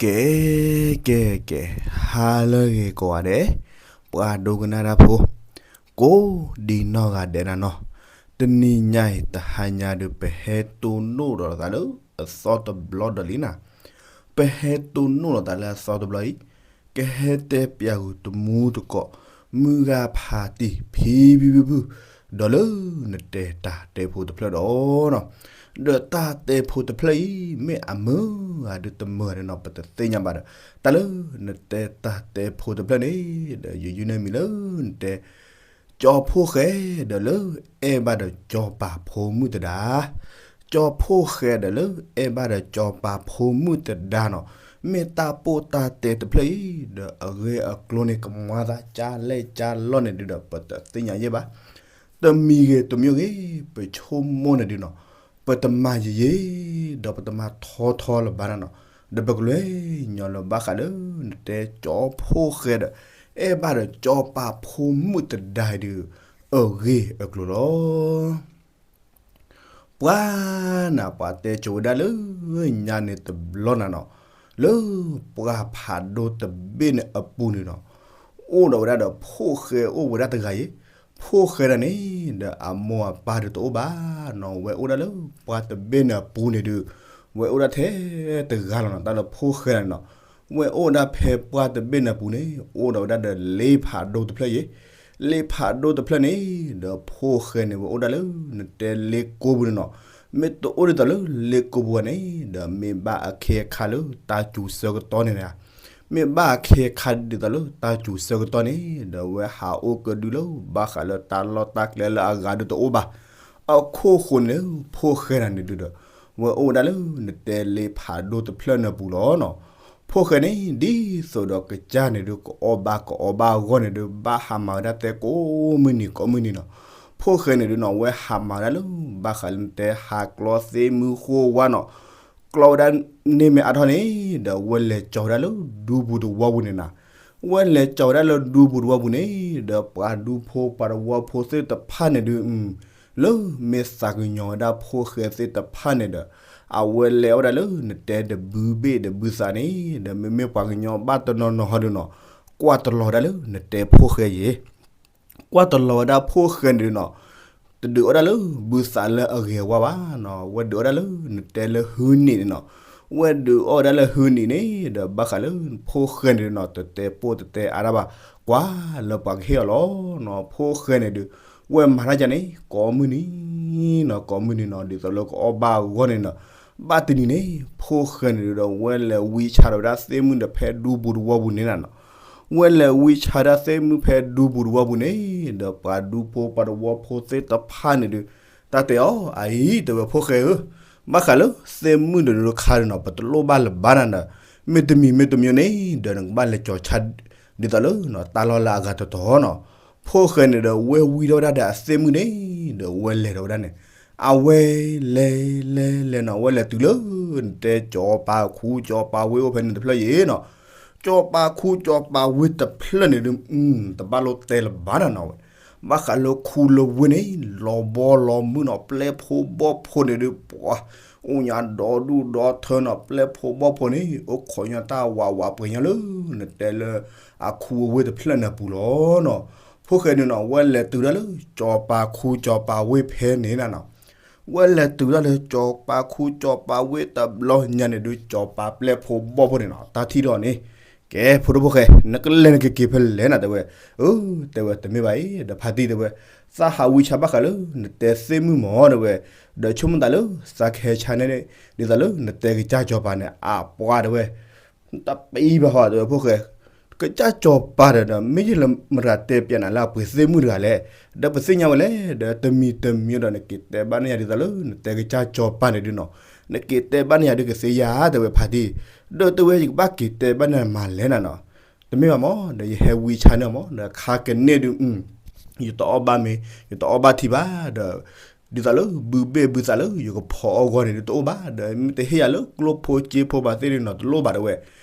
ကဲ ကဲ ကဲ, ဟါလၢအဂ့ၤကိးဂၤဒဲး, ပှၤဒိကနၣ်တၢ်ဖိ ကိးဒံနီၢ်ဂၤဒဲးနၤနီၤ, တနံၤညါအံၤတဟါညါဒီး ပဟဲတိၢ်နီၣ်ဒီးသးလၢအသီတဘျီဒီးလံနၤ, ပဟဲတိၢ်နီၣ်ဒီးသးလၢအသီတဘျီအံၤ, ကဟဲတဲပၠးဂုာ်တမူတကိး မုၢ်ဂၤဖးတံၢ်ဖံဖံဖုဖု ဒီးလၢနတဲတၢ်တဲဖိတဖျၢၣ်ဒီးနီၤ, ဒီးတၢ်တဲဖိတဖျၢၣ်အံၤ မ့ၢ်အမုၢ်ဂၤဒုးတမုၢ်ဂၤဒုးနီၤ ပတသ့ၣ်ညါဘၣ်ဒီး တၢ်လၢနတဲတၢ်တဲဖိတဖျၢၣ်န့ၣ် ဒီးယုၢ်ယုၢ်န့ၢ်မံၤလၢနတဲ ကၠီဖှိၣ်ဃဲဒီးလၢ အဲၣ်ဘၣ်ဒီးကၠီပၤဖိမုၣ်တဒါ, ကၠီဖှိၣ်ဃဲဒီးလၢ အဲၣ်ဘၣ်ဒီးကၠီပၤဖိမုၣ်တဒါနီၤ, မ့ၢ်တၢ်ပိၢ်တၢ်တဲတဖျၢၣ်အံၤ ဒီးအဂ့ၢ်အကျိၤန့ၣ် ကမၤသးကၢ်လဲၢ်ကၢ်လီၢ်န့ၣ်ဒုးဒီး ပတသ့ၣ်ညါယဲၢ်ဘၣ်. တမံၤဂ့ၤတမံၤဂ့ၤ ပဆိကမိၣ်န့ၣ်ဒုးနီၤ, ပတမၤယံာ်ယံာ် ဒီးပတမၤထီထီလၢၤဘၣ်နၤနီၤ, ဒီးပကလဲၤညီလၢဘၣ်ဃးလၢနတဲကၠီဖှိၣ်ဃဲဒီး အဲၣ်ဘၣ်ဒီးကၠီပၤဖိမုၣ်တဒါအံၤဒုး အဂ့ၢ်အကျိၤလီၤ. ပှၤနၤ ပှၤတဲကိၤဝဲဒၣ်လၢညါန့ၣ်တဘျီနၤနီၤ, လၢပှၢ်ဖးဒိၣ်တဘ့ၣ်န့ၣ်အပူၤန့ၣ်နီၤ, အိၣ်ဒီးဝဲဒၣ်ဒီးဖိၣ်ဃဲအိၣ်ဝဲဒၣ်တဂၤအံၤ, ဖိၣ်ဃဲဒၣ်န့ၣ် ဒီးအမိၢ်အပၢ်ဒုးတအိၣ်ဘၣ်နီၤ, ဝဲအိၣ်ဒၣ်လၢပှၢ်တဘ့ၣ်န့ၣ်အပူၤန့ၣ်ဒုး ဝဲအိၣ်ဒၣ်ထဲတဂၤလီၤနီၤ, တၢ်လၢဖိၣ်ဃဲဒၣ်န့ၣ်နီၤ, ဝဲအိၣ်ဒၣ်ဖဲပှၢ်တဘ့ၣ်န့ၣ်အပူၤန့ၣ် အိၣ်ဒီးဝဲဒၣ်ဒီးလ့ဖးဒိၣ်တဖျၢၣ်အံၤ, လ့ဖးဒိၣ်တဖျၢၣ်န့ၣ် ဒီးဖိၣ်ဃဲန့ၣ် ဝဲအိၣ်ဒၣ်လၢနတဲလ့ကိပူၤန့ၣ်နီၤ, မ့ၢ်တအိၣ်ဒ်သိးလၢလ့ကိပူၤဘၣ်န့ၣ် ဒီးမ့ၢ်ဘၣ်အခ့အခါလၢတၢ်စူၤဆၢကတီၢ်န့ၣ်, မ့ၢ်ဘၣ်အခ့အခါဒ်သိးလၢတၢ်စူၤဆၢကတီၢ်န့ၣ် ဒီးဝဲဟးအိၣ်ကဒုလၢဘၣ်ဃးလၢတၢ်လီၢ်တၢ်ကျဲလၢအဂၤဒုးတအိၣ်ဘၣ်. အခိၣ်ဃိန့ၣ် ဖိၣ်ဃဲဒၣ်န့ၣ်ဒုးဒီး ဝဲအိၣ်ဝဲဒၣ်လၢနတဲလ့ဖးဒိၣ်တဖျၢၣ်န့ၣ်အပူၤလီၤနီၤ. ဖိၣ်ဃဲန့ၣ် ဒ်သိးဒီးကစၢ်န့ၣ်ဒုး ကအီၣ်ဘၣ်ကအီဘၣ်အဂီၢ်န့ၣ်ဒုး ဘၣ်ဟးမၤဝဲဒၣ်တဲကိးမုၢ်နံၤကိးမုၢ်နံၤနီၤ. ဖိၣ်ဃဲန့ၣ်ဒုးနီၤ ဝဲဟးမၤဝဲဒၣ်လၢ ဘၣ်ဃးလၢနတဲဟးကျီသ့ၣ်မုၢ်ဃိဝါနီၤ, ကျီဝဲဒၣ်န့ၣ်မ့ၢ်အါထီၣ်န့ၣ် ဒီးဝဲလဲၤကၠီၤဝဲဒၣ်လၢဒူပူၤတဝီပူၤန့ၣ်နၤ, ဝဲလဲၤကၠီၤဝဲဒၣ်လၢဒူပူၤတဝီပူၤန့ၣ် ဒီးပှၤဒူဖိပှၤတဝီဖိသ့ၣ်တဖၣ်န့ၣ်ဒုး လၢမ့ၢ်သးကညီၤဝဲဒၣ်ဖိၣ်ဃဲသ့ၣ်တဖၣ်န့ၣ်ဒီး အဝဲလဲၤအီၣ်ဝဲဒၣ်လၢနတဲတဘုဘ့ၣ်တဘုသးန့ၣ် ဒီးမ့မ့ၢ်ပှၤကညီဘၣ်တနီၤနီၤဟီဒုးနီၤ, ကွၢ်တလီၤဝဲဒၣ်လၢနတဲဖိၣ်ဃဲယဲၢ် ကွၢ်တလီၤဝဲဒၣ်ဖိၣ်ဃဲန့ၣ်ဒုးနီၤ, တဒုးအီၣ်ဒၣ်လၢဘုသးလၢအဂ့ၤအဝါဘၣ်နီၤ, ဝဲဒုးအီၣ်ဒၣ်လၢနတဲလၢဟုနံၤန့ၣ်နီၤ, ဝဲဒုးအီၣ်ဝဲဒၣ်လၢဟုနံၤန့ၣ် ဒီးဘၣ်ဃးလၢဖိၣ်ဃဲန့ၣ်ဒုးနီၤ တတဲပိၢ်တတဲအါတၢ်ဘၣ်, ကွၢ်လၢပှၤကဟ့ၣ်အီၤလီၤနီၤ. ဖိၣ်ဃဲန့ၣ်ဒုး ဝဲမၤတၢ်ကန့ၣ် ကိးမုၢ်နံၤနီၤ ကိးမုၢ်နံၤနီၤ ဒ်သိးလၢကအီၣ်ဘၣ်အဂီၢ်န့ၣ်နီၤ, ဘၣ်တနံၤန့ၣ် ဖိၣ်ဃဲန့ၣ်ဒုးဒီး ဝဲလဲၤဝံဆါဒီးဝဲဒၣ်သ့ၣ်မုၣ်ဒီးဖဲဒူပူၤတဝီပူၤန့ၣ်နၤနီၤ, ဝဲလဲၤဝံဆါဒၣ်သ့ၣ်မုၣ်ဖဲဒူပူၤတဝီပူၤန့ၣ် ဒီးပှၤဒူဖိပှၤတဝီဖိသ့ၣ်တဖၣ်န့ၣ်ဒုး တၢ်တဲအီၤ အအံၤ တဲဝဲဖိၣ်ဃဲဧၢ, ဘၣ်ဃးလၢသ့ၣ်မုၣ်ဒီးဒုးခါဒုးနီၤ ပတလိၣ်ဘၣ်လၢၤဘၣ်နၤဒီး မ့တမံၤမ့တမံၤန့ၣ် ဒီးနကဘၣ်လဲၤကၠီၤဆါ ဒ်သိးလၢ တၢ်လီၢ်လၢအဂၤတတီၤနီၤ. ဖိၣ်ဃဲန့ၣ်ဒီး ဝဲဝံထီၣ်ဝဲဒၣ်ဒီးအသ့ၣ်မုၣ်န့ၣ် ဒီးဝဲလဲၤထီၣ်ဝဲဒၣ်န့ၣ် အဝဲလဲၤလဲၤလဲၤနီၤ ဝဲလဲၤတုၤလၢ နတဲကၠီၤပၤခူကၠီၤပၤဝ့အိၣ်ဖဲန့ၣ်တဖျၢၣ်ယဲၢ်နီၤ, ကၠီၤပၤခူကၠီၤပၤဝ့တဖျၢၣ်န့ၣ်ဒုး တဘၣ်လိၣ်တဲလၢၤဘၣ်နၤနီၤဝဲ, ဘၣ်ဃးလၢခူလၢဝ့န့ၣ် လီၤဘီလီၤမုၢ်နီၤ ပျဲၢ်ဖိဘီၣ်ဖိန့ၣ်ဒုး ပှၤ အိၣ်ညါဒီဒူၣ်ဒီထၢနီၤ ပျဲၢ်ဖိဘီၣ်ဖိန့ၣ် အိၣ်ခိးညါတၢ်ဝးဝးပှဲၤညါလၢ နတဲလၢ အခူအဝ့တဖျၢၣ်န့ၣ်အပူၤလီၤနီၤ. ဖိၣ်ဃဲန့ၣ်နီၤ ဝဲလဲၤတုၤဒၣ်လၢ ကၠီၤပၤခူကၠီၤပၤဝ့ဖဲန့ၣ်နၤနီၤ, ဝဲလဲၤတုၤဒၣ်လၢ ကၠီၤပၤခူကၠီၤပၤဝ့တဘျီညါန့ၣ်ဒုး ကၠီၤပၤပျဲၢ်ဖိဘီၣ်ဖိန့ၣ်နီၤ တၢ်ထံၣ်ဒီးန့ၣ် ကဲ ဖိဒိၣ်ဖိၣ်ဃဲ နကလဲၤနကက့ၤဖဲလဲၣ်နၤ တဲဝဲ, အၢ တဲဝဲ တမ့ၢ်ဘၣ်အံၤ ဒီးဖါတံၢ်တဲဝဲ, သးဟးဝံဆါဘၣ်ဃးလၢ နတဲသ့ၣ်မုၣ်မၢ် တဲဝဲ, ဒီးဆိကမိၣ်သးလၢ သးကဟဲဆါန့ၣ် ဒ်သိးလၢ နတဲကစၢ်ကၠီၤပၤန့ၣ် အပှၤတဲဝဲ တပံၤဘၣ်ဟီ တဲဝဲဖိၣ်ဃဲ, ကစၢ်ကၠီၤပၤဒီး မ့ၢ်ယလဲၤမတၤတဲပၠးနၤလၢအပှ့ၤသ့ၣ်မုၣ်တဂၤလဲၣ်, ဒီးပသ့ၣ်ညါဝဲလဲၣ်, ဒီးတမံၤတမံၤဒီး နက့ၤတဲဘၣ်န့ၢ်ယၤဒ်သိးလၢ နတဲကစၢ်ကၠီၤပၤန့ၣ်ဒုးနီၤ, နက့ၤတဲဘၣ်န့ၢ်ယၤဒုးကသ့ဧါ တဲဝဲဖါတံၢ်, ဒီးတဲဝဲယကဘၣ်က့ၤတဲဘၣ်န့ၢ်မၤလဲၣ်နၤနီၤ, တမ့ၢ်ဘၣ်မၢ် ဒီးယဟဲဝံဆါန့ၢ်မၢ် ဒီးခါကန့ၢ်ဒုး ယတအီၣ်ဘၣ်မ့ၤ ယတအီၣ်ဘၣ်ထံဘၣ်ဒီး ဒ်သိးလၢဘုဘ့ၣ်ဘုသးလၢယကဖီအီၣ်အဂီၢ်န့ၣ်ဒုးတအိၣ်ဘၣ်, ဒီးမ့ၢ်တဟ့ၣ်ယၤလၢကျိဖိစ့ဖိဘၣ်သ့ၣ်န့ၣ်နီၤ တလိၣ်ဘၣ်တဲဝဲ,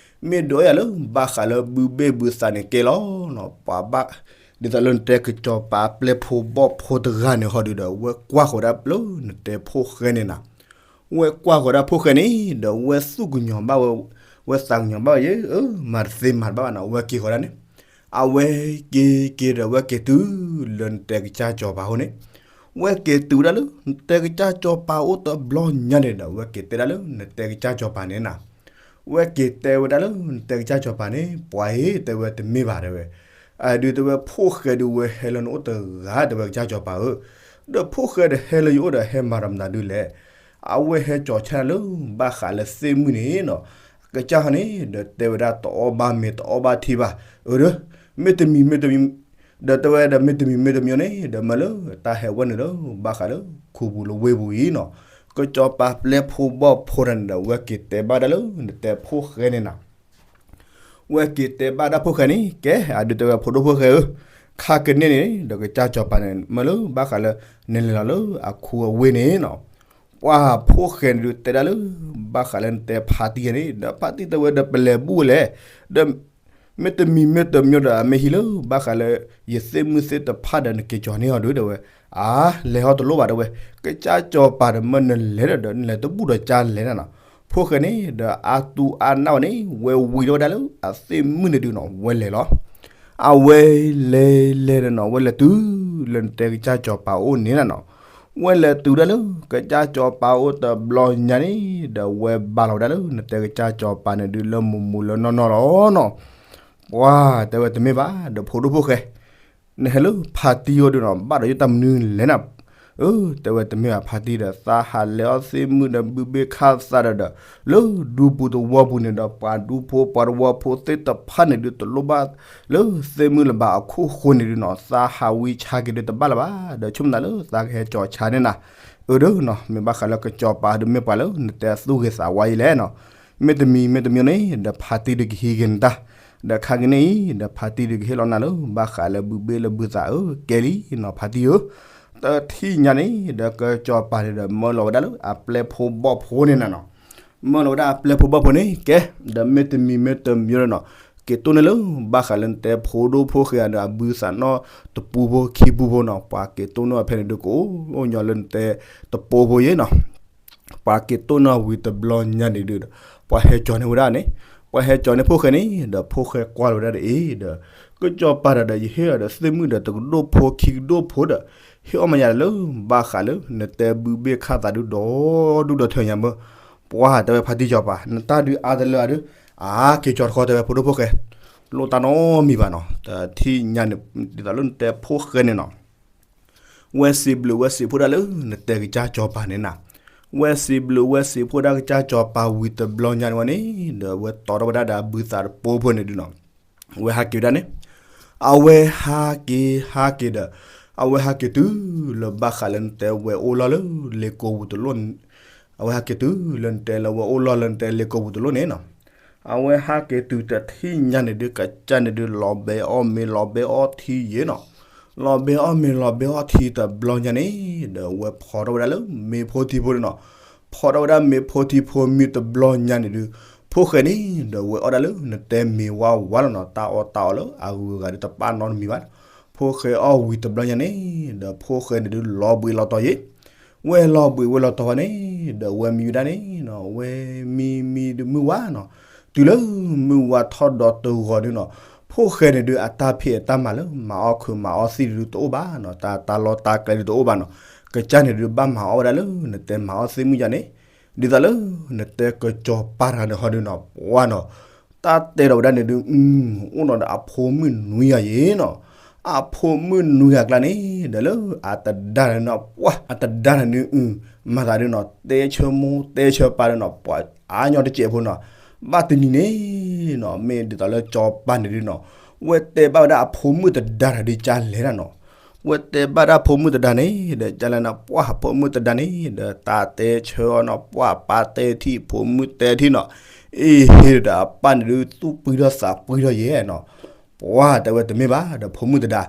မ့ၢ်ဒုးအီၣ်ယၤလၢဘၣ်ဃးလၢဘုဘ့ၣ်ဘုသးန့ၣ်ကဲလီၤနီၤ, ပှၤဘၣ် ဒ်သိးလၢနတဲကစၢ်ကၠီၤပၤပျဲၢ်ဖိဘီၣ်ဖိတဂၤန့ၣ်ဟီဒုးဒီး ဝဲကွၢ်ဃီၤဒၣ်လၢနတဲဖိၣ်ဃဲန့ၣ်နၤ ဝဲကွၢ်ဃီၤဒၣ်ဖိၣ်ဃဲန့ၣ် ဒီးဝဲသူၣ်ကညီၤဘၣ်ဝဲ ဝဲသးကညီၤဘၣ်ယဲ အၢ မၤတသ့မၤတဘၣ်ဘၣ်နီၤ ဝဲက့ၤဃီၤဒၣ်န့ၣ်, အဝဲက့ၤက့ၤဒီး ဝဲက့ၤတုၤလၢနတဲာ်ကစၢ်စီၤပၤအအိၣ်န့ၣ်, ဝဲက့ၤတုၤဝဲဒၣ်လၢ နတဲာ်ကစၢ်စီၤပၤအိၣ်တဘျီညါန့ၣ်ဒီး ဝဲက့ၤတဲဒၣ်လၢနတဲာ်ကစၢ်စီၤပၤန့ၣ်နၤ, ဝဲက့ၤတဲဝဲဒၣ်လၢနတဲာ်ကစၢ်စီၤပၤန့ၣ် ပှၤဧၢ တဲဝဲတမ့ၢ်ဘၣ်တဲဝဲ, အဒုးတဲဝဲဖိၣ်ဃဲဒုးဝဲဟဲလၢနအိၣ်တဂၤ တဲဝဲကစၢ်စီၤပၤဧၢ, ဒီးဖိၣ်ဃဲဒီးဟဲလၢယအိၣ်ဒီးဟဲမၤတၢ်မနုၤဒုးလဲၣ်, အဝဲဟဲကၠီၤဆၣ်လၢ ဘၣ်ဃးလၢသ့ၣ်မုၣ်န့ၣ်နီၤ, ကစၢ်ဟီန့ၣ် ဒီးတဲဝဲဒၣ်တအီၣ်ဘၣ်မ့ၤတအီၣ်ဘၣ်ထံဘၣ်, အၢ ဒီး မ့တမံၤမ့တမံၤ, ဒီးတဲဝဲဒီးမ့တမံၤမ့တမံၤန့ၣ် ဒီးမၢလၢတၢ်ဟဲဝဲန့ၣ်လၢ ဘၣ်ဃးလၢခူပူၤလၢဝ့ၢ်ပူၤအံၤနီၤ, ကစီၤပၤပျဲဖိဘီၣ်ဖိတဂၤန့ၣ်ဒီး ဝဲက့ၤတဲဘၣ်ဒၣ်လၢနတဲဖိၣ်ဃဲန့ၣ်နၤ ဝဲက့ၤတဲဘၣ်ဒၣ်ဖိၣ်ဃဲန့ၣ် ကဲ အဒုးတဲဝဲဖိဒိၣ်ဖိၣ်ဃဲဧၢ, ခါကန့ၢ်န့ၣ် ဒီးကစၢ်စီၤပၤန့ၣ် မၢလၢဘၣ်ဃးလၢ နလဲၤလီၤလၢအခူအဝ့ၢ်န့ၣ်နီၤ, ပှၤဖိၣ်ဃဲန့ၣ်ဒုးတဲဒၣ်လၢ ဘၣ်ဃးလၢနတဲဖါတံၢ်န့ၣ် ဒီးဖါတံၢ်တဲဝဲဒီးပလဲၤဘူၣ်ဝဲလဲၣ်, ဒီး မ့တမံၤမ့တမံၤဒီး အမ့ၢ်ဟံးလၢ ဘၣ်ဃးလၢ ယသ့ၣ်မုၣ်သ့ၣ်တဖၣ်ဒီးနက့ၤကၠီၤန့ၢ်အီၤဒုးတဲဝဲ, အါ လဲၤဟီတလိၣ်ဘၣ်တဲဝဲ, ကစၢ်စီၤပၤဒီးမၢနလဲၤဒီး နလဲၤတဘူၣ်ဒီးကၢ်လဲၤနၤနီၤ, ဖိၣ်ဃဲန့ၣ် ဒီးအါတူၢ်အါနၢ်ဝဲန့ၣ် ဝဲဝံၤထီၣ်ဝဲဒၣ်လၢအသ့ၣ်မုၣ်န့ၣ်ဒုးနီၤ ဝဲလဲၤလီၤ အဝဲလဲၤလဲၤဒီးနီၤ ဝဲလဲၤတုၤလၢနတဲကစၢ်စီၤပၤအိၣ်န့ၣ်နၤနီၤ, ဝဲလဲၤတုၤဒၣ်လၢ ကစၢ်စီၤပၤအိၣ်တဘျီညါန့ၣ် ဒီးဝဲဘါလီၤဝဲဒၣ်လၢနတဲကစၢ်စီၤပၤန့ၣ်ဒုးလၢမူးမူးလၢနီၢ်နီၢ်လီၤနီၤ, ပှၤတဲဝဲတမ့ၢ်ဘၣ် ဒီးဖိဒိၣ်ဖိၣ်ဃဲ နဟဲလၢဖါတံၢ်အိၣ်ဒုးနီၤ ဘၣ်ဒီးယတၢ်မနုၤလဲၣ်နၤ, အၢ တဲဝဲတမ့ၢ်ဘၣ်ဖါတံၢ်ဒီး သးဟးလဲၤအီၣ်သ့ၣ်မုၣ်ဒီးဘုဘ့ၣ်ခၣ်သးဒီးဒီး လၢဒူပူၤသဝီပူၤန့ၣ်ဒီး ပှၤဒူဖိပှၤသဝီဖိသ့ၣ်တဖၣ်န့ၣ်ဒုးတလိၣ်ဘၣ် လၢသ့ၣ်မုၣ်လၢၤဘၣ်အခိၣ်ဃိန့ၣ်ဒုးနီၤ သးဟးဝံဆါက့ၤဒုးတဘၣ်လၢၤဘၣ် ဒီးဆိကမိၣ်သးလၢသးကဟဲကၠီၤဆါန့ၣ်နၤ, အၢ ဒီးနီၤ မ့ၢ်ဘၣ်ဃးလၢကစီၤပၤဒုးမ့ၢ်ပှၤလၢနတဲသူၣ်ဂ့ၤသးဝါအံၤလဲၣ်နီၤ, မ့တမံၤမ့တမံၤန့ၣ် ဒီးဖါတံၢ်ဒုးကဟံးက့ၤနတၢ်, ဒီးခါက့ၤန့ၣ်အံၤ ဒီးဖါတံၢ်ဒုးကဟ့ၣ်လီၤနၤလၢ ဘၣ်ဃးလၢဘုဘ့ၣ်လၢဘုသးဧၢ ကဲလံနီၤ ဖါတံၢ်ဧၢ, တထံၣ်ညါန့ၣ် ဒီးကစီၤပၤန့ၣ်ဒီးမၢလီၤဝဲဒၣ်လၢအပျဲၢ်ဖိဘီၣ်ဖိန့ၣ်နၤနီၤ, မၢလီၤဝဲဒၣ်အပျဲၢ်ဖိဘီၣ်ဖိန့ၣ် ကဲ ဒီးမ့တမံၤမ့တမံၤဒီးနီၤ, က့ၤတိၢ်န့ၢ်လၢ ဘၣ်ဃးလၢနတဲဖိဒိၣ်ဖိၣ်ဃဲဒီးအဘုသးနီၣ်တပူဖိခံပူဖိနီၤ, ပှၤက့ၤတိၢ်န့ၢ်အီၤဖဲန့ၣ်ဒုးကအိၣ်ညီလၢနတဲတပူဖိယဲနီၤ ပှၤက့ၤတိၢ်န့ၢ်ဝံၤတဘျီညါန့ၣ်ဒုးဒီး ပှၤဟဲကၠီၤန့ၢ်ဝဲဒၣ်န့ၣ်, ပှၤဟဲကၠီၤန့ၢ်ဖိၣ်ဃဲန့ၣ် ဒီးဖိၣ်ဃဲကွၢ်လီၤဝဲဒၣ်ဒီးအ့ၣ်ဒီး ကစီၤပၤတဂၤဒီး ယဟ့ၣ်အီၤဒီးသ့ၣ်မုၣ်ဒီးတကဒိၣ်ဖိခံကဒိၣ်ဖိဒီး ဟ့ၣ်အီၣ်မးယၤလၢ ဘၣ်ဃးလၢနတဲဘုဘ့ၣ်ခၣ်သးဒုးဒီးဒူၣ်ဒီးထၢညါမၢ်, ပှၤတဲဝဲဖါတံၢ်စီၤပၤ နတၢ်ဒုးအါတလၢအဒုး, အါက့ၤကၠီၤတခီတဲဝဲဖိဒိၣ်ဖိၣ်ဃဲ လိၣ်တၢ်နီတမံၤဘၣ်နီၤ, တထံၣ်ညါန့ၣ် ဒ်သိးလၢနတဲဖိၣ်ဃဲန့ၣ်နီၤ ဝဲစံးဘျုးဝဲစံးဖှိၣ်ဒၣ်လၢနတဲကစၢ်စီၤပၤန့ၣ်နၤ, ဝဲစံးဘျုးဝဲစံးဖှိၣ်ဒၣ်ကစၢ်စီၤပၤဝံၤတဘျီညါန့ၣ်ဝဲန့ၣ် ဒီးဝဲတီထီၣ်ဝဲဒၣ်ဒီးအဘုသးတပူဖိန့ၣ်ဒုးနီၤ, ဝဲဟးက့ၤဝဲဒၣ်န့ၣ်, အဝဲဟးက့ၤဟးက့ၤဒီး အဝဲဟးက့ၤတုၤလၢဘၣ်ဃးလၢနတဲဝဲအိၣ်လီၢ်လၢလ့ကိပူၤတလိၣ်, အဝဲဟးက့ၤတုၤလၢနတဲလၢဝဲအိၣ်လီၢ်လၢနတဲလ့ကိပူၤတလိၣ်န့ၣ်နီၤ အဝဲဟးက့ၤတုၤတထံၣ်ညါန့ၣ်ဒုး ကစၢ်န့ၣ်ဒုး လီၤဘဲအီၣ်မ့ၤလီၤဘဲအီၣ်ထံယဲနီၤ, လီၤဘဲအီၣ်မ့ၤလီၤဘဲအီၣ်ထံတဘျီညါန့ၣ် ဒီးဝဲဖီထီၣ်ဝဲဒၣ်လၢမ့ၢ်ဖိထံဖိန့ၣ်နီၤ, ဖီထီၣ်ဝဲဒၣ်မ့ၢ်ဖိထံဖိမံတဘျီညါန့ၣ်ဒုး ဖိၣ်ဃဲန့ၣ် ဒီးဝဲအီၣ်ဒၣ်လၢနတဲမ့ၤဝါဝါလီၤနီၤ, တၢ်အီၣ်တၢ်အီလၢအဂုၤအဂၤဒုးတပာ်နီတမံၤဘၣ်, ဖိၣ်ဃဲအီၣ်ဝံၤတဘျီညါန့ၣ် ဒီးဖိၣ်ဃဲန့ၣ်ဒုးလီၤဘှံးလီၤတီၤယဲ ဝဲလီၤဘှံးဝဲလီၤတီၤဝဲန့ၣ် ဒီးဝဲမံဝဲဒၣ်န့ၣ်နီၤ, ဝဲမံမံဒုးမုၢ်ဝါနီၤ, တုၤလၢမုၢ်ဝါထီၣ်ဒီးတဂီၤဒုးနီၤ, ဖိၣ်ဃဲန့ၣ်ဒုးအတၢ်ဖံးအတၢ်မၤလၢ မၤအီၣ်ခုးမၤအီၣ်သံၣ်ဒုးတအိၣ်ဘၣ်နီၤ, တၢ်တၢ်လီၢ်တၢ်ကျဲဒုးတအိၣ်ဘၣ်နီၤ, ကစၢ်န့ၣ်ဒုးဘၣ်မၤအီၣ်ဝဲဒၣ်လၢနတဲမၤအီၣ်သ့ၣ်မုၣ်ယါန့ၣ်, ဒ်သိးလၢနတဲကစီၤပၤတဂၤန့ၣ်ဟီဒုးနီၤ, ပှၤနီၤ တၢ်တဲဒီးဝဲဒၣ်န့ၣ်ဒုး အိၣ်နီၤဒီးအဖိမုၣ်နွံဂၤယဲနီၤ, အဖိမုၣ်နွံဂၤအကျါန့ၣ် ဒီးလၢအတဒါန့ၣ်နီၤ, ပှၤအတဒါန့ၣ်ဒုး မၤသးဒုးနီၤ တဲဆၢမိၢ်တဲဆၢပၢ်ဒုးနီၤ, ပှၤအါညီတစဲးဖိနီၤ, ဘၣ်တနံၤန့ၣ်နီၤ မ့ၢ်ဒ်သိးလၢစီၤပၤန့ၣ်ဒုးနီၤ, ဝဲတဲဘၣ်ဝဲဒၣ်အဖိမုၣ်တဒါတဂၤဒုးကလဲၣ်နၤနီၤ ဝဲတဲဘၣ်ဒၣ်ဖိမုၣ်တဒါန့ၣ် ဒီးကလဲၣ်နၤ ပှၤဖိမုၣ်တဒါန့ၣ် ဒီးတၢ်တဲဆၢအီၤနီၤ, ပှၤပၢ်တဲထံၣ် ဖိမုၣ်တဲထံၣ်နီၤ, အ့ဟ့ဒီးအပၢ်န့ၣ်ဒုး သူၣ်ပှံၤထီၣ်သးပှံၤထီၣ်ယဲနီၤ, ပှၤတဲဝဲတမ့ၢ်ဘၣ်ဒီးဖိမုၣ်တဒါ,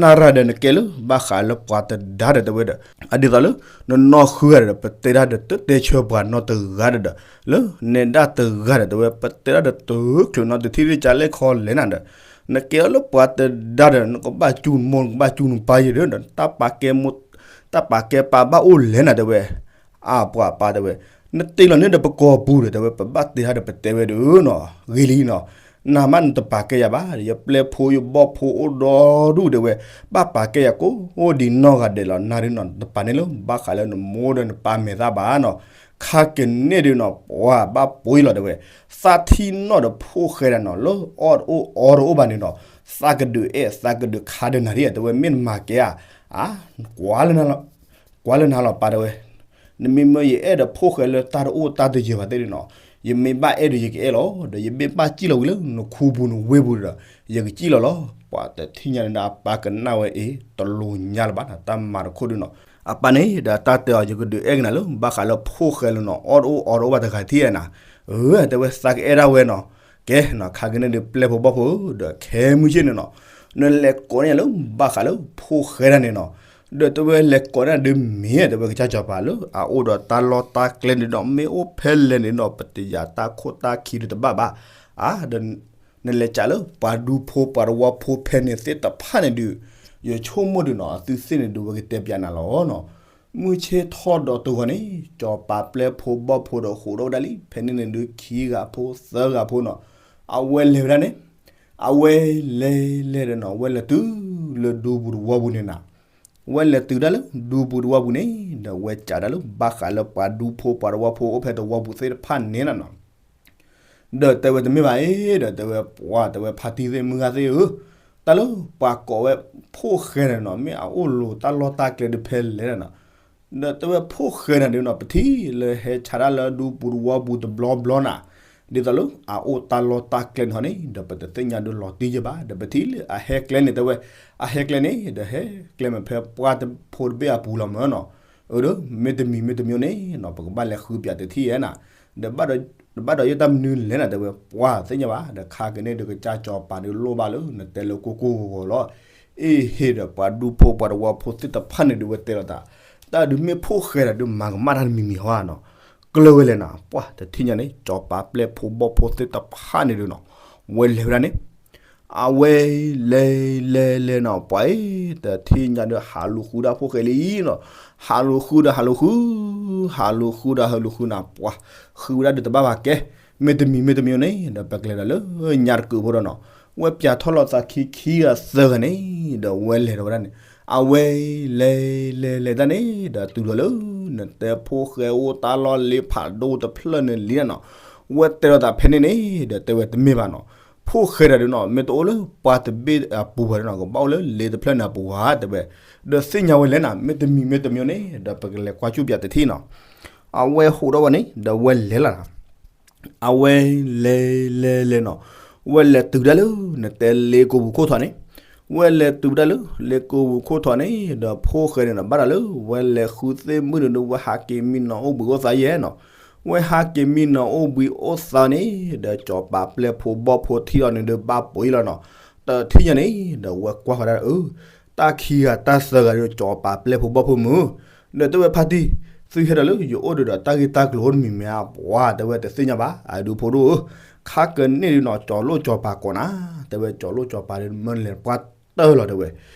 နၢ်ရၢၢ်ဒီးနကဲလၢ ဘၣ်ဃးလၢပှၤတဒါဒီးတဲဝဲဒီး, အဒ်သိးလၢ နနီၢ်ဃုဂၤဒီး ပတဲဒၣ်ဒီးတတဲဆၢပှၤနီတဂၤဒီးဒီး, လၢနဲဒၣ်တဂၤဒီးတဲဝဲ ပတဲဒၣ်ဒီးတချုးနီတထံၣ်တကလဲၣ်ခီလဲၣ်နၤဒီး, နကဲအီၤလၢပှၤတဒါဒီး နကဘၣ်စူၢ်နမိၢ် နကဘၣ်စူၢ်နပၢ်ယဲဒီး တၢ်ပာ်ကဲမိၢ် တၢ်ပာ်ကဲပၢ်ဘၣ်အိၣ်လဲၣ်နၤတဲဝဲ, အပှၤပၢ်တဲဝဲ, နတ့ၢ်လီၤန့ၣ်ဒီးပကီၢ်ပူၤဒီး တဲဝဲ ပဘၣ်တဲဟါဒီးပတဲဝဲဒုးနီၤ ဂ့ၤလံနီၤ, နမ့ၢ်နတပာ်ကဲယၤဘၣ် ယပျဲၢ်ဖိယဘီၣ်ဖိအိၣ်ဒီဒူၣ် တဲဝဲ, ဘၣ်ပာ်ကဲယၤကိးဒံးနီၢ်ဂၤဒဲးလီၤ နၤဒုးနီၤ နတပာ်န့ၢ်လၢဘၣ်ဃးလၢနမိၢ်ဒီးနပၢ်မဲာ်သၣ်ဘၣ်နီၤ, ခါကန့ၣ်ဒုးနီၤ ပှၤဘၣ်ပှ့ၤလီၤ တဲဝဲ, သးထံၣ်နီၣ်ဒီးဖိၣ်ဃဲဒၣ်နီၤ လၢအီၣ်တအိၣ်အီတအိၣ်ဘၣ်န့ၣ်နီၤ, သးကဒုးအဲၣ်သးကဒုးခါဒီးနၤဒ် တဲဝဲ မ့ၢ်နမၤကဲဧါ, ကွၢ်လၢနၤလီၤ ကွၢ်လၢနၤလီၤပၢ် တဲဝဲ, နမ့မ့ၢ်ယအဲၣ်ဒီးဖိၣ်ဃဲလၢတၢ်တအိၣ်တၢ်တယၢၤဘၣ်သ့ၣ်န့ၣ်နီၤ, ယမ့ၢ်ဘၣ်အဲၣ်ဒီးယကအဲၣ်လီၤ ဒီးယမ့ၢ်ဘၣ်စံၣ်လီၤဝံၤလၢနခူပူၤနဝ့ၢ်ပူၤဒီး ယကစံၣ်လီၤလီၤ, ပှၤတထံၣ်ညါန့ၣ်ဒီးအပၢ်ကနၣ်ဝဲအ့ၣ် တလိၤညါလၢၤဘၣ်နီၤ တၢ်မၤတခိၣ်ဒုးနီၤ, အပၢ်န့ၣ်ဒီးတၢ်တဲအီၤ ယကဒုးအဲၣ်ကနၤလၢဘၣ်ဃးလၢဖိၣ်ဃဲလၢနီၤ အီၣ်တအိၣ်အီတအိၣ်ဘၣ်တဂၤထံၣ်ဧါနၤ, အၢ တဲဝဲ သးကအဲၣ်ဒၣ်ဝဲနီၤ, ကဲနီၤ ခါကန့ၣ်ဒုးပျဲၢ်ဖိဘီၣ်ဖိ ဒီးခဲမုၢ်ဆ့ၣ်န့ၣ်နီၤ, နလဲၤကိးန့ၢ်ယၤလၢဘၣ်ဃးလၢဖိၣ်ဃဲဒၣ်န့ၣ်နီၤ, ဒီးတဲဝဲလဲၤကိးန့ၢ်ဒုးမ့ၢ် တဲဝဲ ကစၢ်စီၤပၤလၢအအိၣ်ဒီးတၢ်လီၢ်တၢ်ကျဲန့ၣ်ဒီး မ့ၢ်အိၣ်ဖဲလဲၣ်န့ၣ်ဒီး ပတယာ်တၢ်ခိၣ်တၢ်ခံဒုးတဘၣ်ဘၣ်, အါ ဒီး နလဲၤကးလၢပှၤဒူဖိပှၤတဝီဖိဖဲန့ၣ်သ့ၣ်တဖၣ်န့ၣ်ဒုး, ယဆိကမိၣ်ဒုးနီၤ အသုသ့ၣ်န့ၣ်ဒုး ဝဲကတဲပျးနၤလီၤနီၤ, မုၢ်ဆ့ၣ်ထီၣ်ဒီးတဂီၤန့ၣ် စီၤပၤပျဲၢ်ဖိဘီၣ်ဖိဒီးဃိးဒီဝဲဒၣ်လံ ဖဲန့ၣ်န့ၣ်ဒုး ခံဂၤဖိသၢဂၤဖိနီၤ, အဝဲလဲၤဝဲဒၣ်န့ၣ်, အဝဲလဲၤလဲၤဒီးနီၤ ဝဲလဲၤတုၤလၢဒူပူၤတဝီပူၤန့ၣ်နၤ ဝဲလဲၤတုၤဒၣ်လၢဒူပူၤတဝီပူၤန့ၣ် ဒီးဝဲကးဒၣ်လၢဘၣ်ဃးလၢပှၤဒူဖိပှၤတဝီဖိအိၣ်ဖဲတဝီပူၤသ့ၣ်တဖၣ်န့ၣ်လီၤနီၤ, ဒီးတဲဝဲတမ့ၢ်ဘၣ်အ့ၣ် ဒီးတဲဝဲပှၤ တဲဝဲဖါတံၢ်သ့ၣ်မုၢ်ဂၤသ့ၣ်ဧၢ, တၢ်လၢပှၤကိးဝဲဖိၣ်ဃဲန့ၣ်နီၤ မ့ၢ်အအိၣ်လိၤတၢ်လီၢ်တၢ်ကျဲဒုးဖဲလဲၣ်နီၤ, ဒီးတဲဝဲဖိၣ်ဃဲန့ၣ်ဒုးနီၤ ပထံၣ်လၢဟဲဆါတၢ်လၢဒူပူၤတဝီပူၤတဘျီဘျီနၤ, ဒ်သိးလၢအအိၣ်တၢ်လီၢ်တၢ်ကျဲန့ၣ်ဟီန့ၣ် ဒီးပတသ့ၣ်ညါဒုးလီၤတံၢ်ယဲၢ်ဘၣ် ဒီးပထံၣ်လၢအဟဲကျဲန့ၣ် တဲဝဲ, အဟဲကျဲန့ၣ် ဒီးဟဲကျဲမ့ၢ်ဖဲပှၢ်ဖိတဘ့ၣ်အပူၤလီၤမ့ၢ်နီၤ, အၢ ဒီးမ့တမံၤမ့တမံၤန့ၣ်နီၤ ပကဘၣ်လဲၤဃုပၠးတထံၣ်ဧါနၤ, ဒီး တဘၣ်ဒီးယတၢ်မနုၤလဲၣ်နၤ တဲဝဲပှၤသ့ၣ်ညါဘၣ် ဒီးခါကန့ၣ်ဒုးကစၢ်စီၤပၤဒုးလိၣ်ဘၣ်လၢနတဲလၢကိၢ်ကိၢ်ဂီၤဂီၤလီၤ, အ့ၣ်ဟ့ၣ်ဒီးပှၤဒူဖိပှၤတဝီဖိသ့ၣ်တဖၣ်န့ၣ်ဒုးဝဲတဲလီၤတၢ်, တၢ်ဒုးမ့ၢ်ဖိၣ်ဃဲဒီးဒုးမၤကမၣ်တၢ်တမံၤမံၤဟီဧါနီၤ, ကျၢၤဝဲလဲၣ်နၤ ပှၤတထံၣ်ညါန့ၣ် စီၤပၤပျဲၢ်ဖိဘီၣ်ဖိသ့ၣ်တဖၣ်န့ၣ်ဒုးနီၤ, ဝဲလဲၤဝဲဒၣ်န့ၣ် အဝဲလဲၤလဲၤလဲၤနီၤ ပှၤအံၤ တထံၣ်ညါဒီးဟးလူၤဃုဒၣ်ဖိၣ်ဃဲလံနီၤ, ဟးလူၤဃုဒီးဟးလူၤဃု, ဟးလူၤဃုဒီးဟးလူၤဃုနၤ ပှၤဃုဝဲဒၣ်ဒုးတဘၣ်ဘၣ်ကဲ, မ့တမံၤမ့တမံၤန့ၣ် ဒီးပကလဲၤဒီးလၢညါတကုာ်ဖိဒီးနီၤ, ဝဲပၠးထီၣ်လီၤသးခံခံဂၤသၢဂၤန့ၣ် ဒီးဝဲလဲၤဒီးဝဲဒၣ်န့ၣ်, အဝဲလဲၤလဲၤလဲၤတၢ်န့ၣ် ဒီးတုၤလီၤလၢ နတဲဖိၣ်ဃဲအိၣ်တၢ်လီၢ်လ့ဖးဒိၣ်တဖျၢၣ်န့ၣ်လံနီၤ, ဝဲတဲလီၤသးဖဲန့ၣ်န့ၣ် ဒီးတဲဝဲတမ့ၢ်ဘၣ်နီၤ, ဖိၣ်ဃဲတၢ်ဒုးနီၤ မ့ၢ်တအိၣ်လၢပှၢ်တဘ့ၣ်အပူၤဘၣ်နီၤ ကဘၣ်အိၣ်လၢလ့တဖျၢၣ်န့ၣ်အပူၤဧါ တဲဝဲ, ဒီးသ့ၣ်ညါဝဲလဲၣ်နၤ မ့တမံၤမ့တမံၤန့ၣ် ဒီးပကလဲၤကွၢ်ကၠူၣ်ပၠးတထံၣ်နီၤ, အဝဲဟိးဒီးဝဲန့ၣ် ဒီးဝဲလဲၤလီၤ အဝဲလဲၤလဲၤလဲၤနီၤ, ဝဲလဲၤတုၤဒၣ်လၢ နတဲလ့ကိပူၤခိၣ်ထီးန့ၣ်, ဝဲလဲၤတုၤဒၣ်လၢ လ့ကိပူၤခိၣ်ထီးန့ၣ် ဒီးဖိၣ်ဃဲန့ၣ်ဒီး ဘၣ်တၢ်လၢ ဝဲလဲၤဃုသ့ၣ်မုၣ်န့ၣ်ဒီး ဝဲဟးက့ၤမံနီၤအိၣ်ဘှံးအိၣ်သါယဲနီၤ, ဝဲဟးက့ၤမံနီၤအိၣ်ဘှံးအိၣ်သါန့ၣ် ဒီးစီၤပၤပျဲၢ်ဖိဘီၣ်ဖိထံၣ်အီၤန့ၣ်ဒီး ဘၣ်ပှ့ၤလီၤနီၤ, တထံၣ်ညါန့ၣ် ဒီးဝဲကွၢ်ဃီဒၣ် အၢ တၢ်ခံဂၤတၢ်သၢဂၤဒီး စီၤပၤပျဲၢ်ဖိဘီၣ်ဖိမုၢ်, ဒီးတဲဝဲဖါတံၢ် သုဟဲဒီးလၢယအိၣ်ဒီးတၢ်ဂ့ၢ်တၢ်ကျိၤအိၣ်တမံၤမံၤဧါ ပှၤ တဲဝဲတသ့ၣ်ညါဘၣ် အဒူဖိဒိၣ်ဧၢ, ခါကန့ၣ်ဒုးနီၤ ကၠီၤလိၣ်ကၠီၤပၤကိးနၤ, တဲဝဲကၠီၤလိၣ်ကၠီၤပၤဒီးမၢလဲၤပှၢ်တၢၢ်လီၤတဲဝဲ,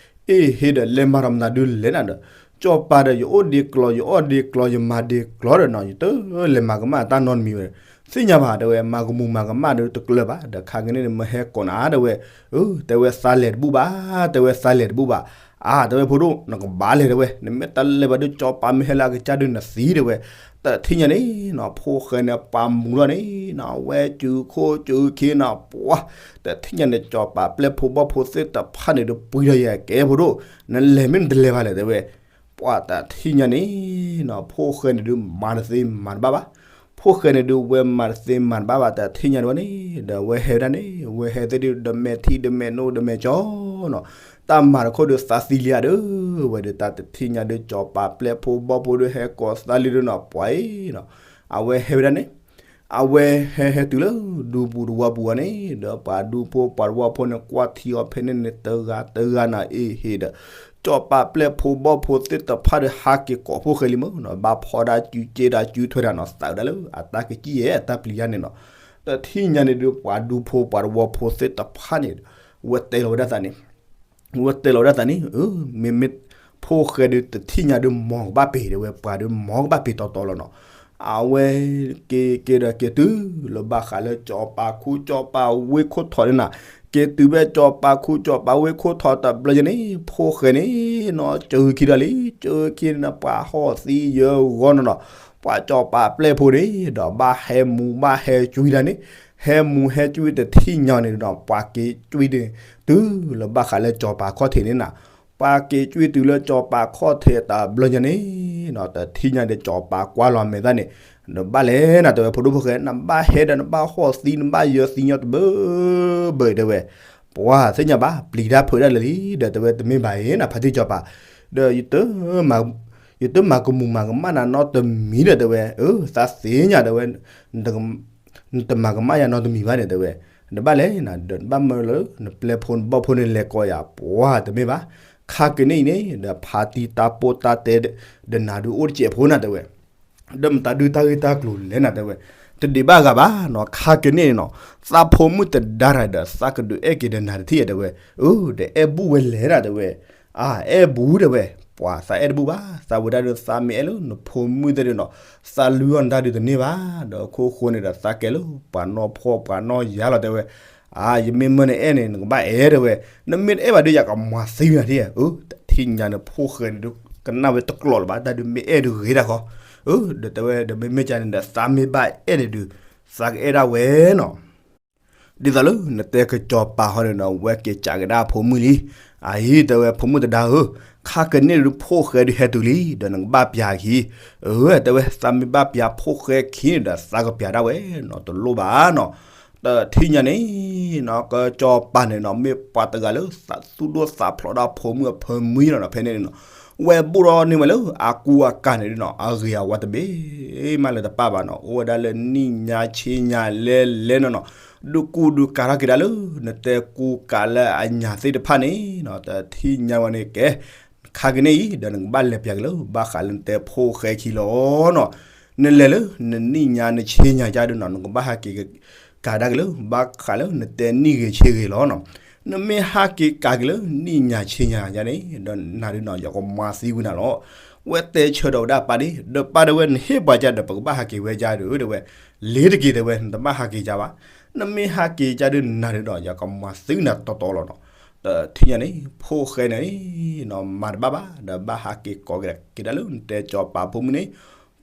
အ့ၣ်ဟ့ဒီးလဲၤမၤဒီးမနုၤဒုးလဲၣ်နၤဒီး, ကၠီၤပၤဒီးယအိၣ်ဒံးကျီၤ ယအီၣ်ဒံးကျီၤ ယမၤဒံးကျီၤဒီးနီၤ ယတလဲၤမၤကမၣ်တၢ်နီတမံၤဝဲ, သ့ၣ်ညါဘၣ်တဲဝဲ မၤကမူၤမၤကမၣ်ဒီးတကျၢၤဘၣ် ဒီးခါကန့ၣ်န့ၣ်မၢဟဲကိးနၤတဲဝဲ, အၢ တဲဝဲသးလဲၤတဘူၣ်ဘၣ် တဲဝဲသးလဲၤတဘူၣ်ဘၣ် အါ တဲဝဲဖိဒိၣ် နကဘၣ်လဲၤတဲဝဲ နမ့ၢ်တလဲၤဘၣ်ဒီးကၠီၤပၤမ့ၢ်ဟဲလၢအကစၢ်ဒုးနသံတဲဝဲ, တထံၣ်ညါန့ၣ်နီၤ ဖိၣ်ဃဲန့ၣ်ပာ်မူထီၣ်န့ၣ်နီၤ ဝဲစုခိၣ်စုခံနီၤ ပှၤ တထံၣ်ညါန့ၣ် ကၠီၤပၤပျဲၢ်ဖိဘီၣ်ဖိသ့ၣ်တဖၣ်န့ၣ်ဒီးပှံၤထီၣ်ယဲကဲဖိဒိၣ်, နလဲၤမ့ၢ်နတလဲၤဘၣ်လဲၣ်တဲဝဲ, ပှၤတထံၣ်ညါန့ၣ်နီၤ ဖိၣ်ဃဲန့ၣ်ဒုးမၤတသ့မၤတဘၣ်ဘၣ်, ဖိၣ်ဃဲန့ၣ်ဒုးဝဲမၤတသ့မၤတဘၣ်ဘၣ် တထံၣ်ညါန့ၣ်ဝဲန့ၣ် ဒီးဝဲဟဲဝဲဒၣ်န့ၣ် ဝဲဟဲသ့ၣ်ဒုး ဒီးမဲာ်ထံဒီးမဲာ်နိဒီးမဲာ်ကၠီနီၤ, တၢ်မၤတခိၣ်ဒုးသးသံလံဧါဒီး ဝဲဒုးတၢ်တထံၣ်ညါဒုး ကၠီၤပၤပျဲၢ်ဖိဘီၣ်ဖိဒုးဟဲကိးသးလံဒုးနီၤ ပှၤအံၤနီၤ, အဝဲဟဲဝဲဒၣ်န့ၣ် အဝဲဟဲဟဲတုၤလၢဒူပူၤတဝီပူၤအီၤန့ၣ် ဒီးပှၤဒူဖိပှၤတဝီဖိန့ၣ် ကွၢ်ထံအီၤဖဲန့ၣ်န့ၣ် တဂၤတဂၤနၤအ့ၣ်ဟ့ဒီး ကၠီၤပၤပျဲၢ်ဖိဘီၣ်ဖိသ့ၣ်တဖၣ်ဒီးဟးက့ၤကိးဖိၣ်ဃဲလံမ့ၢ်နီၤ ဘၣ်ဖီဒါစုက့ဒါစုထွဲတၢ်နီၤ သးဝဲဒၣ်လၢအတၢ်ကစံၣ်ယဲၢ်အတၢ်ပျံၤယါန့ၣ်နီၤ, တထံၣ်ညါန့ၣ်ဒုး ပှၤဒူဖိပှၤတဝီဖိသ့ၣ်တဖၣ်န့ၣ် ဝဲတဲလီၤဝဲဒၣ်သးန့ၣ် ဝဲတဲလီၤဝဲဒၣ်သးန့ၣ် မ့မ့ၢ်ဖိၣ်ဃဲဒုးတထံၣ်ညါဒုးမီၤကဘၣ်ပ့ၤတဲဝဲ ပှၤဒုးမီၤကဘၣ်ပ့ၤတီတီလီၤနီၤ, အဝဲက့ၤက့ၤဒီးက့ၤတုၤလၢဘၣ်ဃးလၢကၠီၤပၤခူကၠီၤပၤဝ့ၢ်ခိၣ်ထီးန့ၣ်နၤ, က့ၤတုၤဖဲကၠီၤပၤခူကၠီၤပၤဝ့ၢ်ခိၣ်ထီးတဘျီညါန့ၣ် ဖိၣ်ဃဲန့ၣ်နီၤ ကၢခံဒီးလံ, ကၢခံန့ၣ်နၤ ပှၤဟီၣ်သံယၢဂီၢ်နီၤနီၤ, ပှၤကၠီၤပၤပျဲၢ်ဖိန့ၣ်ဒီး ဘၣ်ဟဲမူဘၣ်ဟဲကွံတၢ်န့ၣ်, ဟဲမူဟဲကွံတထံၣ်ညါန့ၣ်ဒီး ပှၤက့ၤကွံန့ၣ် တုၤလၢဘၣ်ဃးလၢကၠီၤပၤခီၣ်ထံးန့ၣ်နၤ, ပှၤက့ၤကွံတုၤလၢကၠီၤပၤခီၣ်ထံးတဘျီညါန့ၣ်နီၤ, တထံၣ်ညါဒီးကၠီၤပၤကွၢ်လီၤမဲာ်သၣ်န့ၣ်, နဘၣ်လဲၤနၤ တဲဝဲ ဖိဒိၣ်ဖိၣ်ဃဲ နဘၣ်ဟဲဒီးနဘၣ်ဟီၣ်သံ နဘၣ်ယၢသံညီတဘၢဘၢ တဲဝဲ, ပှၤသ့ၣ်ညါဘၣ် ပျံၤတၢ်ဖုးတၢ်လၢာ်လံ, ဒီးတဲဝဲ တမ့ၢ်ဘၣ်အံၤနၤ ဖါတံၢ်ကၠီၤပၤ, ဒီး ယတမၤကမူၤမၤကမၣ်နၤနီတမံၤဒီး တဲဝဲ, အၢ သးသ့ၣ်ညါ တဲဝဲ နတမၤကမၣ်ယၤနီတမံၤဘၣ်န့ၣ် တဲဝဲ, နဘၣ်လဲၤနၤ ဒီးနဘၣ်မၢလၢ နပျဲၢ်ဖိနဘီၣ်ဖိန့ၣ် လဲၤကိးယၤ ပှၤတမ့ၢ်ဘၣ်, ခါက့ၤန့ၣ်အံၤန့ၣ် ဒီးဖါတံၢ်တၢ်ပိၢ်တၢ်တဲ ဒီးနၤဒုးအိၣ်တစဲးဖိနၤ တဲဝဲ, ဒီးမတၤဒုးတၢ်ဂ့ၢ်တၢ်ကျိၤလဲၣ်နၤ တဲဝဲ, တဒံးဘၣ်ဂၤဘၣ်နီၤ, ခါက့ၤန့ၣ်နီၤ သးဖိမုၣ်တဒါတၢ်ဒီး သးကဒုးအဲၣ်က့ၤဒီးနၤတထံၣ်ဧါ တဲဝဲ, အၢ ဒီးအဲၣ်ဘူၣ်ဝဲလဲၣ်နၤ တဲဝဲ, အါ အဲၣ်ဘူး တဲဝဲ, ပှၤသးအဲၣ်တဘူၣ်ဘၣ်, သးဝဲဒၣ်ဒီး သးမ့ၢ်အဲၣ်လၢနဖိမုၣ်သ့ၣ်ဒီးနီၤ သးလုၢ်အီၣ်နတၢ်ဒုးတန့ၢ်ဘၣ်, ဒီးခိၣ်ဃိန့ၣ်ဒီး သးကဲလၢပှၤနီၢ်ဖှီၣ်ပှၤနီၢ်ယါလီၤ တဲဝဲ, အါ ယမ့ၢ်မၢနအဲၣ်န့ၣ် နကဘၣ်အဲၣ် တဲဝဲ, နမ့ၢ်တအဲၣ်ဘၣ်ဒီး ယကမၤသံနၤဒၣ်ဧါ, အၢ တထံၣ်ညါန့ၣ် ဖိၣ်ဃဲန့ၣ်ဒုး ကနၣ်ဝဲတကျိၤလၢၤဘၣ်, တၢ်ဒုးမ့ၢ်အဲၣ်ဒုးဂ့ၤတၢ်ဃီ, အၢ ဒီးတဲဝဲ ဒီးမ့မ့ၢ်ကန့ၣ်ဒီး သးမ့ၢ်ဘၣ်အဲၣ်န့ၣ်ဒုး သးကအဲၣ်ဒၣ်ဝဲနီၤ ဒ်သိးလၢနတဲကၠီၤပၤဟီန့ၣ်ဒီး ဝဲက့ၤကးကဒါဖိမုၣ်လံ, အအံၤ တဲဝဲ ဖိမုၣ်တဒါဧၢ, ခါက့ၤန့ၣ်ဒုး ဖိၣ်ဃဲဒုးဟဲတုၤလံ ဒီးနကဘၣ်ပျးခံ, အၢ တဲဝဲ သးမ့ၢ်ဘၣ်ပျးဖိၣ်ဃဲခံန့ၣ်ဒီး သးကပျးဒၣ်ဝဲနီၤ တလိၣ်ဘၣ်နီၤ, တထံၣ်ညါန့ၣ်နီၤ ကၠီၤပၤန့ၣ်နီၤ မ့ၢ်ပှၤတဂၤလၢ သးသူၣ်ဒိၣ်သးဖျိးဒၣ်ဖိမုၣ်အဖိမုၣ်လီၤနီၤ, ဖဲန့ၣ်န့ၣ်နီၤ ဝဲဘူးထီၣ်န့ၢ်ဝဲလၢအကူအကၤန့ၣ်နီၤ အဂ့ၤအဝါတဘ့ၣ်မးလၢတပၣ်ဘၣ်နီၤ, အိၣ်ဝဲဒၣ်လၢနံၣ်ညါဆ့ညါလဲလဲနီၤနီၤ, ဒုးကူဒုးကၤထီၣ်က့ၤဒၣ်လၢ နတဲကူကၤလၢအညၣ်သ့ၣ်တဖၣ်န့ၣ်နီၤ, တထံၣ်ညါဝဲန့ၣ်ကဲ ခါက့ၤန့ၣ်အံၤ ဒီးနကဘၣ်လဲၤပျးက့ၤလၢ ဘၣ်ဃးလၢနတဲဖိၣ်ဃဲခံလီၤနီၤ, နလဲၤလၢ နနံၣ်ညါနဆ့ညါကဒီးနီၤ နကဘၣ်ဟးက့ၤ ကၤဒၣ်က့ၤလၢ ဘၣ်ဃးလၢနတဲနံၣ်ဂ့ၤဆ့ဂ့ၤလီၤနီၤ, နမ့ၢ်ဟးက့ၤကၤက့ၤလၢ နံၣ်ညါဆ့ညါယါန့ၣ် ဒီးနၤဒုးနီၤ ယကမၤသံကွံာ်နၤလီၤ, ဝဲတဲဆၢဒီးဝဲဒၣ်ပၢ်ဒ် ဒီးပၢ်ဒီးဝဲ နဟ့ၣ်ပှၤကဒီး ပကဘၣ်ဟးက့ၤဝဲကဒီး တဲဝဲ, လ့ၤတက့ၤ တဲဝဲ နတဘၣ်ဟးက့ၤကဘၣ်, နမ့ၢ်ဟးက့ၤကဒီးနၤဒုးဒီး ယကမၤသံနၤတီတီလီၤနီၤ, တထံၣ်ညါန့ၣ် ဖိၣ်ဃဲန့ၣ်နီၤ မၤတဘၣ်ဘၣ် ဒီးဘၣ်ဟးက့ၤကိးက့ၤဒၣ်လၢ နတဲကၠီၤပၤဖိမုၣ်န့ၣ်,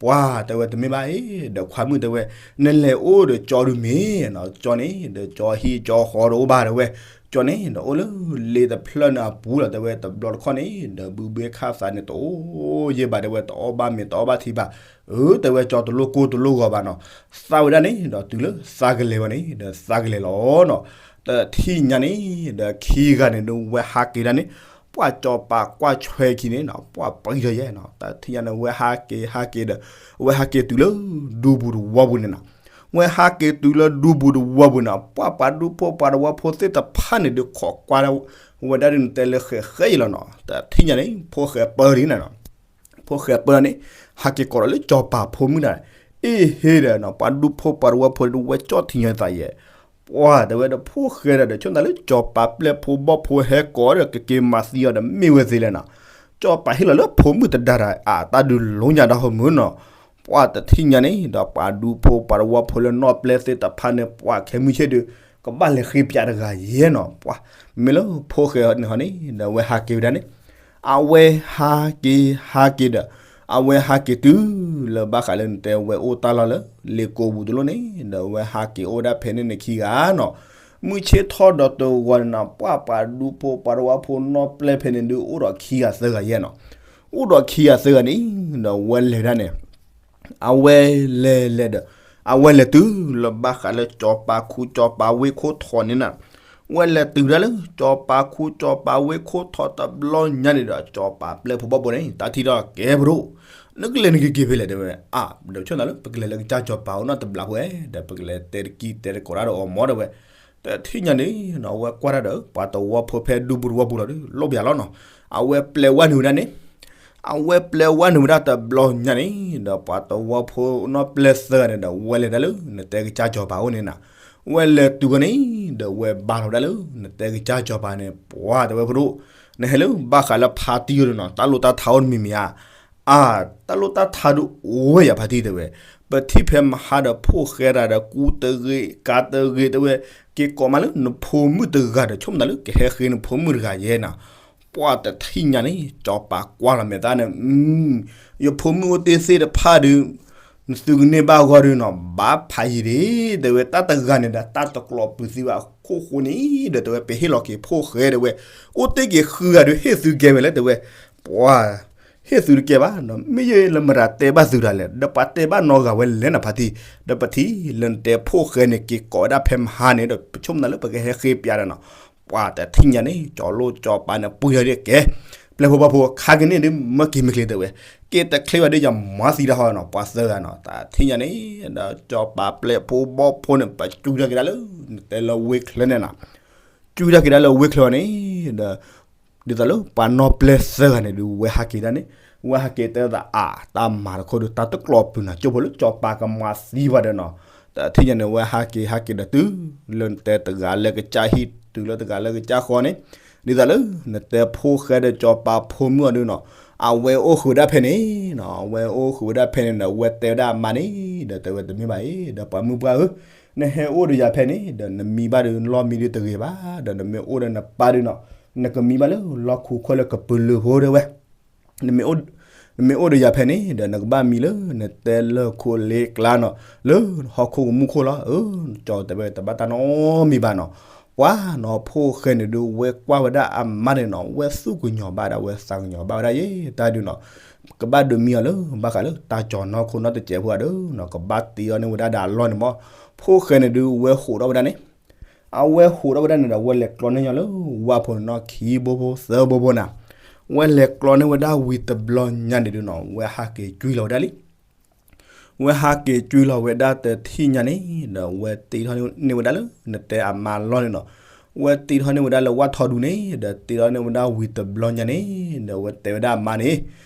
ပှၤတဲဝဲတမ့ၢ်ဘၣ်အံၤ ဒီးခွါမုၣ်တဲဝဲ, နလဲၤအိၣ်ဒီးကၠီဒုးမ့ၢ်နီၤ, ကၠီန့ၣ် ဒီးကၠီဟံၣ်ကၠီဃီတအိၣ်ဘၣ်တဲဝဲ, ကၠီန့ၣ် ဒီးအိၣ်လၢလ့တဖျၢၣ်န့ၣ်အပူၤလီၤ တဲဝဲ, တဘျီတခီၣ်န့ၣ် ဒီးဘုဘ့ခၣ်သးန့ၣ် တအိၣ်ယဲၢ်ဘၣ်တဲဝဲ, တအီၣ်ဘၣ်မ့ၤ တအီၣ်ဘၣ်ထံဘၣ်, အၢ တဲဝဲ ကၠီတလိၣ်ကိၢ်တလိၣ်ဂီၤဘၣ်နီၤ, သးဝဲဒၣ်န့ၣ် ဒီးတုၤလၢသးကလဲၤဝဲန့ၣ် ဒီးသးကလဲၤလီၤနီၤ, တထံၣ်ညါန့ၣ် ဒီးခံဂၤန့ၣ် ဒီးဝဲဟးက့ၤဒၣ်န့ၣ်, ပှၤကၠီၤပၤကွၢ်ဆွဲခံန့ၣ်နီၤ ပှၤပှဲၤထီၣ်ယဲၢ်နီၤ, တထံၣ်ညါန့ၣ် ဝဲဟးက့ၤဟးက့ၤဒီး ဝဲဟးက့ၤတုၤလၢဒူပူၤတဝီပူၤန့ၣ်နီၤ, ဝဲဟးက့ၤတုၤလၢဒူပူၤတဝီပူၤန့ၣ် ပှၤပှၤဒူဖိပှၤတဝီဖိသ့ၣ်တဖၣ်န့ၣ် ဒုးခိးကွၢ်ဝဲဒၣ်ဒုး နတဲလၢဃဲးဃဲးအံၤလီၤနီၤ, တထံၣ်ညါန့ၣ် ဖိၣ်ဃဲပၢလံန့ၣ်နီၤ, ဖိၣ်ဃဲပၢန့ၣ် ဟးက့ၤကိးဒီးလၢကၠီၤပၤဖိမုၣ်ဒၣ်, အ့ဟ့ဒီးနီၤ ပှၤဒူဖိပှၤတဝီဖိဒုး ဝဲကၠီထံညါသးယဲၢ်, ပှၤတဲဝဲဒီး ဖိၣ်ဃဲဒီး ဒီးဆိၣ်သးလၢကၠီၤပၤပျဲၢ်ဖိဘီၣ်ဖိဟဲကိးဒီး ကက့ၤမၤသံအီၤဒီး မ့ၢ်ဝဲသ့လဲၣ်နီၤ, ကၠီၤပၤဟ့ၣ်လီၤလၢဖိမုၣ်တဒါတၢ် အတၢ်ဒုးလိညါဒီးဟီမုၢ်နီၤ, ပှၤတထံၣ်ညါန့ၣ် ဒီးပှၤဒူဖိပှၤတဝီဖိလၢနီၢ်ပျဲၢ်သ့ၣ်တဖၣ်န့ၣ် ပှၤခဲမုၢ်ဆ့ၣ်ဒုး ကဘၣ်လဲၤဃ့ပၠးတဂၤယဲၢ်နီၤ, ပှၤ မ့ၢ်လၢဖိၣ်ဃဲန့ၣ်ဟီန့ၣ် ဒီးဝဲဟးက့ၤဝဲဒၣ်န့ၣ်, အဝဲဟးက့ၤဟးက့ၤဒီး အဝဲဟးက့ၤတုၤလၢဘၣ်ဃးလၢနတဲဝဲအိၣ်တၢ်လီၢ်လၢ လ့ကိပူၤတလိၣ်န့ၣ် ဒီးဝဲဟးက့ၤအိၣ်ဒၣ်ဖဲန့ၣ်န့ၣ်ခံဂၤနီၤ, မုၢ်ဆ့ၣ်ထီၣ်ဒီးတဂီၤန့ၣ်နီၤ ပှၤပှၤဒူဖိပှၤတဝီဖိနီၢ်ပျဲၢ်ဖဲန့ၣ်ဒုး အိၣ်ဒီးခံဂၤသၢဂၤယဲၢ်နီၤ, အိၣ်ဒီးခံဂၤသၢဂၤန့ၣ် ဒီးဝဲလဲၤဒၣ်န့ၣ် အဝဲလဲၤလဲၤဒီး အဝဲလဲၤတုၤလၢဘၣ်ဃးလၢကၠီၤပၤခူကၠီၤပၤဝ့ၢ်ခိၣ်ထီးန့ၣ်နီၤ, ဝဲလဲၤတုၤဒၣ်လၢကၠီၤပၤခူကၠီၤပၤဝ့ၢ်ခိၣ်ထီးတဘျီညါန့ၣ်ဒီး ကၠီၤပၤပျဲၢ်ဖိဘီၣ်ဖိန့ၣ် တၢ်ထံၣ်ထီၣ်ကဲပဒိၣ်, နကလဲၤနကက့ၤဖဲလဲၣ်တဲဝဲ, အါ ဒီးဆိၣ်သးလၢ ပကလဲၤလၢကစၢ်ကၠီၤပၤအိၣ်နီတဘျီဖိဧဲ ဒီးပကလဲၤတဲတကံတဲတကိးတၢ်ဒီးအီၤမ့ၢ်တဲဝဲ, တထံၣ်ညါန့ၣ်နီၤ ဝဲကွၢ်တၢ်ဒီး ပှၤတဝီဖိဖဲဒူပူၤတဝီပူၤလီၤဒုး လိၣ်ပယၤလီၤနီၤ, အဝဲပျဲဝဲနုာ်ဝဲဒၣ်န့ၣ် အဝဲပျဲဝဲနုာ်ဝဲဒၣ်တဘျီညါန့ၣ် ဒီးပှၤတဝီဖိနီၢ်ပျဲၢ်သၢဂၤန့ၣ်ဒီး ဝဲလဲၤဒၣ်လၢ နတဲကစၢ်ကၠီၤပၤအိၣ်န့ၣ်နီၤ, ဝဲလဲၤတုၤဝဲန့ၣ် ဒီးဝဲဘါထီၣ်ဝဲဒၣ်လၢ နတဲကစၢ်ကၠီၤပၤန့ၣ် ပှၤတဲဝဲဖိဒိၣ်, နဟဲလၢဘၣ်ဃးလၢဖါတံၢ်အီၤန့ၣ်နီၤ တၢ်လိၣ်တၢ်ထါအိၣ်တမံၤမံၤဧါ, အါ တၢ်လိၣ်တၢ်ထါဒုးအိၣ်ဝဲယၤဖါတံၢ်တဲဝဲ, ပထံၣ်ဖဲမဟါဒီးဖိၣ်ဃဲတၢ်ဒီး ကူတဂ့ၤ ကၤတဂ့ၤ တဲဝဲ, က့ၤကိးမးလၢနဖိမုၣ်တဂၤဒီး ဆိကမိၣ်တၢ်လၢကဟဲဃ့နဖိမုၣ်တဂၤယဲနၤ. ပှၢ်တထံၣ်ညါန့ၣ် စီၤပၤကွၢ်လီၤမဲာ်သၣ်န့ၣ်, ယဖိမုၣ်အိၣ်တ့ၢ်သ့ၣ်တဖၣ်ဒီး နသုကန့ၢ်ဘၣ်ဂီၢ်ဒုးနီၤ ဘၣ်ဖးယံာ်ဒံး တဲဝဲ, တၢ်တဂၤန့ၣ်ဒီး တၢ်တကျိးပူၤသံဘၣ်အခိၣ်ဃိန့ၣ်ဒီး တဲဝဲ ပဟ့ၣ်လီၤက့ၤဖိၣ်ဃဲတဲဝဲ, အိၣ်တ့ၢ်က့ၤဃုဂၤဒုး ဟ့ၣ်သုကဲဝဲလဲၣ်တဲဝဲ, ပှၢ် ဟ့ၣ်သုတကဲဘၣ်နီၤ, မ့ၢ်ယဲလၢမတၤတဲဘၣ်သုတၢ်လဲၣ်, ဒီးပှၤတဲဘၣ်နီတဂၤဝဲလဲၣ်နၤဖါတံၢ်, ဒီးပထံၣ်လၢနတဲဖိၣ်ဃဲန့ၣ် က့ၤကိးဝဲဒၣ်ဖဲမဟါန့ၣ်ဒီး ပဆိကမိၣ်နၤလၢပကဟဲဃ့ပျးဒီးနီၤ. ပှၢ်တထံၣ်ညါန့ၣ် ကၠီၤလိၣ်ကၠီၤပၤန့ၣ် ပှံၤလီၤဒ်ကဲ, ပျဲၢ်ဖိဘီၣ်ဖိ ခါကန့ၣ်ဒုး မၢက့ၤမ့ၢ်ချ့တဲဝဲ, က့ၤတချ့ဘၣ်ဒ်ယမၤသံတၢ်ဟီနီၤ, ပှၤသၢဂၤနီၤ, တထံၣ်ညါန့ၣ် ဒီးကၠီၤပၤပျဲၢ်ဖိဘီၣ်ဖိန့ၣ် ပကၠူထီၣ်က့ၤဒၣ်လၢ နတဲလၢဝ့ၢ်ချၢန့ၣ်နၤ ကၠူထီၣ်က့ၤဒၣ်လၢဝ့ၢ်ချၢန့ၣ်ဒီး ဒ်သိးလၢပှၤနီၢ်ပျဲၢ်သၢဂၤန့ၣ်ဒုး ဝဲဟးက့ၤဒၣ်န့ၣ်, ဝဲဟးက့ၤတဲသးအါ တၢ်မၤတခီဒုး တၢ်တကျိးပူၤနၤ ကၠိဖိလၢကၠီၤပၤကမၤသံပှၤဒီးနီၤ, တထံၣ်ညါန့ၣ် ဝဲဟးက့ၤဟးက့ၤဒီးတုၤလၢနတဲတဂၤလၢကစၢ်ဟံၣ် တုၤလၢတဂၤလၢကစၢ်ဃီန့ၣ်, ဒ်သိးလၢ နတဲဖိၣ်ဃဲဒီးကၠီၤပၤဖိမုၣ်အီၤဒုးနီၤ, အဝဲအိၣ်ဃုာ်ဝဲဒၣ်ဖဲန့ၣ်နီၤ, အဝဲအိၣ်ဃုာ်ဝဲဒၣ်ဖဲန့ၣ်ဒီး ဝဲတဲဝဲဒၣ်အမါန့ၣ်ဒီး တဲဝဲတမ့ၢ်ဘၣ်အံၤ ဒီးပှၤမုၣ်ပှၢ်ဧၢ, နဟဲအိၣ်ဒီးယၤဖဲန့ၣ်ဒီး နမံဘၣ်ဒုးလီၢ်မံဒုးတဂ့ၤဘၣ်, ဒီးနမ့ၢ်အိၣ်ဒီးနပၢ်ဒုးနီၤ, နကမံဘၣ်လၢလီၢ်ခူၣ်ခီၣ်လၢကပုာ်လုာ်ဖိတဲဝဲ နမ့ၢ်အိၣ်ဒီးယၤဖဲန့ၣ်ဒီး နကဘၣ်မံလၢနတဲလၢၢ်ခိၣ်လ့ကျါနီၤ, လၢဟီၣ်ခိၣ်ကမူၣ်ခိၣ်လီၤ. အၢ ကၠီၤတဲဝဲတဘၣ်တၢ်နီတမံၤဘၣ်နီၤ. ပှၤနီၤ ဖိၣ်ဃဲန့ၣ်ဒုး ဝဲကွၢ်ဝဲဒၣ်အမါန့ၣ်နီၤ, ဝဲသူၣ်ကညီၤဘၣ်ဒၣ်ဝဲသးကညီၤဘၣ်ဝဲဒၣ်ယဲ တၢ်ဒုးနီၤ, ကဘၣ်ဒုးမံအီၤလၢ ဘၣ်ဃးလၢတၢ်ကၠီၤနီၢ်ခိနီၢ်တစဲးဖိအဒုးနီၤ, ကဘၣ်တ့အီၤန့ၢ်ဝဲဒၣ်ဒီးအလီၢ်န့ၣ်မး. ဖိၣ်ဃဲန့ၣ်ဒုး ဝဲဟိးထီၣ်ဝဲဒၣ်န့ၣ် အဝဲဟိးထီၣ်ဝဲဒၣ်န့ၣ်ဒီး ဝဲလဲၤကျီန့ၢ်ညီလၢဝၣ်ဖိန့ၣ်နီၤ ခံဘိဖိသၢဘိဖိနၤ, ဝဲလဲၤကျီန့ၢ်ဝဲဒၣ်ဝံၤတဘျီညါန့ၣ်ဒုးနီၤ ဝဲဟးက့ၤကွံာ်လီၤဝဲဒၣ်လံ. ဝဲဟးက့ၤကွံာ်လီၤဝဲဒၣ်တထံၣ်ညါန့ၣ်ဒီး ဝဲတ့ထီၣ်န့ၢ်ဝဲဒၣ်လၢ နတဲအမါလီၢ်န့ၣ်နီၤ, ဝဲတ့ထီၣ်န့ၢ်ဝဲဒၣ်လၢဝၣ်ထီဒူန့ၣ်ဒီး တ့ထီၣ်န့ၢ်ဝဲဒၣ်ဝံၤတဘျီညါန့ၣ် ဒီးဝဲတဲဝဲဒၣ်အမါန့ၣ်,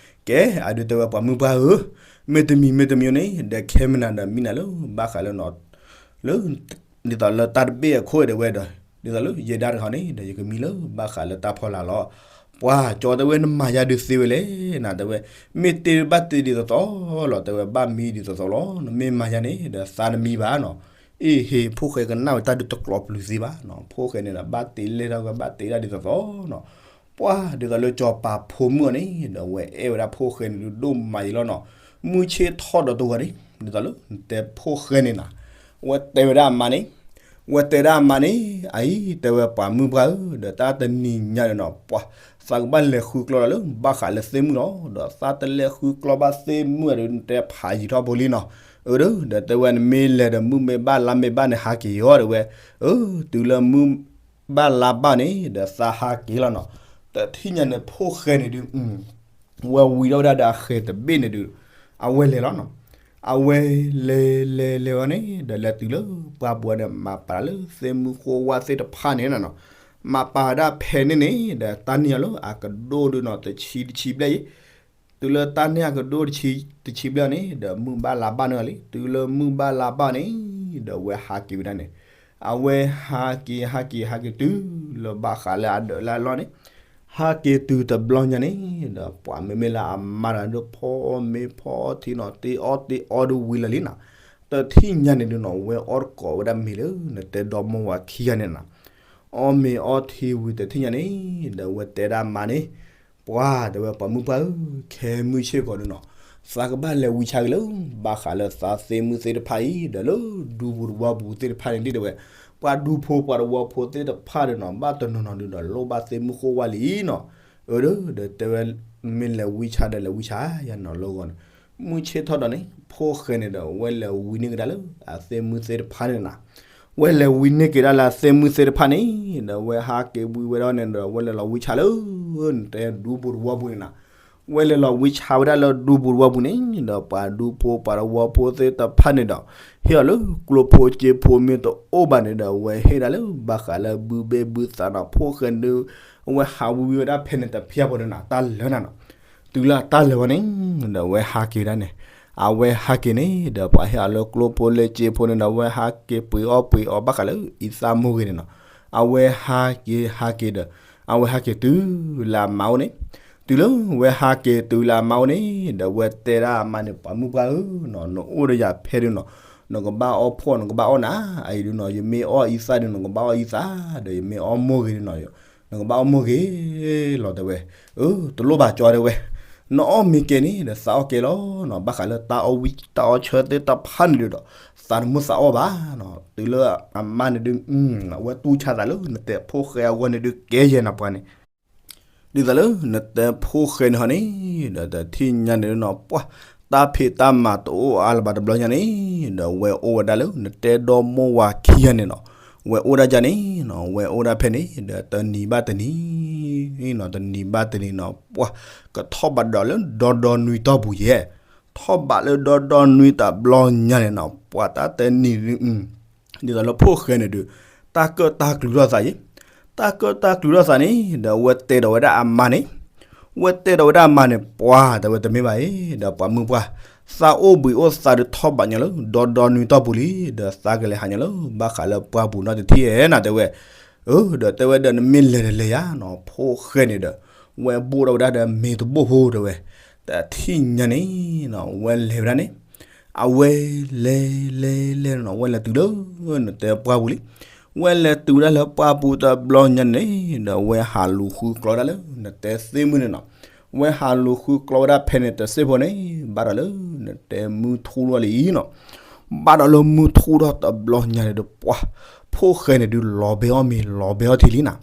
ကဲ အဒုးတဲဝဲပှၤမုၣ်ပှၢ်ဧၢ, မ့ၢ်တမံၤမ့ၢ်တမံၤန့ၣ်ဒီး ခဲမနၤဒီးမံနၤလၢ ဘၣ်ဃးလၢနီၤ လၢ ဒ်သိးလၢတၢ်တဘ့ၣ်အခိၣ်တဲဝဲဒီး ဒ်သိးလၢယဲဒၣ်တခီန့ၣ်ဒီး ယကမံလၢဘၣ်ဃးလၢတၢ်ဖီလာ်လီၤ. ပှၤကၠီၤတဲဝဲ နမၤယၤဒုးသ့ဝဲလဲၣ်နၤ တဲဝဲ, မ့ၢ်တ့ဘၣ်တ့ဒ်သိးသိးလီၤ တဲဝဲ, ဘၣ်မံဒ်သိးသိးလီၤ, နမ့ၢ်မၤယၤန့ၣ်ဒီး သးတမံဘၣ်နီၤ. အ့ဟ့ ဖိၣ်ဃဲကနၣ်ဝဲတၢ်ဒုးတကျိးပျုၤသ့ဘၣ်နီၤ, ဖိၣ်ဃဲန့ၣ်ဒီး ဘၣ်တ့လဲၢ်ထီၣ်ဝဲ ဘၣ်တ့ဒၣ်ဒ်သိးသိးနီၤ. ပှၤဒ်သိးလၢကၠီၤပၤဖိမုၣ်အီၤန့ၣ်ဒီး ဝဲအဲၣ်ဝဲဒၣ်ဖိၣ်ဃဲန့ၣ်ဒုးဒိၣ်မးယံာ်လီၤနီၤ. မုၢ်ဆ့ၣ်ထီၣ်ဒီးတဂီၤန့ၣ် ဒ်သိးလၢ နတဲဖိၣ်ဃဲန့ၣ်နၤ ဝဲတဲဝဲဒၣ်အမါန့ၣ်, ဝဲတဲဒၣ်အမါန့ၣ် အအံၤ တဲဝဲပှၤမုၣ်ပှၢ်ဧၢ, ဒီးတၢ်တနံၤညါန့ၣ်နီၤ ပှၤ သးကဘၣ်လဲၤဃုကျီဒီးလၢဘၣ်ဃးလၢသ့ၣ်မုၣ်လီၤ, ဒီးသးတလဲၤဃုကျီဘၣ်သ့ၣ်မုၣ်ဒီး နတဲဖးယံာ်ထီၣ်ဖိလံနီၤ. အၢ ဒီးတဲဝဲ နမ့ၢ်လဲၤဒီး မုၢ်မ့ၢ်ဘၣ်လါမ့ၢ်ဘၣ်န့ၣ် ဟးက့ၤအီၤ တဲဝဲ. အၢ တုၤလၢမုၢ်ဘၣ်လါဘၣ်န့ၣ်ဒီး သးဟးက့ၤလီၤနီၤ. တထံၣ်ညါန့ၣ် ဖိၣ်ဃဲန့ၣ်ဒုး ဝဲဝံၤထီၣ်ဝဲဒၣ်ဒီးအဃဲၤတဘ့ၣ်န့ၣ်ဒုး အဝဲလဲၤလီၤနီၤ. အဝဲလဲၤလဲၤလဲၤဝဲန့ၣ်ဒီး လဲၤတုၤလၢပှၢ်ပူၤန့ၣ် မၤပာ်လၢသ့ၣ်မုၣ်ဃိဝၣ်သ့ၣ်တဖၣ်န့ၣ်နီၤ, မၤပာ်ဝဲဒၣ်ဖဲန့ၣ်န့ၣ်ဒီး တၢ်န့ၢ်အီၤလၢအကဒိၣ်ဒုးနီၤ တဆံတဆံဘျဲၣ်အံၤ, တုၤလၢတၢ်န့ၢ်အကဒိၣ်တဆံတဆံဘျဲၣ်န့ၣ်ဒီး မုၢ်ဘၣ်လါဘၣ်န့ၣ်လီၤလံ. တုၤလၢမုၢ်ဘၣ်လါဘၣ်န့ၣ်ဒီး ဝဲဟးက့ၤဝဲဒၣ်န့ၣ်, အဝဲဟးက့ၤဟးက့ၤဟးက့ၤတုၤလၢဘၣ်ဃးလၢအဒၢးလၢအလီၢ်န့ၣ်, ဟးက့ၤတုၤတဘျီညါန့ၣ်ဒီး ပှၤမ့မ့ၢ်လၢအမါတဂၤဒုး ဖီအီၣ်မ့ၤဖီအီထံနီၤ တ့အီၣ်တ့အီဒုးဝံၤလၢာ်လံနီၤ. တထံၣ်ညါန့ၣ်ဒုးနီၤ ဝဲအီၣ်တကိးဝဲဒၣ်မ့ၤလၢ နတဲဒီမါဝၤခံဂၤန့ၣ်နီၤ, အီၣ်မ့ၤအီထံဝံၤတထံၣ်ညါန့ၣ်ဒီး ဝဲတဲဒၣ်မါန့ၣ်, ပှၤ တဲဝဲပှၤမုၣ်ပှၢ်ဧၢ, ခဲမုၢ်ဆ့ၣ်ကီးဒုးနီၤ သးကဘၣ်လဲၤဝံဆါက့ၤလၢ ဘၣ်ဃးလၢသးသ့ၣ်မုၣ်သ့ၣ်တဖၣ်အံၤဒီး လၢဒူပူၤတဝီပူၤသ့ၣ်တဖၣ်န့ၣ်ဒ်တဲဝဲ, ပှၤဒူဖိပှၤတဝီဖိသ့ၣ်တဖၣ်ဒုးနီၤ ဘၣ်တနီၤနီၤဒုးဒီး လိၣ်ဘၣ်သ့ၣ်မုၣ်ဃိဝၣ်လံနီၤ. အၢ ဒီး ဒီးတဲဝဲ မ့ၢ်လဲၤဝံဆါဒီး လဲၤဝံဆါယၤနီၤလၢဂီၢ်န့ၣ်, မုၢ်ဆ့ၣ်ထီၣ်ဒီးန့ၣ် ဖိၣ်ဃဲန့ၣ်ဒီး ဝဲလဲၤဝံန့ၢ်ကဒါလၢအသ့ၣ်မုၣ်သ့ၣ်တဖၣ်န့ၣ်နၤ, ဝဲလဲၤဝံန့ၢ်ကဒါလၢအသ့ၣ်မုၣ်သ့ၣ်တဖၣ်န့ၣ်ဒီး ဝဲဟးက့ၤဝံဝဲဒီးန့ၣ်ဒီး ဝဲလဲၤလီၤဝံဆါလၢ နတဲဒူပူၤတဝီပူၤန့ၣ်နၤ, ဝဲလဲၤလီၤဝံဆါဝဲဒၣ်လၢဒူပူၤတဝီပူၤန့ၣ်ဒီး ပှၤဒူဖိပှၤတဝီဖိသ့ၣ်တဖၣ်န့ၣ်ဒီး ဟ့ၣ်အီၤလၢကျိဖိစ့ဖိမ့ၢ်တအိၣ်ဘၣ်န့ၣ်ဒီး ဝဲဟ့ၣ်ဒၣ်လၢဘၣ်ဃးလၢဘုဘ့ၣ်ဘုသးနီၤ ဖိၣ်ဃဲဒုး အဝဲဟးဝံဝဲဒၣ်ဖဲန့ၣ်တဖၣ်ဖိန့ၣ်နၤ တၢ်လၢာ်နၤနီၤ, တုၤလၢအတၢ်လၢာ်ဝဲန့ၣ်ဒီး ဝဲဟးက့ၤဒၣ်န့ၣ်, အဝဲဟးက့ၤန့ၣ်ဒီး ပှၤဟ့ၣ်အီၤလၢကျိဖိလ့စ့ဖိန့ၣ်ဒီး ဝဲဟးက့ၤပှ့ၤအီၣ်ပှ့ၤအီဘၣ်ဃးလၢအံသၣ်မိၢ်ဂ့ၤန့ၣ်နီၤ, အဝဲဟးက့ၤဟးက့ၤဒီး အဝဲဟးက့ၤတုၤလၢအမါအိၣ်န့ၣ်, တုၤလၢဝဲဟးက့ၤတုၤလၢအမါအိၣ်န့ၣ် ဒီးဝဲတဲဒၣ်အမါန့ၣ် ပှၤမုၣ်ပှၢ်ဧၢနီၤ, နအိၣ်ဒီးယၤဖဲဒုးနီၤ, နကဘၣ်အီၣ်ဖှီၣ် နကဘၣ်အီၣ်နၤ, အအံၤဒုးနီၤ ယမ့ၢ်အီၣ်အံသၣ်ဒုး နကဘၣ်အီၣ်အံသၣ်, ဒီးယမ့ၢ်အီၣ်မိၢ်ဂ့ၤဒုးနီၤ နကဘၣ်အီၣ်မိၢ်ဂ့ၤလီၤတဲဝဲ. အၢ တလိၣ်ဘၣ်ကၠီတဲဝဲ, နအီၣ်မ့ၤကဲန့ၣ် ဒီးသးအီၣ်ကဲလီၤနီၤ, ဘၣ်ဃးလၢတၢ်အီၣ်ဝံၣ် တၢ်အီၣ်ဆၢသ့ၣ်တဖၣ်န့ၣ်ဒုးဒီး သးတမုာ်သးအီၣ်ဘၣ်နီၤ, တုၤလၢအမါန့ၣ်ဒုး အဝဲတူၢ်ဆါသးလၢနတဲဖိၣ်ဃဲအဂီၢ်န့ၣ်ဒုးကဲယဲၢ်နီၤပှၤန့ၣ် ဒ်သိးလၢနတဲဖိၣ်ဃဲန့ၣ်ဟီန့ၣ် ဒီးတထံၣ်ညါန့ၣ်နီၤ ပှၤ တၢ်ဖံးတၢ်မၤတအိၣ်အါလၢၤဘၣ်တဘျီညါန့ၣ် ဒီးဝဲအိၣ်ဝဲဒၣ်လၢနတဲဒီမိၢ်ဝၤခံဂၤန့ၣ်နီၤ, ဝဲအိၣ်ဒၣ်ကၢ်န့ၣ်နီၤ ဝဲအိၣ်ဒၣ်ဖဲန့ၣ် ဒီးတနံၤဘၣ်တနံၤနီၤ တနံၤဘၣ်တနံၤနီၤ ပှၤ ကထီၣ်ဘးဒီးလၢဒီဒီနွံတီၢ်ပူၤယဲၢ်, ထီၣ်ဘးလၢဒီဒီနွံတဘျီညါန့ၣ်နီၤ ပှၤတၢ်တနံၤ ဒ်သိးလၢဖိၣ်ဃဲန့ၣ်ဒုး တၢ်ကၢၣ်တၢ်ကျူထီၣ်သးယဲၢ်, တၢ်ကၢၣ်တၢ်ကျူထီၣ်သးန့ၣ် ဒီးဝဲတဲဒီးဝဲဒၣ်အမါန့ၣ်, ဝဲတဲဒီးဝဲဒၣ်အမါန့ၣ် ပှၤတဲဝဲတမ့ၢ်ဘၣ်အံၤ ဒီးပှၤမုၣ်ပှၢ်, သးအိၣ်ဘှံးအိၣ်သးဒုးထီၣ်ဘးညီလၢ ဒီဒီနွံတီၢ်ပူၤလံ, ဒီးသးကလဲၤဟးညီလၢ ဘၣ်ဃးလၢပှၢ်ပူၤနီတထံၣ်ဧဲနီၤတဲဝဲ, အၢ ဒီးတဲဝဲဒီးနမ့ၢ်လဲၤဒီးလဲၤယၤနီၤ ဖိၣ်ဃဲန့ၣ်ဒီး ဝဲဘိၣ်ထီၣ်ဝဲဒၣ်ဒီးမ့ၤတဘိၣ်ဖိတဲဝဲ, တထံၣ်ညါန့ၣ်နီၤ ဝဲလဲၤဝဲဒၣ်န့ၣ် အဝဲလဲၤလဲၤလဲၤနီၤ ဝဲလဲၤတုၤလၢ နတဲပှၢ်ပူၤလံ, ဝဲလဲၤတုၤဝဲဒၣ်လၢပှၢ်ပူၤတဘျီညါန့ၣ် ဒီးဝဲဟးလူၤဃုကျီဝဲဒၣ်လၢ နတဲသ့ၣ်မုၢ်န့ၣ်နီၤ, ဝဲဟးလူၤဃုကျီဝဲဒၣ်ဖဲန့ၣ်တစ့ၢ်ဖိန့ၣ် ဘၣ်ဒီးလၢ နတဲမုၢ်ထူၣ်လီၤလံနီၤ, ဘၣ်ဒီးလၢမုၢ်ထူၣ်ထီၣ်တဘျီညါန့ၣ်ဒီးပှၤ ဖိၣ်ဃဲန့ၣ်ဒုးလီၤဘဲအီၣ်မ့ၤလီၤဘဲအီထံလံနီၤ,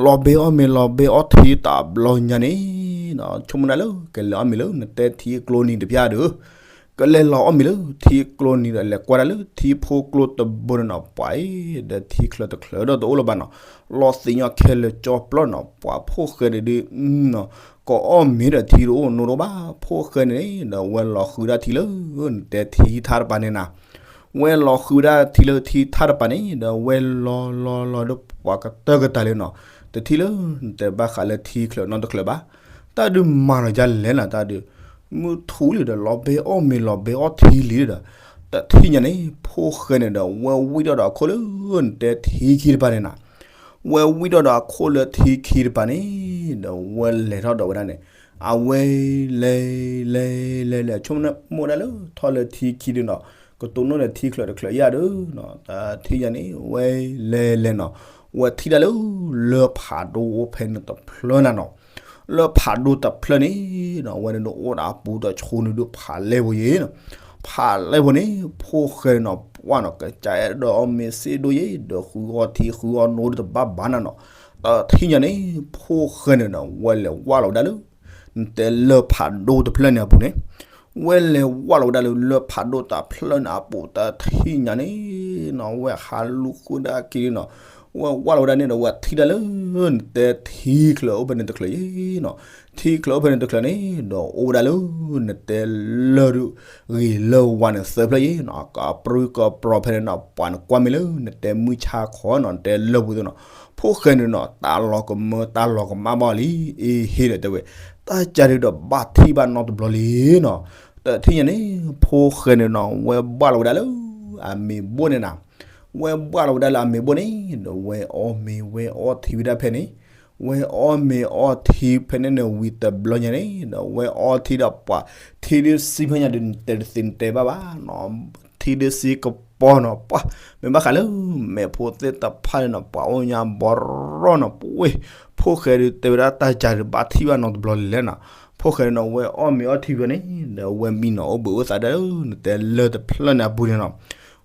လီၤဘဲအီၣ်မ့ၤလီၤဘဲအီထံတဘျီညါန့ၣ်နီၤ ဆိကမိၣ်ဒၣ်လၢ ကလဲၤအီၣ်မ့ၤလၢ နတဲထံကျိနံၤတဖၣ်ဒီး ကလဲၤလီၤအီၣ်မ့ၤလၢထံကျိနံၤဒီး လဲၤကွၢ်ဒၣ်လၢထံဖိကျိတဘိန့ၣ်နီၤ ပှၤအံၤ ဒီးထံချၢတချၢဒီးတအိၣ်လၢၤဘၣ်နီၤ, လီၤသ့ၣ်ညါခဲလၢာ်ကၠီပျီနီၤ ပှၤဖိၣ်ဃဲန့ၣ်ဒုး ကအီၣ်မ့ၤဒီးထံတအိၣ်နိတအိၣ်ဘၣ် ဖိၣ်ဃဲန့ၣ် ဒီးဝဲလီၤဃုဒၣ်ထံလၢ နတဲထံထၣ်တပၤန့ၣ်နီၤ, ဝဲလီၤဃုဒၣ်ထံလၢထံထၣ်တပၤန့ၣ် ဒီးဝဲလီၤလီၤလီၤဒီးပှၤကတၢၢ်ကတၢၢ်လံနီၤ, တထံၣ်လၢ နတဲဘၣ်ဃးလၢထံချၢနီတချၢဘၣ်, တၢ်ဒုးမၤလီၤယါလဲၣ်နီၤ တၢ်ဒုး မုၢ်ထူၣ်လံဒီးလီၤဘဲအီၣ်မ့ၤလီၤဘဲအီထံလံဒီး တထံၣ်ညါန့ၣ် ဖိၣ်ဃဲန့ၣ်ဒီး ဝဲဝံၣ်ထီၣ်ဒီးအခိၣ်လၢ နတဲထံခံတပၤန့ၣ်နီၤ, ဝဲဝံၣ်ထီၣ်ဒီးအခိၣ်လၢထံခံတပၤန့ၣ် ဒီးဝဲလဲၤထီၣ်ဒီးဝဲဒၣ်န့ၣ် အဝဲလဲၤလဲၤလဲၤလဲၤ ဆိကမိၣ်ဒၣ်လၢထီၣ်လၢထံခံဒုးနီၤ, ကတိၤနိၣ်ဒီးထံချၢတချၢယါဒီးနီၤ, တထံၣ်ညါန့ၣ် ဝဲလဲၤလဲၤနီၤ, ဝဲထံၣ်ဒၣ်လၢ လၢဖးဒိၣ်အိၣ်ဖဲန့ၣ်တဖျၢၣ်နၤနီၤ လၢဖးဒိၣ်တဖျၢၣ်န့ၣ်နီၤ ဝဲန့ၣ်ဒုးအိၣ်ဒီးအပူၤဒီးဆိန့ၣ်ဒုးဖးလဲၢ်ဖိယဲၢ်နီၤ, ဖးလဲၢ်ဖိန့ၣ် ဖိၣ်ဃဲန့ၣ်နီၤ ပှၢ်နီၤ ကစၢ်အဲၣ်ဒိးအီၣ်မ့ၤစ့ဒိၣ်ယဲၢ် ဒီးဃုအီထံဃုအီနိဒုးတဘၣ်ဘၣ်နၤနီၤ, တထံၣ်ညါန့ၣ် ဖိၣ်ဃဲန့ၣ်ဒီး ဝဲလဲၤဝၢ်လီၤဝဲဒၣ်လၢ နတဲလၢဖးဒိၣ်တဖျၢၣ်န့ၣ်အပူၤန့ၣ် ဝဲလဲၤဝၢ်လီၤဝဲဒၣ်လၢ လၢဖးဒိၣ်တဖျၢၣ်န့ၣ်အပူၤ တထံၣ်ညါန့ၣ်နီၤ ဝဲဟးလူၤဃုဒၣ်က့ၤနီၤ, ဝဲဝၢ်လီၤဝဲဒၣ်န့ၣ်ဒီး ဝဲထံၣ်ဒၣ်လၢ နတဲထံချၢအိၣ်ဖဲန့ၣ်တချၢယဲၢ်နီၤ, ထံချၢအိၣ်ဖဲန့ၣ်တချၢန့ၣ် ဒီးအိၣ်ဝဲဒၣ်လၢ နတဲလၢ ဂ့ၤလၢဝါန့ၣ်သၢဖျၢၣ်ယဲၢ်နီၤ, ကပြုၢ်ကပြီၤဖဲန့ၣ်နီၤ ပှၤနကွၢ်မ့ၢ်လၢ နတဲမုၢ်ဆါခီနီၤ နတဲလၢပူၤသ့ၣ်နီၤ, ဖိၣ်ဃဲန့ၣ်နီၤ တၢ်လီၤကမၢတၢ်လီၤကမၣ်ဘၣ်လံ, အ့ဟ့ဒီးတဲဝဲ, တၢ်ကၢ်ဒုးဒီးဘၣ်ထံၣ်ဘၣ်နီတဘျီလံနီၤ, တထံၣ်ညါန့ၣ် ဖိၣ်ဃဲန့ၣ်နီၤ ဝဲဘၣ်လီၤဝဲဒၣ်လၢ အမ့ၤဘိၣ်န့ၣ်နၤ ဝဲဘၣ်လီၤဝဲဒၣ်လၢအမ့ၤဘိၣ်န့ၣ် ဒီးဝဲအီၣ်မ့ၤဝဲအီထံဝဲဒၣ်ဖဲန့ၣ်, ဝဲအီၣ်မ့ၤအီထံဖဲန့ၣ်န့ၣ်ဝံၤတဘျီညါန့ၣ် ဒီးဝဲအီထံဒီးပှၤ ထံဒုးစံဖဲညါဒုး နတဲတသ့နတဲဘၣ်ဘၣ်နီၤ, ထံဒုးစံကပီၤနီၤ ပှၤ မ့ၢ်ဘၣ်ဃးလၢ မဲာ်ဖိသ့ၣ်တဖၣ်န့ၣ်နီၤ ပှၤအိၣ်ညါဘီရီနီၤ ပဝဲ ဖိၣ်ဃဲဒုးတဲဝဲဒၣ်တၢ်ကၢ်ဒုး ဘၣ်ထံၣ်ဘၣ်နီတဘျီလဲၣ်နီၤ, ဖိၣ်ဃဲန့ၣ်နီၤ ဝဲအီၣ်မ့ၤအီထံဖဲန့ၣ် ဒီးဝဲမံနီၤအိၣ်ဘှံးအိၣ်သးဒၣ် နတဲလၢတဖျၢၣ်န့ၣ်အပူၤန့ၣ်နီၤ,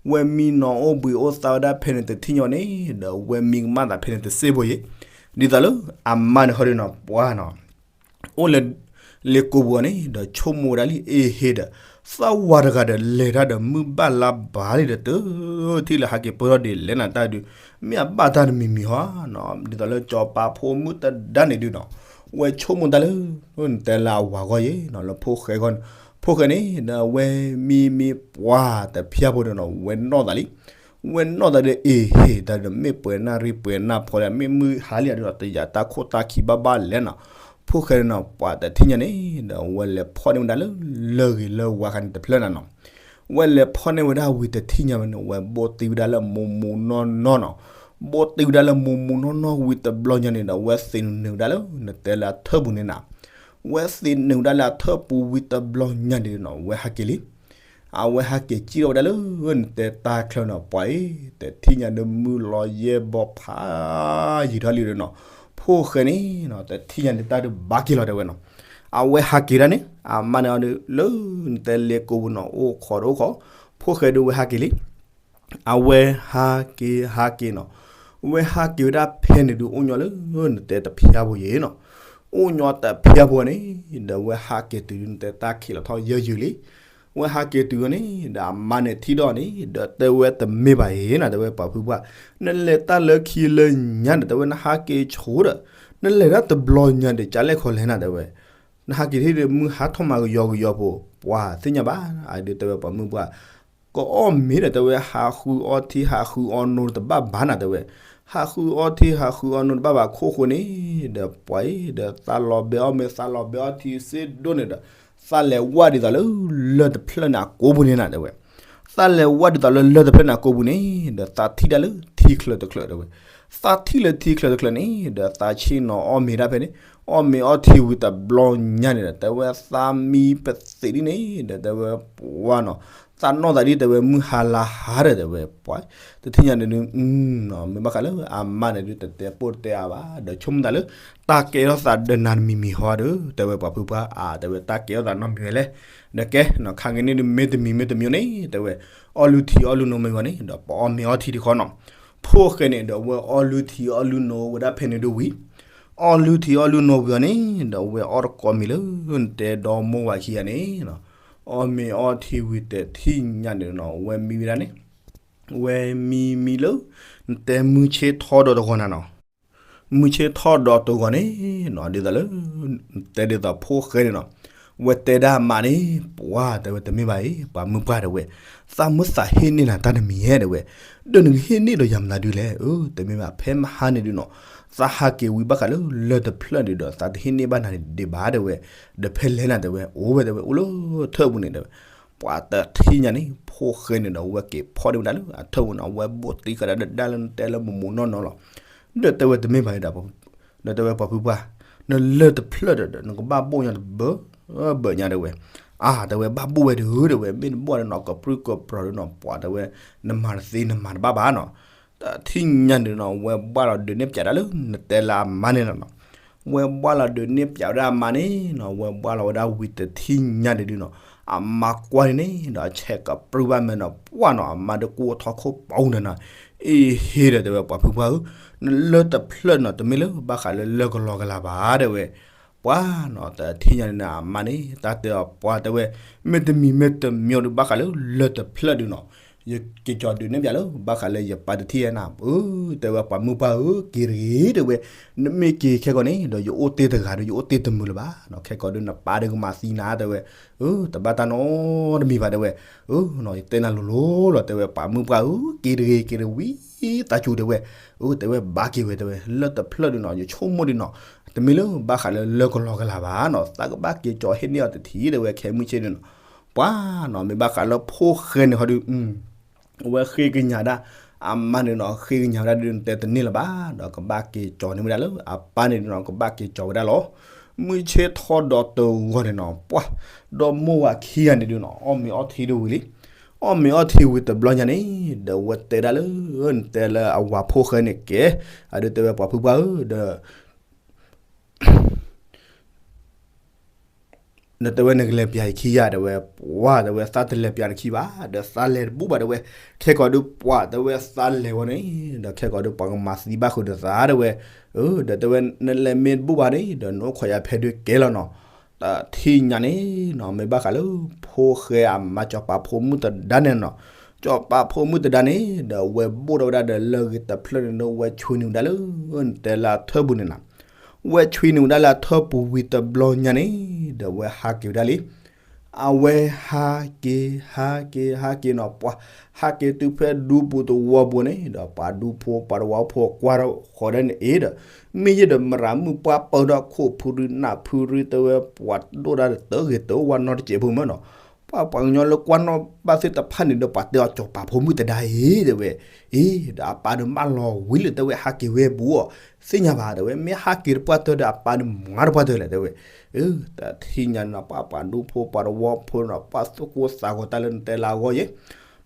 ဝဲမံနီၤအိၣ်ဘှံးအိၣ်သးဝဲဒၣ်ဖဲန့ၣ်တထံၣ်ညါန့ၣ် ဒီးဝဲမံကမၣ်သးဖဲန့ၣ်တစ့ၢ်ဖိယဲၢ်, ဒ်သိးလၢ အမါန့ၣ်ဟီဒုးနီၤ ပှၤနီၤ အိၣ်လၢ လ့ကိပူၤအီၤန့ၣ် ဒီးဆိကမိၣ်ဝဲဒၣ်လံ အ့ဟ့ဒီး သးဝၤတဂၤဒီးလဲၤတၢ်ဒီးမုၢ်ဘၣ်လါဘၣ်လံဒီး တထံၣ်လၢဟးက့ၤပၢၢ်ထီၣ်ဒ်လဲၣ်နၤတၢ်ဒုး မ့ၢ်အဘၣ်တၢ်တမံၤမံၤဟီနီၤ, ဒ်သိးလၢစီၤပၤဖိမုၣ်တဒါန့ၣ်ဒုးနီၤ ဝဲဆိကမိၣ်တၢ်လၢ နတဲလၢအဝၤဂီၢ်ယဲၢ်နီၤ လၢဖိၣ်ဃဲဂီၢ်န့ၣ် ဖိၣ်ဃဲန့ၣ် ဒီးဝဲမံမံပှၤတဖၣ်ဖိဒီးနီၤ ဝဲနီၢ်သးလံ ဝဲနီၢ်သးဒီး အ့ဟ့ တၢ်ဒီးမ့ၢ်ပှဲၤနၣ်ရံၣ်ပှဲၤနၣ်ဖီလၢ မ့ၢ်မုၢ်ဟါလံဒီး တယာ်တၢ်ခိၣ်တၢ်ခံဘၣ်ဘၣ်လဲၣ်နီၤ, ဖိၣ်ဃဲန့ၣ်နီၤ ပှၤတထံၣ်ညါန့ၣ် ဒီးဝဲလဲၤဖီၣ်န့ၢ်ဝဲဒၣ်လၢ လၢဂ့ၤလၢဝါခါန့ၣ်တဖျၢၣ်နၤနီၤ, ဝဲလဲၤဖီၣ်န့ၢ်ဝဲဒၣ်ဝံၤတထံၣ်ညါဝဲန့ၣ် ဝဲဘိၣ်တံၢ်ဝဲဒၣ်လၢမူမူနီၢ်နီၢ်နီၤ, ဘိၣ်တံၢ်ဝဲဒၣ်လၢမူမူနီၢ်နီၢ်ဝံၤတဘျီညါန့ၣ်ဒီး ဝဲသ့ၣ်နုာ်နုာ်ဝဲဒၣ်လၢ နတဲလၢအထၢၣ်ပူၤန့ၣ်နၤ, ဝဲသ့ၣ်နုာ်ဝဲဒၣ်လၢအထၢၣ်ပူၤဝံၤတဘျီညါန့ၣ်နီၤ ဝဲဟးက့ၤလံ. အဝဲဟဲက့ၤစံၣ်ထီၣ်ဝဲဒၣ်လၢနတဲတၢ်ချၢနီၤ ပှၤအံၤ တထံၣ်ညါဒီးမုၢ်လီၤယဲၢ်ဘီဖးယံာ်ထီၣ်လံဒီးနီၤ, ဖိၣ်ဃဲန့ၣ်နီၤ တထံၣ်ညါန့ၣ်တၢ်ဒုးဘၣ်က့ၤလီၤတဲဝဲနီၤ. အဝဲဟးက့ၤဒၣ်န့ၣ် အမါန့ၣ်အီၤဒီး လၢနတဲလ့ကိပူၤနီၤ အိၣ်ခိးတအိၣ်ခိး, ဖိၣ်ဃဲဒုးဝဲဟးက့ၤလံ. အဝဲဟးက့ၤဟးက့ၤနီၤ, ဝဲဟးက့ၤဝဲဒၣ်ဖဲန့ၣ်ဒုး အိၣ်ညီလၢနတဲတဖျၢၣ်ဖိယံၤနီၤ, အိၣ်ညီတဖျၢၣ်ဖိန့ၣ် ဒီးဝဲဟးက့ၤတုၤဒုး နတဲတၢ်ခံးလီၤထီၣ်ယဲၢ်ယုာ်လံ. ဝဲဟးက့ၤတုၤန့ၣ် ဒီးအမါန့ၣ်ထံၣ်ဒီးန့ၣ် ဒီးတဲဝဲတမ့ၢ်ဘၣ်အံၤနီၤ တဲဝဲပှၤဖုပှၢ်, နလဲၤတၢ်လၢခံလၢညါဒီး တဲဝဲနဟးက့ၤဆိဒီး နလဲၤဒၣ်တဘျီညါဒီး ကလဲၣ်ခီလဲၣ်နၤ တဲဝဲ နဟးက့ၤထံၣ်ဒီး မုၢ်ဟါထီၣ်မးကယီကယီဖိ ပှၤသ့ၣ်ညါဘၣ်, အဒုးတဲဝဲပှၤမုၢ်ပှၢ်, ကအီၣ်မ့ၤဒီး တဲဝဲ ဟးဃုအီထံ ဟးဃုအီနိတဘၣ်ဘၣ်နၤ တဲဝဲ, ဟးဃုအီထံ ဟးဃုအီနိတဘၣ်ဘၣ် ခိၣ်ဃိန့ၣ် ဒီးပှၤအံၤ ဒီးသးလီၤဘဲအီၣ်မ့ၤ သးလီၤဘဲအီထံစ့ဒိၣ်န့ၣ်ဒီး သးလဲၤဝဲဒ်သိးလၢ လၢၢ်တဖျၢၣ်န့ၣ်အကိပူၤန့ၣ်နၤ တဲဝဲ သးလဲၤဝဲဒ်သိးလၢလၢၢ်တဖျၢၣ်န့ၣ်အကိပူၤန့ၣ် ဒီးသးထံၣ်ဒၣ်လၢထံချၢတချၢ တဲဝဲ, သးထံၣ်လၢထံချၢတချၢန့ၣ် ဒီးသးဆ့ၣ်နီၤအီၣ်မ့ၤဒၣ်ဖဲန့ၣ်, အီၣ်မ့ၤအီထံဝံၤတဘျီညါန့ၣ်ဒီး တဲဝဲသးမံပသံးဒ်န့ၣ် ဒီးတဲဝဲပှၤနီၤ, သးနီၢ်သးဒ်တဲဝဲမုၢ်ဟါလါဟါဒီး တဲဝဲပှၤ, တထံၣ်ညါန့ၣ်ဒုး မ့ၢ်ဘၣ်ဃးလၢအမါန့ၣ်ဒုး တတဲပိၢ်တတဲအါဘၣ် ဒီးဆိကမိၣ်သးလၢ တၢ်ကဲထီၣ်သးဒီးနၤတမံၤမံၤဟီဒီး တဲဝဲပှၤဖုပှၢ်အါ တဲဝဲတၢ်ကဲထီၣ်သးနီတမံၤဝဲလဲၣ်, ဒီးကဲ ခါက့ၤန့ၣ်ဒုး မ့ၢ်တမံၤမ့ၢ်တမံၤန့ၣ် တဲဝဲ အီၣ်လုၢ်ထံအီၣ်လုၢ်နိမ့ၢ်ဂီၤန့ၣ် ဒီးပအီၣ်မ့ၤအီထံတခီနီၤ, ဖိၣ်ဃဲန့ၣ်ဒီး ဝဲအီၣ်လုၢ်ထံအီၣ်လုၢ်နိဝဲဒၣ်ဖဲန့ၣ်ဒုးဝံၤ, အီၣ်လုၢ်ထံအီၣ်လုၢ်နိဝံၤအီၤန့ၣ် ဒီးဝဲအီၣ်တကိးမံၤလၢ နတဲဒီမိၢ်ဝၤခံဂၤန့ၣ် အီၣ်မ့ၤအီထံဝံၤတထံၣ်ညါန့ၣ်နီၤ ဝဲမံဝဲဒၣ်န့ၣ်, ဝဲမံမံလၢ နတဲမုၢ်ဆ့ၣ်ထီၣ်ဒီးတဂီၤနၤနီၤ, မုၢ်ဆ့ၣ်ထီၣ်ဒီးတဂီၤန့ၣ်နီၤ ဒ်သိးလၢ နတဲဒ်သိးဖိၣ်ဃဲန့ၣ်နီၤ, ဝဲတဲဒၣ်အမါန့ၣ် ပှၤတဲဝဲတမ့ၢ်ဘၣ်အံၤ ပှၤမုၢ်ပှၢ်တဲဝဲ, သးမုၢ်သးဟ့ၣ်န့ၢ်နၤတၢ်တမံၤဧဲ တဲဝဲ, ဒီးနကဟ့ၣ်န့ၢ်ဒီးယၤမနုၤဒုးလဲၣ်, အၢ တမ့ၢ်ဘၣ် ဖဲမဟါန့ၣ်ဒုးနီၤ, သးဟးက့ၤဝံၤဘၣ်ဃးလၢလၢၢ်တဖျၢၣ်န့ၣ်ဒီး သးတဟ့ၣ်န့ၢ်ဘၣ်နၤန့ၣ်ဒံးဘၣ်တဲဝဲ, ဒီးဖဲလဲၣ်နၤတဲဝဲ အိၣ်ဝဲတဲဝဲ အိၣ်လၢထၢၣ်ပူၤန့ၣ်တဲဝဲ, ပှၤတထံၣ်ညါန့ၣ် ဖိၣ်ဃဲန့ၣ်ဒီး ဝဲက့ၤဖီၣ်ဒ့ဝဲဒၣ်လၢအထၢၣ်ပူၤန့ၣ် အဝဲဘိၣ်တံၢ်ဃာ်ဒၣ်ဒၣ်လၢနတဲလၢမူးမူးနီၢ်နီၢ်လီၤ, ဒီးတဲဝဲတမ့ၢ်ဘၣ်ဒီး ဒီးတဲဝဲပှၤဖုပှၢ်, နလၢၢ်တဖျၢၣ်ဒီး နကဘၣ်ဘိၣ်ညါတဘၢ ဘၢၣ်ညါတဲဝဲ, အါ တဲဝဲဘၣ်ဘိၣ်ဝဲဒုး တဲဝဲ မ့ၢ်တဘိၣ်ဒီးနီၤ ကပြုၢ်ကပြီၤဒုးနီၤ ပှၤတဲဝဲ, နမၤတသ့နမၤတဘၣ်ဘၣ်နီၤ, တထံၣ်ညါန့ၣ်နီၤ ဝဲဘၣ်လီၤဒုးန့ၢ်ပၠးဒၣ်လၢ နတဲလၢအမါန့ၣ်လီၤနီၤ, ဝဲဘၣ်လီၤဒုးန့ၢ်ပၠးဝဲဒၣ်အမါန့ၣ်နီၤ ဝဲဘၣ်လီၤဝဲဒၣ်ဝံၤတထံၣ်ညါန့ၣ်ဒုးနီၤ, အမါကွၢ်န့ၣ်န့ၣ်ဒီး ဆဲးကပြုၢ်ဘၣ်မဲာ်နီၤ ပှၢ်နီၤ အမါဒုးကိၢ်ထီၣ်ခိၣ်ပူၤန့ၣ်နီၤ, အ့ဟ့ဒီးတဲဝဲပှၤဖုပှၢ်ဧၢ, နလၢၢ်တဖျၢၣ်နီၤ တမ့ၢ်လၢဘၣ်ဃးလၢလၢၢ်ကလီကလၤဘၣ်တဲဝဲ, ပှၤနီၤ တထံၣ်ညါန့ၣ် အမါန့ၣ် တၢ်တဲအီၤပှၤတဲဝဲ, မ့ၢ်တမံၤမ့ၢ်တမံၤဒုးဘၣ်ဃးလၢလၢၢ်တဖျၢၣ်ဒုးနီၤ, ယက့ၤကီၤဒုးန့ၢ်ပၠးလၢ ဘၣ်ဃးလၢယပၢ်တထံၣ်ညါနၤ, အၢ တဲဝဲပှၤမုၢ်ပှၢ်ဧၢ က့ၤတဂ့ၤတဲဝဲ, နမ့ၢ်က့ၤခဲကီးန့ၣ်ဒီး ယအိၣ်တ့ၢ်တဂၤဒီး ယအိၣ်တ့ၢ်တမုာ်လၢၤဘၣ်နီၤ, ခဲကီးဒုးနပၢ်ဒုးကမၤသံနၤတဲဝဲ, အၢ တဘၣ်တၢ်နီတမံၤဘၣ်တဲဝဲ, အၢ ယတဲနၤလိၤလိၤလီၤ တဲဝဲပှၤမုၢ်ပှၢ်ဧၢ က့ၤတဂ့ၤ က့ၤတဝံၤ သးစူၤတဲဝဲ, အၢ တဲဝဲဘၣ်က့ၤဝဲတဲဝဲ လၢၢ်တဖျၢၣ်ဒုးနီၤ ယဆိကမိၣ်ဒုးနီၤ, တမ့ၢ်လၢဘၣ်ဃးလၢလၢၢ်ကလီကလၤဘၣ်နီၤ, သးကဘၣ်က့ၤကီၤဟ့ၣ်န့ၢ်အီၤတထံၣ်တဲဝဲ ခဲမုၢ်ဆ့ၣ်ဒုးနီၤ, ပှၤနီၤ မ့ၢ်ဘၣ်ဃးလၢဖိၣ်ဃဲန့ၣ်ဟီဒုး အဝဲဃ့ကညးဒၣ်, အမါန့ၣ်နီၤ ဃ့ကညးဝဲဒၣ်ဒုး နတဲတန့ၢ်လၢၤဘၣ်, ဒီးကဘၣ်က့ၤကၠီၤန့ၢ်ဝဲဒၣ်လၢ အပၢ်န့ၣ်ဒုးနီၤ ကဘၣ်က့ၤကၠီၤဝဲဒၣ်လီၤ. မုၢ်ဆ့ၣ်ထီၣ်ဒီးတဂီၤန့ၣ်နီၤ ပှၤ, ဒီမိၢ်ဝၤခံဂၤန့ၣ်ဒုးနီၤ အီၣ်မ့ၤအီထံဒုးဝံၤလံ. အီၣ်မ့ၤအီထံဝံၤတဘျီညါန့ၣ် ဒီးဝဲတဲဒၣ်လၢ နတဲလၢအဝၤဖိၣ်ဃဲန့ၣ်ကဲ, အဒုးတဲဝဲပှၤဖုပှၢ်ဧၢ, ဒီး နတဲဝဲနကလဲၤပျးယခံယၤ တဲဝဲ, ပှၤတဲဝဲ သးတလဲၤပျးနခံဘၣ်, ဒီးသးလဲၤတဘူၣ်ဘၣ်တဲဝဲ, ခဲကီးဒုးပှၤတဲဝဲသးလဲၤဝဲန့ၣ်, ဒီးခဲကီးဒုး ပှၤကမၤသံဘၣ်ဃုာ်ဒီးသးတဲဝဲ, ဒီးတဲဝဲ နလဲၤမ့ၢ်တဘူၣ်ဘၣ်န့ၣ် ဒီးနအိၣ်ခိးယၤဖဲဒုးကဲလီၤနီၤ. တထံၣ်ညါန့ၣ်နီၤ မ့ၢ်ဘၣ်ဃးလၢ ဖိၣ်ဃဲအမါစီၤပၤဖိမုၣ်တဒါန့ၣ်နီၤ, စီၤပၤဖိမုၣ်တဒါန့ၣ် ဒီးဝဲဘိၣ်ထီၣ်ဝဲဒၣ်ဒီးလၢၢ်ဂ့ၤတဖျၢၣ်န့ၣ် ဝဲဆွံနုာ်ဝဲဒၣ်လၢ နတဲလၢအထၢၣ်ပူၤန့ၣ်နီၤ. ဝဲဆွံနုာ်ဝဲဒၣ်လၢအထၢၣ်ပူၤဝံၤတဘျီညါန့ၣ် ဒီးဝဲဟးက့ၤဝဲဒၣ်လံ. အဝဲဟးက့ၤ ဟးက့ၤ ဟးက့ၤနီၤ ပှၤ, ဟးက့ၤတုၤဖဲဒူပူၤသဝီပူၤန့ၣ် ဒီးပှၤဒူဖိ ပှၤတဝီဖိကွၢ်ထီၣ်ဃီဒၣ်န့ၣ်အံၤဒီး မ့ၢ်ယဲဒီးမရၤမုၣ်ပှၢ်ပၢထီၣ်ခိၣ်ဖုရံနၢ်ဖုရံ တဲဝဲပှၤဒိၣ်ဒၣ်တၢ်ဂ့ၤတအိၣ်ဝဲနီတစဲးဖိမ့ၢ်နီၤ. ပှၤပှၤကညီလၢကွၢ်နီၣ်ဘၣ်သ့ၣ်တဖၣ်န့ၣ်ဒီး ပှၤတဲအီၤ စီၤပၤဖိမုၣ်တဒါအံၤ တဲဝဲ, အ့ ဒီးအပၢ်ဒီးမၢလီၤဝံၤလၢ တဲဝဲ ဟးက့ၤဝဲဘူးအီၤ, သ့ၣ်ညါဘၣ် တဲဝဲ, မ့ၢ်ဟးက့ၤတပှၢ်တၢၢ်ဒီး အပၢ်ဒီးမၤတပှၢ်တၢၢ်လဲၣ် တဲဝဲ. တထံၣ်ညါန့ၣ်နီၤ ပှၤပှၤဒူဖိပှၤတဝီဖိနီၤ ပှၤသူၣ်ကိၢ်သးဂီၤတၢ်လၢနတဲလၢအဂီၢ်ယဲ,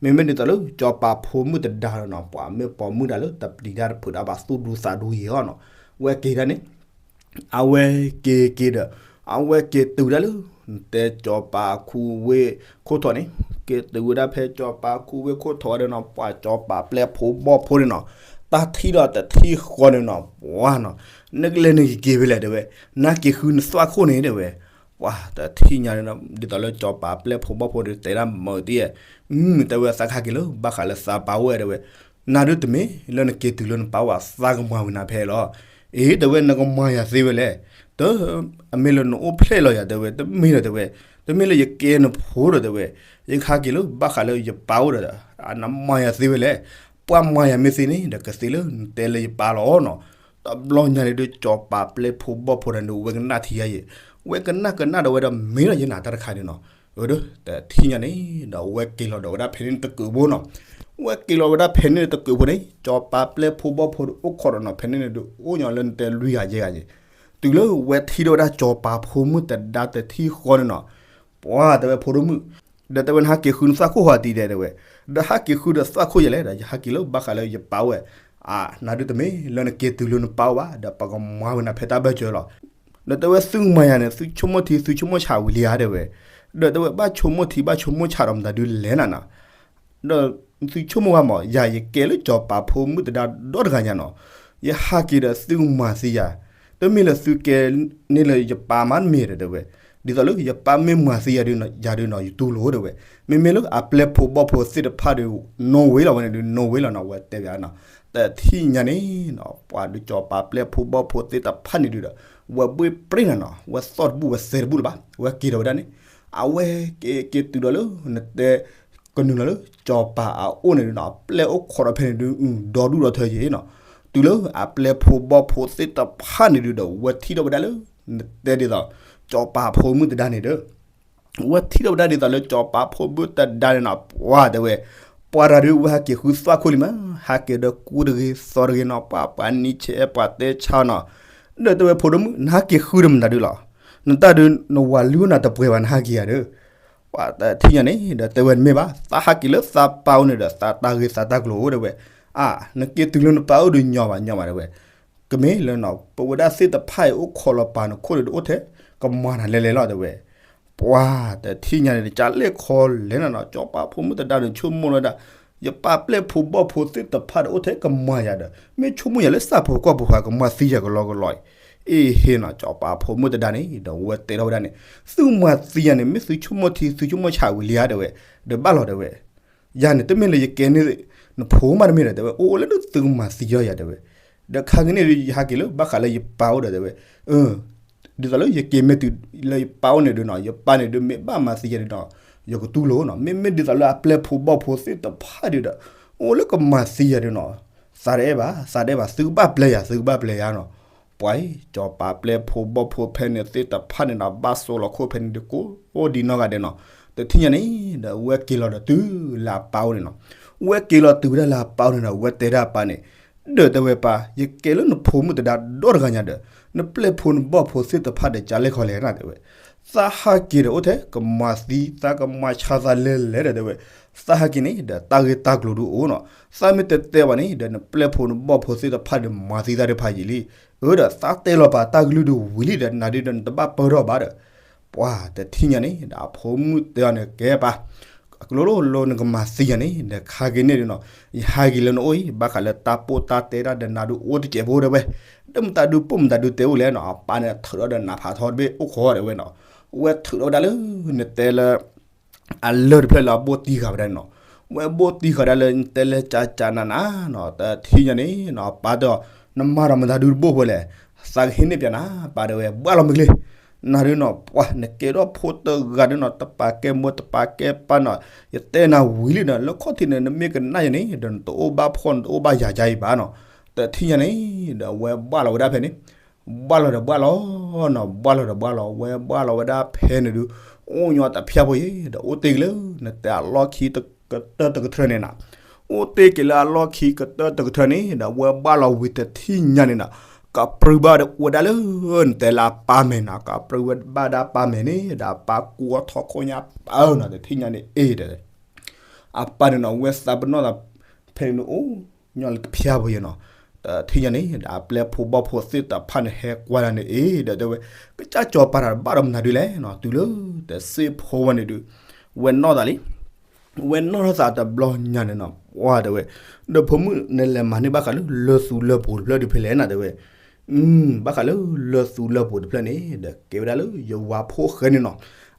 မ့မ့ၢ်ဒ်သိးလၢ စီၤပၤဖိမုၣ်တဒါနီၤ ပှၤမ့ၢ်ပိာ်မုၣ်တဒါလၢ တပျံၤတၢ်တဖုးတၢ်ဘၣ်သူၣ်ဒူသးဒူယဲအီၤနီၤ, ဝဲက့ၤဒၣ်န့ၣ် အဝဲက့ၤက့ၤဒီး အဝဲက့ၤတုၤဒၣ်လၢ နတဲစီၤပၤခူဝ့ၢ်ခိၣ်ထီးန့ၣ်, က့ၤတုၤဝဲဒၣ်ဖဲစီၤပၤခူဝ့ၢ်ခိၣ်ထီးဒီးနီၤ ပှၤစီၤပၤပျဲၢ်ဖိဘီၣ်ဖိန့ၣ်နီၤ, တၢ်ထံၣ်ဒီးတထံၣ်ဃီန့ၣ်နီၤ ပှၤနီၤ, နကလဲၤနကက့ၤဖဲလဲၣ် တဲဝဲ, နဟးက့ၤဃုနသွၣ်ခိၣ်န့ၣ် တဲဝဲ. ပှၤတထံၣ်ညါန့ၣ်နီၤ ဒ်သိးလၢစီၤပၤပျဲၢ်ဖိဘီၣ်ဖိဒီး တဲဒၣ်မုာ်တံၢ်ဧါ, တဲဝဲ သးကဟးက့ၤလၢဘၣ်ဃးလၢသးပၢ်အိၣ်ဝဲ တဲဝဲ, နၤဒုးတမ့ၢ်လၢနက့ၤတုၤလၢနပၢ်အိၣ်ဘၣ် သးကမၤဝံၤနၤဖဲလီၤ. အ့ တဲဝဲ နကမၤယၤသ့ဝဲလဲၣ်, တ အမ့ၢ်လၢနအိၣ်ဖျဲၣ်လီၤယၤ တဲဝဲ, တမ့ၢ်လီၤ တဲဝဲ, တမ့ၢ်လၢယကဲနဖိဒီး တဲဝဲ, ယကဟးက့ၤလၢဘၣ်ဃးလၢယပၢ်အိၣ်ဒီး နမၤယၤသ့ဝဲလဲၣ်, ပှၤမၤယၤမ့ၢ်သ့န့ၣ်ဒီး ကသ့လၢနတဲလၢယပၢ်လီၤနီၤ. တဘျီညါန့ၣ်ဒုး စီၤပၤပျဲၢ်ဖိဘီၣ်ဖိဒီးန့ၣ် ဝဲကနၣ်ထံယါယဲ, ဝဲကနၣ်ကနၣ်ဒီးဝဲဒီး မ့ၢ်ဒီးယဲနၤတၢ်တခါန့ၣ်နီၤ, အဒီး တထံၣ်ညါန့ၣ်ဒီး ဝဲက့ၤလီၤဒီးဝဲဒၣ်ဖဲန့ၣ်တကုးဖိနီၤ, ဝဲက့ၤလီၤဝဲဒၣ်ဖဲန့ၣ်တကုးဖိန့ၣ် စီၤပၤပျဲၢ်ဖိဘီၣ်ဖိဒီးအိၣ်ခိးဒီးနီၤ ဖဲန့ၣ်န့ၣ်ဒုး အိၣ်ညီလၢနတဲလွံၢ်ဂၤယဲၢ်ဂၤယဲ, တုၤလၢဝဲထံၣ်ဒီးဝဲဒၣ်စီၤပၤဖိမုၣ်တဒါတထံၣ်ဃီန့ၣ်နီၤ, ပှၤတဲဝဲဖိဒိၣ်မုၣ်, ဒီးတဲဝဲ နဟးက့ၤဃုနသွၣ်ခိၣ်ဟီၤတံၤဒဲး တဲဝဲ, ဒီးဟးက့ၤဃုဒီးသွၣ်ခိၣ်ယဲလဲၣ် ဒီးယဟးက့ၤလၢဘၣ်ဃးလၢယပၢ်အိၣ်ဝဲ, အါ နၤဒုးတမ့ၢ်လၢနက့ၤတုၤလၢနပၢ်အိၣ်ဘၣ် ဒီးပကမၤဝဲနၤဖဲတၢ်ဘၢၣ်စၢၤလီၤ. ဒီးတဲဝဲ သုမၤယၤန့ၣ် သုဆိကမိၣ်ထံ သုဆိကမိၣ်ဆးဝံၤလံဧါ တဲဝဲ, ဒီးတဲဝဲ ဘၣ်ဆိကမိၣ်ထံဘၣ်ဆိကမိၣ်ဆးဒီးမတၤဒုးလဲၣ်နၤနီၤ, ဒီးသုဆိကမိၣ်ဝဲမး ယၤယကဲလၢစီၤပၤဖိမုၣ်တဒါဒီတဂၤညါနီၤ, ယဟးက့ၤဒီးသုကမၤသံယၤ, တမ့ၢ်လၢသုကဲန့ၢ်လၢယပၢ်မးတမ့ၢ်ဒီး တဲဝဲ, ဒ်သိးလၢယပၢ်မ့ၢ်မၤသံယၤဒုးယၤဒုးနီၤ ယတူၢ်လိာ် တဲဝဲ, မ့မ့ၢ်လၢအပျဲၢ်ဖိဘီၣ်ဖိသ့ၣ်တဖၣ်ဒီး နိဝ့လီၤဝဲန့ၣ်ဒုး နိဝ့လီၤနီၤ ဝဲတဲဘၣ်နီၤ, တထံၣ်ညါန့ၣ်နီၤ ပှၤဒုးစီၤပၤပျဲၢ်ဖိဘီၣ်ဖိသ့ၣ်တဖၣ်န့ၣ်ဒုးဒီး ဝဲဘှ့ၣ်ပြ့ၣ်နၤနီၤ ဝဲသီၣ်တဘူၣ်ဝဲသဲတဘူၣ်လၢၤဘၣ် ဝဲက့ၤဒီးဝဲဒၣ်န့ၣ်, အဝဲက့ၤက့ၤတုၤဒီးလၢ နတဲ ကနုာ်လီၤလၢစီၤပၤအအိၣ်န့ၣ်ဒုးနီၤ ပျဲၢ်အိၣ်ခိးဒီးဖဲန့ၣ်ဒုး ဒီဒူၣ်ဒီထၢယဲနီၤ, တုၤလၢအပျဲၢ်ဖိဘီၣ်ဖိသ့ၣ်တဖၣ်န့ၣ်ဒုးဒီး ဝဲထံၣ်ထီၣ်ဝဲဒၣ်လၢ နတဲဒ်သိး စီၤပၤဖိမုၣ်တဒါန့ၣ်ဒီး ဝဲထံၣ်ထီၣ်ဝဲဒၣ်ဒ်သိးလၢစီၤပၤဖိမုၣ်တဒါန့ၣ်နီၤ ပှၤတဲဝဲ, ပှၤတဂၤဒုးဝဲဟးက့ၤဃုသွၣ်ခိၣ်လံမး ဟးက့ၤဒီးကူတဂ့ၤသီတဂ့ၤနီၤ ပှၤပှၤနံၤဆဲးပှၤတဲဆါနီၤ, ဒီးတဲဝဲဖိဒိၣ်မုၣ် နဟးက့ၤဃုဒီးမတၤဒုးလီၤ, နတၢ်ဒုးနဝၤလုၢ်နၤတပှဲၤဘၣ် နဟးက့ၤယၤဒီး ပှၤတထံၣ်ညါန့ၣ်ဒီး တဲဝဲတမ့ၢ်ဘၣ် သးဟးက့ၤလၢသးပၢ်အိၣ်န့ၣ်ဒီး သးတၢ်ဂ့ၤသးတၢ်ကျိၤအိၣ် တဲဝဲ, အါ နက့ၤတုၤလၢနပၢ်အိၣ်ဒီးညီဘၣ်ညီဘၣ် တဲဝဲ, ကမ့ၢ်လၢနီၤ ပဝဲဒၣ်သ့ၣ်တဖၣ်အံၤအိၣ်ခိးလီၤပာ်နခိၣ်ဒီးအိၣ်ထဲ ကမၤနၤလဲၤလဲၤလီၤ တဲဝဲ, ပှၤတထံၣ်ညါန့ၣ် ကလဲၤခီလဲၤနၤနီၤ စီၤပၤဖိမုၣ်တဒါန့ၣ် ဆိကမိၣ်လီၤဝဲဒၣ်, ယပၢ်ပျဲၢ်ဖိဘီၣ်ဖိသ့ၣ်တဖၣ်ဒီးအိၣ်ထဲကမၤယၤဒီး မ့ၢ်ဆိကမိၣ်ယၤလၢသၣ်ဖိကီၢ်ဖိဃာ် ကမၤသံယၤကလီကလီအံၤ, အ့ဟ့နီၤ စီၤပၤဖိမုၣ်တဒါန့ၣ်ဒီး ဝဲတဲထီၣ်ဝဲဒၣ်န့ၣ်, သုမၤသံယၤန့ၣ် မ့ၢ်သုဆိကမိၣ်ထံ သုဆိကမိၣ်ဆးဝံၤလံဧါ တဲဝဲ, ဒီးဘၣ်လီၤ တဲဝဲ ယၤန့ၣ် တမ့ၢ်လၢယကဲန့ၢ် နဖိမးတမ့ၢ်ဒီး တဲဝဲ အိၣ်လၢသုကမၤသံယၤ တဲဝဲ, ဒီးခါက့ၤန့ၣ်ဒုး ယဟးက့ၤလၢဘၣ်ဃးလၢယပၢ်အိၣ်ဒီး တဲဝဲ, ဒ်သိးလၢယက့ၤမ့ၢ်တုၤလၢယပၢ်အိၣ်န့ၣ်ဒုးနီၤ ယပၢ်န့ၣ်ဒုးမ့ၢ်ဘၣ်မၤသံယၤဒုးနီၤ ယကတူၢ်လိာ်နီၤ မ့မ့ၢ်ဒ်သိးလၢအပျဲၢ်ဖိဘီၣ်ဖိသ့ၣ်တဖၣ်ဒုးဒီး အိၣ်လၢကမၤသံယၤဒုးနီၤ သးတအဲၣ်ဘၣ် သးတအဲၣ်ဘၣ် သုကဘၣ်ပျဲယၤ သုကဘၣ်ပျဲယၤနီၤ, ပှၤအံၤ စီၤပၤပျဲၢ်ဖိဘီၣ်ဖိဖဲန့ၣ်သ့ၣ်တဖၣ်န့ၣ်နီၤ ဘၣ်ဆိလီၤခိၣ်ဖဲန့ၣ်ဒုးကိးဒံနီၢ်ဂၤဒဲးနီၤ, တထံၣ်ညါန့ၣ်ဒီး ဝဲက့ၤလီၤဒီးတုၤလၢအပၢ်အိၣ်န့ၣ်နီၤ, ဝဲက့ၤလီၤတုၤဝဲဒၣ်လၢအပၢ်အိၣ်န့ၣ်ဒီး ဝဲတဲဒၣ်အပၢ်န့ၣ် ဒီးတဲဝဲပၢ် ယကဲလၢနဖိမုၣ်တဒါဒီတဂၤညါဒီး နပျဲၢ်ဖိနဘီၣ်ဖိသ့ၣ်တဖၣ်ဒီး ကလဲၤခီလဲၤနၤ တဲဝဲ, သးဟးက့ၤဒီးအိၣ်ထဲကမၤသံ သးကမၤဆါသးလဲၤလဲၤဒီး တဲဝဲ, သးဟးက့ၤန့ၣ်ဒီး တၢ်ဂ့ၢ်တၢ်ကျိၤဒုးအိၣ်နီၤ, သးမ့ၢ်တတဲဘၣ်န့ၣ်ဒီး နပျဲၢ်ဖိနဘီၣ်ဖိသ့ၣ်တဖၣ်ဒီး မၤသံသးတဖၣ်ယံာ်လံ, အၢဒီးသးတဲလီၤပာ်တၢ်ကလုၢ်ဒုးဝံၤလံဒီး နၤဒုးဒီးနတဘၣ်ပၢၢ်ထီၣ်ဘၣ်ဒီး ပှၤတထံၣ်ညါန့ၣ်ဒီး အဖိမုၣ်တဲအီၤန့ၣ် ကဲပၢ် အကလိလိနကမၤသံယၤန့ၣ်ဒီး ခါက့ၤန့ၣ်ဒုးနီၤ, ယဟးက့ၤလၢနအိၣ်အံၤ ဘၣ်ဃးလၢတၢ်ပိၢ်တၢ်တဲတၢ်ဒီးနၤဒုးအိၣ်တစဲးဖိ တဲဝဲ, ဒီးမတၤဒုးပိၢ်မတၤဒုးတဲအိၣ်လဲၣ်နီၤ, အပၢ်န့ၣ်ထုးထီၣ်ဒီးနးဖးထီတဘ့ၣ်အိၣ်ခိး တဲဝဲနီၤ, ဝဲထုးထီၣ်ဝဲဒၣ်လၢ နတဲလၢ အလၢၢ်တဖျၢၣ်လၢအဘိၣ်တံၢ်ဃာ်ဝဲဒၣ်န့ၣ်နီၤ, ဝဲဘိၣ်တံၢ်ဃာ်ဒၣ်လၢနတဲလၢကၠးကၠးနးနးနီၤ, တထံၣ်ညါန့ၣ်နီၤ ပၢ်တဲအီၤ နမၤဒီးမတၤဒုးတဘိၣ်ဖိလဲၣ်, သးကဟ့ၣ်န့ၢ်ပၠးနၤ ပၢ်တဲဝဲ ဘၣ်လီၤမုၢ်ကျ့ နၤဒုးနီၤ ပှၤနကဲထီၣ်ဖိတဂၤဒုးနီၤ တပာ်ကဲမိၢ်တပာ်ကဲပၢ်နီၤ, ယတဲနၤဝံၤလံဒီး လၢခီၣ်ထံးန့ၣ် နမ့ၢ်ကနၣ်ယၤန့ၣ်ဒီး နတအိၣ်ဘၣ်ဖှီၣ်နတအိၣ်ဘၣ်ယာ်ယါအံၤဘၣ်နီၤ, တထံၣ်ညါန့ၣ်ဒီး ဝဲဘၣ်လီၤဝဲဒၣ်ဖဲန့ၣ်, ဘၣ်လီၤဒီးဘၣ်လီၤနီၤ, ဘၣ်လီၤဒီးဘၣ်လီၤ, ဝဲဘၣ်လီၤဝဲဒၣ်ဖဲန့ၣ်ဒုး, အိၣ်ညီတဖျၢၣ်ဖိယဲဒီး အိၣ်တ့ၢ်က့ၤလၢ နတဲအလီၢ်ခံကတၢၢ်တကထၢန့ၣ်နီၤ, အိၣ်တ့ၢ်က့ၤလၢအလီၢ်ခံကတၢၢ်တကထၢန့ၣ်ဒီး ဝဲဘၣ်လီၤဝံၤတထံၣ်ညါန့ၣ်နီၤ, ကပြုၢ်ဘၣ်ဝဲဒၣ်လၢ နတဲလၢအပၢ်မဲာ်နီၤ, ကပြုၢ်ဝဲဘၣ်ဒၣ်ပၢ်မဲာ်န့ၣ်ဒီး အပၢ်ကူအီထီၣ်ခိၣ်ညါပၢ်နီၤ, တထံၣ်ညါန့ၣ်အ့ၣ်ဒီး အပၢ်န့ၣ်နီၤ ဝဲသးပ့ၤနီၣ်သးဖဲန့ၣ်အိၣ်ညီလၢတဖျၢၣ်ဖိယဲနီၤ, တထံၣ်ညါန့ၣ်ဒီး အပျဲၢ်ဖိဘီၣ်ဖိသ့ၣ်တဖၣ်န့ၣ် ဟဲကွၢ်တၢ်န့ၣ်အ့ၣ်ဒီး တဲဝဲ, ကစၢ်စီၤပၤတၢ်ဘၣ်ဒီးမနုၤဒုလဲၣ်နီၤ, တုၤလၢတစ့ၢ်ဖိဝဲန့ၣ်ဒုး, ဝဲနီၢ်သးလံ ဝဲနီၢ်ထီၣ်သးတဘျီညါန့ၣ်နီၤ, ပှၤတဲဝဲ, ဒီးဖိမုၣ်နလဲၤမၤန့ၢ်ဘၣ်ဃးလၢလၢၢ်သူလၢၢ်ပူၤတဖျၢၣ်ဒုးဖဲလဲၣ်နီၤ တဲဝဲ, ဘၣ်ဃးလၢလၢၢ်သူလၢၢ်ပူၤတဖျၢၣ်န့ၣ်ဒီး ကဲဝဲဒၣ်လၢယဝၤဖိၣ်ဃဲန့ၣ်နီၤ,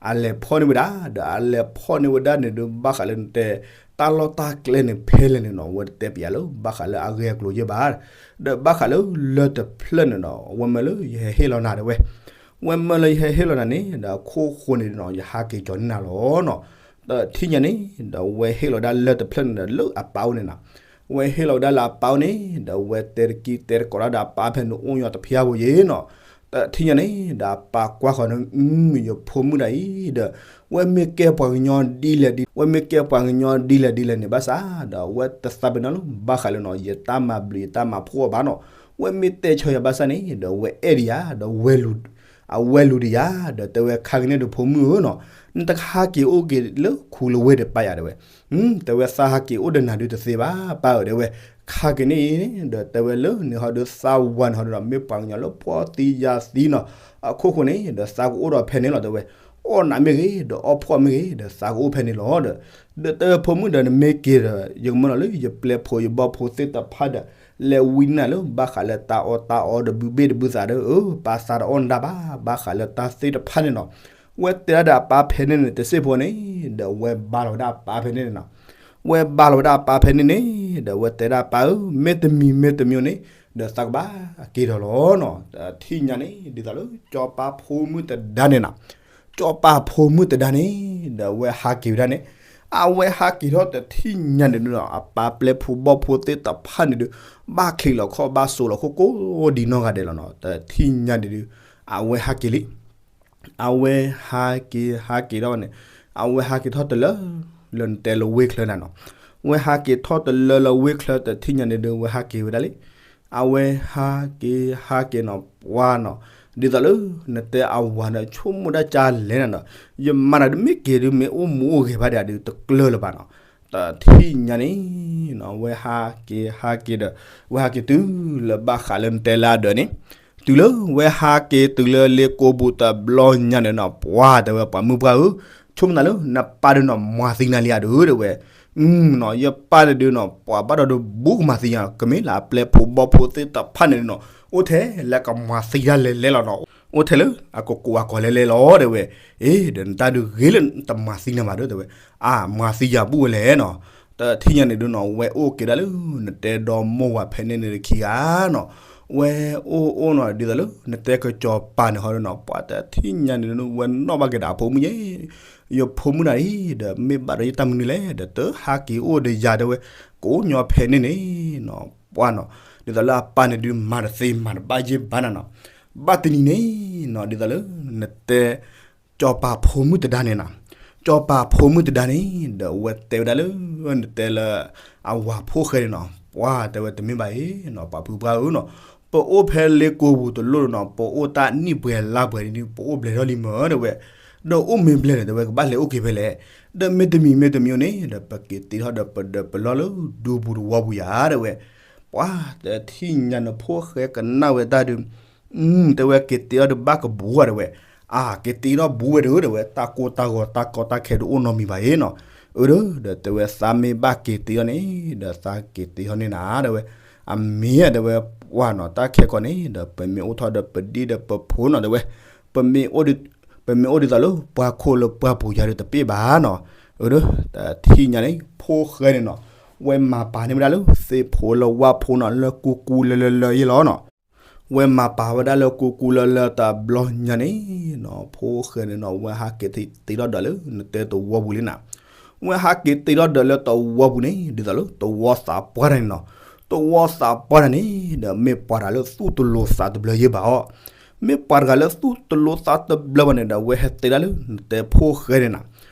အလဲၤဖီၣ်န့ၢ်ဝဲဒၣ်, ဒီးအလဲၤဖီၣ်န့ၢ်ဝဲဒၣ်န့ၣ်ဒုး ဘၣ်ဃးလၢနတဲ တၢ်လီၢ်တၢ်ကျဲန့ၣ်ဖဲလဲၣ်န့ၣ်နီၤ, ဝဲတတဲပယၤလၢ ဘၣ်ဃးလၢအဂ့ၢ်အကျိၤယဲၢ်ဘၣ်, ဒီးဘၣ်ဃးလၢလၢၢ်တဖျၢၣ်န့ၣ်နီၤ, ဝဲမၢလၢယဟဲဟ့ၣ်လီၤနၤတဲဝဲ, ဝဲမၢလၢယဟဲဟ့ၣ်လီၤနၤန့ၣ်ဒီး အခိၣ်ဃိန့ၣ်နီၤ ယဟးက့ၤကၠီၤန့ၢ်နၤလီၤနီၤ, တထံၣ်ညါန့ၣ်ဒီး ဝဲဟ့ၣ်လီၤဒၣ်လၢၢ်တဖျၢၣ်န့ၣ်ဒီး လၢအပၢ်အိၣ်န့ၣ်နီၤ, ဝဲဟ့ၣ်လီၤဝဲဒၣ်လၢအပၢ်အိၣ်န့ၣ်ဒီး ဝဲတဲတကံတဲတကိးဒၣ်ဒီးအပၢ်ဖဲန့ၣ်အိၣ်ညီတဖျၢၣ်ဖိယဲနီၤ, တထံၣ်ညါန့ၣ်ဒီး အပၢ်ကွၢ်ဃီၤန့ၣ် ယဖိမုၣ်ဒၣ်အံၤဒီး ဝဲမ့ၢ်ကဲပှၤကညီဒ်လဲၣ်ဒ်လဲၣ်, ဝဲမ့ၢ်ကဲပှၤကညီဒ်လဲၣ်ဒ်လဲၣ်န့ၣ်ဘၣ်ဆၣ်ဒီး ဝဲတသးပ့ၤနီၣ်လၢ ဘၣ်ဃးလၢနီၤ ယတၢ်မၤဘျုးယတၢ်မၤဖှိၣ်အီၤဘၣ်နီၤ, ဝဲမ့ၢ်တဲဆၢယၤဘၣ်ဆၣ်န့ၣ် ဒီးဝဲအဲၣ်ဒံးယၤ ဒီးဝဲလူၤ အဝဲလူၤဒံးယၤ ဒီးတဲဝဲ ခါက့ၤန့ၣ်ဒီးဖိမုၣ်ဧၢနီၤ, နတဟးက့ၤအိၣ်က့ၤလၢခူလၢဝ့ၢ်ဒီးပၢ်ယၤတဲဝဲ, တဲဝဲ သးဟးက့ၤအိၣ်ဒီးနၤဒုးတသ့ဘၣ် ပၢ်ဧၢတဲဝဲ, ခါက့ၤန့ၣ် ဒီးတဲဝဲလၢန့ၣ်ဟီဒီး သးဝၤန့ၣ်ဟီဒီး မ့ၢ်ပှၤကညီလၢဖှီၣ်သံယာ်သံနီၤ, အခိၣ်ဃိန့ၣ် ဒီးသးကအိၣ်ဒီးဖဲန့ၣ်လီၤတဲဝဲ, အီၣ်နၤမ့ၢ်ဂ့ၤ ဒီးအီၣ်ဖှီၣ်မ့ၢ်ဂ့ၤ ဒီးသးကအိၣ်ဖဲန့ၣ်လီၤဒီး, ဒီးတဲဝဲဖိမုၣ်ဒီး နမ့ၢ်က့ၤဒီး ယကမၢလီၤလၢယပျဲၢ်ဖိယဘီၣ်ဖိသ့ၣ်တဖၣ်ဒီး လဲၤဝံနၤလၢ ဘၣ်ဃးလၢတၢ်အီၣ်တၢ်အီဒီးဘုဘ့ၣ်တဘုသးဒီး အၢ ပၢ်သးတအီၣ်နဒၣ်ဘၣ် ဘၣ်ဃးလၢတၢ်သ့ၣ်တဖၣ်န့ၣ်နီၤ, ဝဲတဲဒၣ်ဒီးအပၢ်ဖဲန့ၣ်န့ၣ် တစ့ၢ်ဖိန့ၣ် ဒီးဝဲဘါလီၤဝဲဒၣ်အပၢ်ဖဲန့ၣ်န့ၣ်နီၤ, ဝဲဘါလီၤဝဲဒၣ်အပၢ်ဖဲန့ၣ်န့ၣ် ဒီးဝဲတဲဒၣ်ပၢ်ဧၢ မ့တမံၤမ့တမံၤန့ၣ် ဒီးသးကဘၣ်က့ၤဒီးလီၤနီၤ, တထံၣ်ညါန့ၣ် ဒ်သိးလၢ ကၠီၤပၤဖိမုၣ်တဒါန့ၣ်နီၤ, ကၠီၤပၤဖိမုၣ်တဒါန့ၣ် ဒီးအဝဲဟးက့ၤဝဲဒၣ်န့ၣ်, အဝဲဟးက့ၤထီၣ်တထံၣ်ညါန့ၣ်ဒုးနီၤ အပၢ်ပျဲၢ်ဖိဘီၣ်ဖိသ့ၣ်တဖၣ်န့ၣ်ဒုး ဘၣ်ချံးလီၤခီၣ်ဘၣ်စိးလီၤခိၣ်ကိးဒံနီၢ်ဂၤဒဲးလီၤနီၤ, တထံၣ်ညါန့ၣ်ဒုး အဝဲဟးက့ၤလံ အဝဲဟးက့ၤဟးက့ၤထီၣ်န့ၣ်, အဝဲဟးက့ၤထီၣ်တလၢ လၢနတဲလၢဝ့ၢ်ချၢနၤနီၤ, ဝဲဟးက့ၤထီၣ်တလၢလၢဝ့ၢ်ချၢတထံၣ်ညါန့ၣ်ဒုး ဝဲဟးက့ၤဝဲဒၣ်လံ, အဝဲဟးက့ၤဟးက့ၤနီၤ ပှၤနီၤ, ဒ်သိးလၢ နတဲအဝၤန့ၣ် ဆိကမိၣ်ဒၣ်ကလဲၣ်နၤနီၤ, ယမါနၤဒုးမ့ၢ်က့ၤဒုး မ့ၢ်အိၣ်မူအိၣ်ဂဲၤဘၣ်ဒံးဒုး တကျၢၢ်လၢၤဘၣ်နီၤ, တထံၣ်ညါန့ၣ်နီၤ ဝဲဟးက့ၤဟးက့ၤဒီး ဝဲဟးက့ၤတုၤလၢဘၣ်ဃးလၢနတဲလၢအဒၢးန့ၣ်, တုၤလၢဝဲဟးက့ၤတုၤလၢလ့ကိပူၤတဘျီညါန့ၣ်နီၤ ပှၤတဲဝဲပှၤမုၣ်ပှၢ်ဧၢ, ဆိကမိၣ်နၤလၢ နပၢ်ဒုးနီၤ မၤသံနၤလံဧါဒုးတဲဝဲ, နီၤ ယပၢ်န့ၣ်ဒုးနီၤ ပှၤဘၣ်ဒီးဒုးဘူးကမၤသံယၤ ကမ့ၢ်လၢအပျဲၢ်ဖိဘီၣ်ဖိသ့ၣ်တဖၣ်န့ၣ်ဒုးနီၤ အိၣ်ထဲလၢကမၤသံတၢ်လဲၤလဲၤလီၤနီၤ, အိၣ်ထဲလၢအကကိးအကီၤလဲၤလဲၤလီၤတဲဝဲ, အ့ ဒီးနတၢ်ဒုးဂ့ၤလၢတမၤသံနၤဘၣ်ဒုးတဲဝဲ, အါ မၤသံယၤဘူၣ်ဝဲလဲၣ်နီၤ, တထံၣ်ညါန့ၣ်ဒုးနီၤ ဝဲအိၣ်က့ၤဒၣ်လၢ နတဲဒီမိၢ်ဝၤဖဲန့ၣ်န့ၣ်တခံဂၤနီၤ, ဝဲအိၣ်အိၣ်နီၤ ဒ်သိးလၢ နတဲကစီၤပၤန့ၣ်ဟီဒုးနီၤ ပှၤတထံၣ်ညါန့ၣ်ဒုး ဝဲနီၣ်ဘၣ်က့ၤဒီးအဖိမုၣ်ယဲ ယဖိမုၣ်နၤအံၤ ဒီးမ့ၢ်ဘၣ်ဒီးယတၢ်မနုၤလဲၣ် ဒီးတဟးက့ၤအိၣ်ဒီးယၤတဲဝဲ, ကိးညီဖဲန့ၣ်န့ၣ်နီၤ ပှၤနီၤ, ဒ်သိးလၢအပၢ်န့ၣ်ဒုး မၤတသ့မၤတဘၣ်ယဲၢ်ဘၣ်နၤနီၤ, ဘၣ်တနံၤန့ၣ်နီၤ ဒ်သိးလၢ နတဲ ကၠီၤပၤဖိမုၣ်တဒါန့ၣ်နီၤ, ကၠီၤပၤဖိမုၣ်တဒါန့ၣ် ဒီးအဝဲတဲဝဲဒၣ်လၢ နတဲလၢ အဝၤဖိၣ်ဃဲန့ၣ်နီၤ, ပှၤတဲဝဲတမ့ၢ်ဘၣ်အံၤနီၤ ပှၤဖုပှၢ်ဧၢနီၤ, ပအိၣ်ဖဲလ့ကိပူၤတလိၣ်နီၤ ပအိၣ်တၢ်နံၣ်ပှဲၤလါပှဲၤန့ၣ် ပအိၣ်ဘျဲၣ်ထီၣ်လံမၢတဲဝဲ, ဒီးအိၣ်မ့ၢ်ဘျဲၣ်န့ၣ် တဲဝဲကဘၣ်လဲၤအိၣ်က့ၤဖဲလဲၣ်, ဒီးမ့တမံၤမ့တမံၤန့ၣ် ဒီးပက့ၤတ့ထီၣ်ဒီးပဒၢးပလီၢ်လၢဒူပူၤတဝီပူၤယၤတဲဝဲ, ပှၤတထံၣ်ညါန့ၣ်ဖိၣ်ဃဲကနၣ်ဝဲတၢ်ဒုး တဲဝဲက့ၤတ့ထီၣ်ဒီးဘၣ်ကဘူးဧါတဲဝဲ, အါ က့ၤတ့ထီၣ်ဘူးဝဲဒုးတဲဝဲ တၢ်ကိၢ်တၢ်ဂီၤတၢ်ကီတၢ်ခဲဒုးအိၣ်နီတမံၤဘၣ်အံၤနီၤ, အၢ ဒီးတဲဝဲသးမ့ၢ်ဘၣ်က့ၤတ့ထီၣ်န့ၣ် ဒီးသးက့ၤတ့ထီၣ်န့ၢ်နၤတဲဝဲ, အမ့ၢ်တဲဝဲပှၤနီၤ တၢ်ခဲကီန့ၣ် ဒီးပမ့ၢ်အိၣ်ထီၣ်ဒီးပဒံဒီးပဖိနီၤတဲဝဲ, ပမ့ၢ်အိၣ်ဒ်သိးလၢပှၤခိၣ်လၢပှၤပူၤယၤဒီးတပ့ၢ်ဘၣ်နီၤ, အၢ ဒီးတထံၣ်ညါန့ၣ် ဖိၣ်ဃဲန့ၣ်နီၤ, ဝဲမၤပာ်န့ၢ်ဝဲဒၣ်လၢသ့ၣ်ဖိလၢဝၣ်ဖိနီၤ လၢကူကူလၢလၢလၢယဲၢ်လီၤနီၤ ဝဲမၤပာ်ဝဲဒၣ်လၢကူကူလၢလၢတဘျီညါန့ၣ်နီၤ, ဖိၣ်ဃဲန့ၣ်နီၤ ဝဲဟးက့ၤတ့ထီၣ်ဒီးလၢနတဲတဝီပူၤလံနၤ, ဝဲဟးက့ၤတ့ထီၣ်ဒီးလၢတဝီပူၤန့ၣ် ဒ်သိးလၢတဝီသးပှၢ်တၢ်န့ၣ်နီၤ, တဝီသးပှၢ်န့ၣ်န့ၣ် ဒီးမ့ၢ်ပှၤတဂၤလၢသူၣ်တလိၤသးတဘျၢယဲၢ်ဘၣ်အီၤ, မ့ၢ်ပှၤတဂၤလၢသူၣ်တလိၤသးတဘျၢဘၣ်န့ၣ်ဒီး အဝဲဟဲတဲဒၣ်လၢနတဲဖိၣ်ဃဲန့ၣ်နၤ,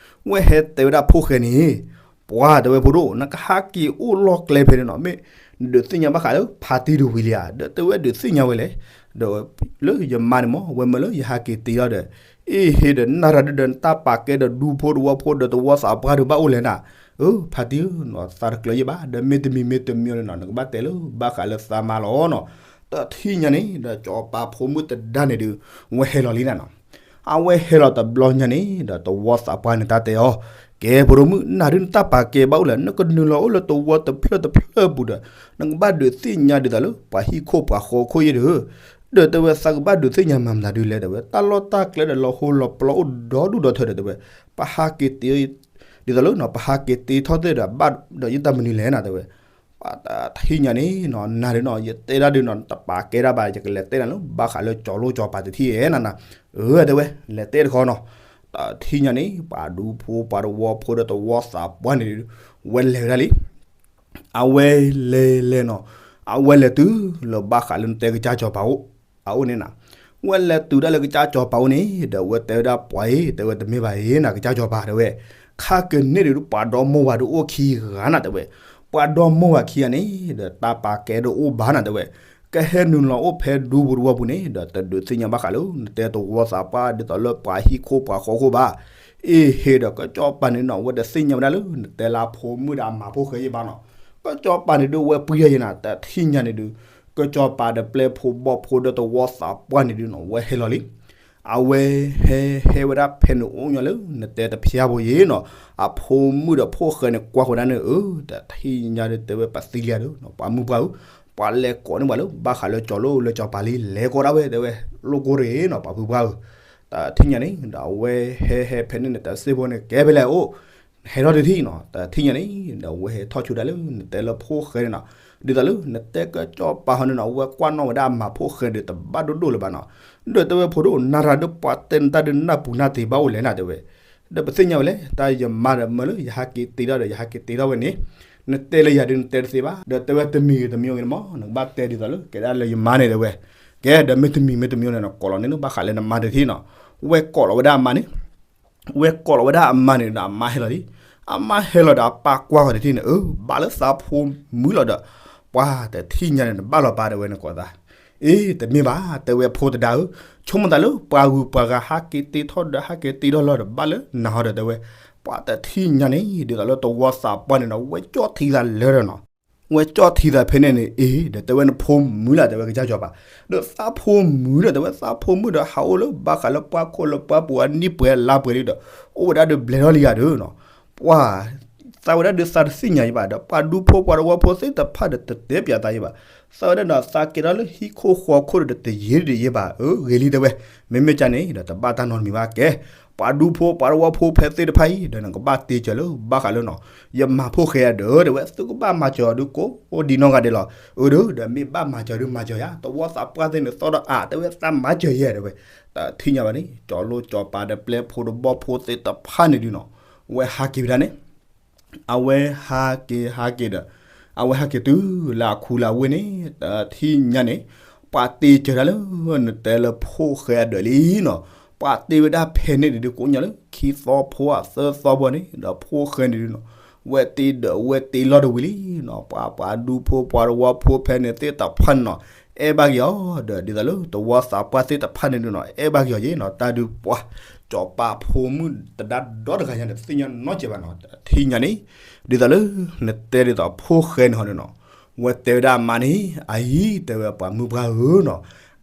ဝဲဟဲတဲဝဲဒၣ်ဖိၣ်ဃဲန့ၣ်, ပှၤတဲဝဲဖိဒိၣ် နကဟးက့ၤအိၣ်လီၢ်ကျဲဖဲန့ၣ်နီၤ, မ့ၢ်ဒုးသ့ၣ်ညါဘၣ်ဃးလၢဖါတံၢ်တဝံၤလံဧါ, ဒီးတဲဝဲဒုးသ့ၣ်ညါဝဲလဲၣ်, ဒီး လၢယမါန့ၣ်မ့ၢ် ဝဲမၢလၢယဟးက့ၤတ့လီၤဒီး အ့ဟ့ဒီးနၢ်ရၤဒုဒီးနတၢ်ပာ်ကဲဒီးဒူဖိတဝီဖိဒီးတဝီသးပှၢ်ဒီးဘၣ်အိၣ်လဲၣ်နၤ, အၢ ဖါတံၢ်ဧၢနီၤ သးတကျၢၤယဲၢ်ဘၣ်, ဒီးမ့တမံၤမ့တမံၤန့ၣ်နီၤ နကဘၣ်တဲလၢဘၣ်ဃးလၢသးမါလီၤနီၤ, တထံၣ်ညါန့ၣ် ဒီးစီၤပၤဖိမုၣ်တဒါန့ၣ်ဒုး ဝဲဟဲလီၤလံနၤနီၤ, အဝဲဟဲလီၤတဘျီညါန့ၣ် ဒီးတဝီသးပှၢ်န့ၣ်တၢ်တဲအီၤ, ကဲဖိဒိၣ်မုၣ် နၢ်ဒုနတၢ်ပာ်ကဲဘၣ်အိၣ်လဲၣ်, နကနုာ်လီၤအိၣ်လၢတဝီတဖျၢၣ်တဖျၢၣ်ပူၤဒီး နကဘၣ်ဒုးသ့ၣ်ညါဒ်သိးလၢပှၤဟံၣ်ခိၣ်ပှၤဃီခိၣ်ယဲၢ်ဒီး ဒီးတဲဝဲသးကဘၣ်ဒုးသ့ၣ်ညါမၤမတၤဒုလဲၣ်တဲဝဲ, တၢ်လီၢ်တၢ်ကျဲဒီးလီၤဟိလီၤပျီအိၣ်ဒီဒူၣ်ဒီထၢဒီးတဲဝဲ, ပဟးက့ၤတ့ ဒ်သိးလၢနီၤ ပဟးက့ၤတ့ထီၣ်သ့ၣ်ဒီးဘၣ်ဒီးယတၢ်မနုၤလဲၣ်နၤတဲဝဲ, ပှၤတထံၣ်ညါန့ၣ်နီၤ နၤဒုနီၤ ယတဲဒၣ်ဒုနီၤ တပာ်ကဲဒၣ်ဘၣ် ယကလဲၤတဲနၤလၢဘၣ်ဃးလၢစီၤလိၣ်စီၤပၤတထံၣ်ဧဲနၤနၤ, အၢ တဲဝဲ လဲၤတဲတခီနီၤ, တထံၣ်ညါန့ၣ် ပှၤဒူဖိပှၤတဝီဖိဒီးတဝီသးပှၢ်န့ၣ်ဒု ဝဲလဲၤဝဲဒၣ်လံ အဝဲလဲၤလဲၤနီၤ, အဝဲလဲၤတုၤလၢဘၣ်ဃးလၢနတဲကစၢ်စီၤပၤအိၣ်, အအိၣ်န့ၣ်နၤ, ဝဲလဲၤတုၤဒၣ်လၢကစၢ်စီၤပၤအိၣ်န့ၣ် ဒီးဝဲတဲဝဲဒၣ်ပှၤအံၤ တဲဝဲတမ့ၢ်ဘၣ်အံၤနၤ ကစၢ်စီၤပၤတဲဝဲ, ခါကန့ၣ်ဒုးပှၤဒီမါဝၤဒုးအိၣ်ခံဂၤနၤတဲဝဲ, ပှၤဒီမါဝၤခံဂၤန့ၣ် ဒီးတၢ်ပာ်ကဲဒုးအိၣ်ဘၣ်နၤတဲဝဲ, ကဟဲနုာ်လီၤအိၣ်ဖဲဒူပူၤတဝီပူၤန့ၣ် ဒီးတဒုးသ့ၣ်ညါဘၣ်ဃးလၢ နတဲတဝီသးပှၢ်ဒ်သိးလၢပှၤဟံၣ်ခိၣ်ပှၤဃီခိၣ်ဘၣ်, အ့ဟ့ဒီးကစၢ်စီၤပၤန့ၣ်နီၤ ဝဲတသ့ၣ်ညါဝဲဒၣ်လၢ နတဲလၢဖိမုၣ်ဒီးအမါဖိၣ်ဃဲယဲၢ်ဘၣ်နီၤ, ကစၢ်စီၤပၤန့ၣ်ဒုးဝဲပှံၤယဲၢ်နၤ တထံၣ်ညါန့ၣ်ဒုး ကစၢ်စီၤပၤဒီးပျဲၢ်ဖိဘီၣ်ဖိဒီးတဝီသးပှၢ်န့ၣ်ဒုးနီၤ ဝဲဟဲလီၤလံ အဝဲဟဲဟဲဝဲဒၣ်ဖဲန့ၣ်အိၣ်ညီလၢ နတဲတဖျါဖိယဲၢ်နီၤ, အဖိမုၣ်ဒီးဖိၣ်ဃဲန့ၣ်ကွၢ်ဃီဒၣ်န့ၣ် အၢ တထံၣ်ညါဒုးတဲဝဲပသံလံဧါဒုး ပှၤမုၢ်ပှၢ်ဧၢ, ပှၤလဲၤကိးန့ၢ်ပှၤလၢ ဘၣ်ဃးလၢစီၤလိၣ်လၢစီၤပၤလံ လဲၤကိးဒၣ်ဝဲတဲဝဲ, လိၣ်ကိၢ်တဂ့ၤနီၤ ပှၤဖုပှၢ်ဧၢ, တထံၣ်ညါန့ၣ် ဒီးအဝဲဟဲဟဲဖဲန့ၣ်န့ၣ် တၢ်စ့ၢ်ဖိန့ၣ်ကဲဖဲလဲၣ်အိၣ်, ဟဲထီၣ်တထံၣ်နီၤ တထံၣ်ညါန့ၣ် ဒီးအဝဲဟဲထီၣ်ဆူဒၣ်လၢ နတဲလၢဖိၣ်ဃဲန့ၣ်နီၤ, ဒ်သိးလၢ နတဲကစၢ်စီၤပၤဟီန့ၣ်နီၤ အဝဲကွၢ်နီၣ်ဝဲဒၣ်အမါဖိၣ်ဃဲဒီးတဘၣ်ဒိၣ်ဒိၣ်လၢၤဘၣ်နီၤ, ဒီးတဲဝဲဖိဒိၣ် နၢ်ရၤဒုးပှၤတဲနတၢ်ဒုးနၢ်ပူၤနၢ်သ့ဘၣ်အိၣ်လဲၣ်နၤတဲဝဲ, ဒီးပသ့ၣ်ညါဝဲလဲၣ် တၢ်ယမါဒီးမၢလၢ ယဟးက့ၤတ့ထီၣ်ဒီး ယဟးက့ၤတ့ထီၣ်ဝဲန့ၣ်, နတဲလၢယၤဒုးနတဲတသ့ဘၣ် ဒီးတဲဝဲတမံၤဂ့ၤတမံၤဂ့ၤန့ၣ်မ့ၢ် နကဘၣ်တဲဒ်သိးလၢ ကဲဒၣ်လၢယမါန့ၣ်တဲဝဲ, ကဲဒီးမ့ၢ်တမံၤမ့ၢ်တမံၤန့ၣ် နကိးလီၤန့ၢ်လၢဘၣ်ဃးလၢနမါတထံၣ်နီၤ, ဝဲကိးလီၤဝဲဒၣ်အမါန့ၣ် ဝဲကိးလီၤဝဲဒၣ်အမါန့ၣ်ဒီး အမါဟဲလီၤလံ, အမါဟဲလီၤဒီးအပၢ်ကွၢ်ဃီၤတထံၣ်န့ၣ် အၢ ဘၣ်လၢသးဖိမုၣ်လီၤဒီး, ပှၤတထံၣ်ညါန့ၣ် နဘၣ်လီၤပၢ်တဲဝဲနကိးသး, အ့ တမ့ၢ်ဘၣ် တဲဝဲဖိတဒါဧၢ, ဆိကမိၣ်သးလၢပှၤဂုၤပှၤဂၤဟးက့ၤတ့ထီၣ်ဒီးဟးက့ၤတ့ထီၣ်လီၤဒီးဘၣ်လၢနၤဟီဒီးတဲဝဲ, ပှၤတထံၣ်ညါန့ၣ် ဒ်သိးလၢတဝီသးပှၢ်န့ၣ်ဒီး ဝဲကၠီၣ်ထံသးလၢာ်ဒီးနီၤ ဝဲကၠီၣ်ထံသးဖဲန့ၣ်န့ၣ် အ့ ဒီးတဲဝဲနဖိမုၣ်လၢ်တဲဝဲကစၢ်စီၤပၤ, ဒီးသးဖိမုၣ်ဒီးတဲဝဲသးဖိမုၣ်ဒီးဟးအိၣ်လၢဘၣ်ဃးလၢပှၢ်ခိၣ်လၢပှၢ်ပူၤအနံၣ်ပှဲၤလါပှဲၤလံဒီး အိၣ်ဝဲဒၣ်ဒီးဘျဲးထီၣ်လံယၤဒီးနီၤ, ပှၤ သးဝဲဒၣ်ဒီးသးတသ့ၣ်ညါယဲဘၣ် ဒီးပှၤဒူဖိပှၤတဝီဖိသ့ၣ်တဖၣ်ဒီးတတဲပၠးသးယဲဘၣ်, သးဝဲဒၣ်ဒီးသးကဲထီၣ်လၢဟံၣ်ခိၣ်ဃီခိၣ်ဒီးတယံာ်ဒံးယဲဘၣ်, အၢ ဂ့ၤလံတဲဝဲ, မ့မ့ၢ်ကန့ၣ်ဒီးတဘၣ်တၢ်နီတမံၤဘၣ်ကဲ ပှၤဒူဖိပှၤတဝီဖိဖဲသ့ၣ်တဖၣ်အံၤ ဒီးနကဘၣ်တ့စၢၤလၢဘၣ်ဃးလၢနီၤ, ယမၤဖိၣ်ဃဲအဒၢးတဲဝဲ သုကဘၣ်မၤစၢၤအီၤဒုးကိးဒံးနီၢ်ဂၤဒဲးလီၤ, အၢ ဒီး ဒီးမ့ၢ်ဘၣ်မၤစၢၤဒုးမၤစၢၤယၤ တဝီသးပှၢ်သ့ၣ်န့ၣ်သီၣ်ဒီးအါ တဲဝဲသးမၤစၢၤယဲတဲဝဲ, တထံၣ်ညါဘၣ်န့ၣ် ကၠီလိကၠီပၤဒီးပျဲၢ်ဖိတဘီၣ်ဖိသ့ၣ်တဖၣ်န့ၣ်ဒုးနီၤ, ဝဲဟးက့ၤဝဲဒၣ်န့ၣ် အဝဲဟးက့ၤဟးက့ၤဒီး အဝဲဟးက့ၤတုၤလၢအခူလၢအဝ့ၢ်န့ၣ် တထံၣ်ညါန့ၣ် ပှၤတ့စၢၤတၢ်လၢ နတဲလၢဖိၣ်ဃဲအဒၢးလံနီၤ, ပှၤတ့ဝဲဒၣ်ဖဲန့ၣ်ဒုးကိးညါလၢ ခံသီဖိဧါသၢသီဖိန့ၣ် ဒီးဖိၣ်ဃဲန့ၣ်ဒုးနီၤ, ဝဲတ့ဒၢးဝဲတ့လီၢ်တဝံၤလံနီၤ, ပှၤပှၤဒူဖိပှၤတဝီဖိဖဲန့ၣ်သ့ၣ်တဖၣ်န့ၣ်နီၤ အဲၣ်ဘၣ်က့ၤအီၤ ဒီးဒ်သိးလၢတဝီသးပှၢ်သ့ၣ်တဖၣ်န့ၣ်ဒုးနီၤ အဲၣ်ဘၣ်က့ၤအီၤယဲနီၤ, တၢ်ဒုးပှၤ ကၠီပၤဖိမုၣ်တဒါဒီတဂၤညါန့ၣ် သ့ၣ်ညါနီတစဲးဘၣ်နီၤ, တထံၣ်ညါန့ၣ် ဒ်သိးလၢ နတဲဒ်သိးဖိၣ်ဃဲန့ၣ်ဟီန့ၣ်နီၤ, ဝဲတဲဝဲဒၣ်အမါန့ၣ် အအံၤ တဲဝဲပှၤမုၢ်ပှၢ်ဧၢနီၤ,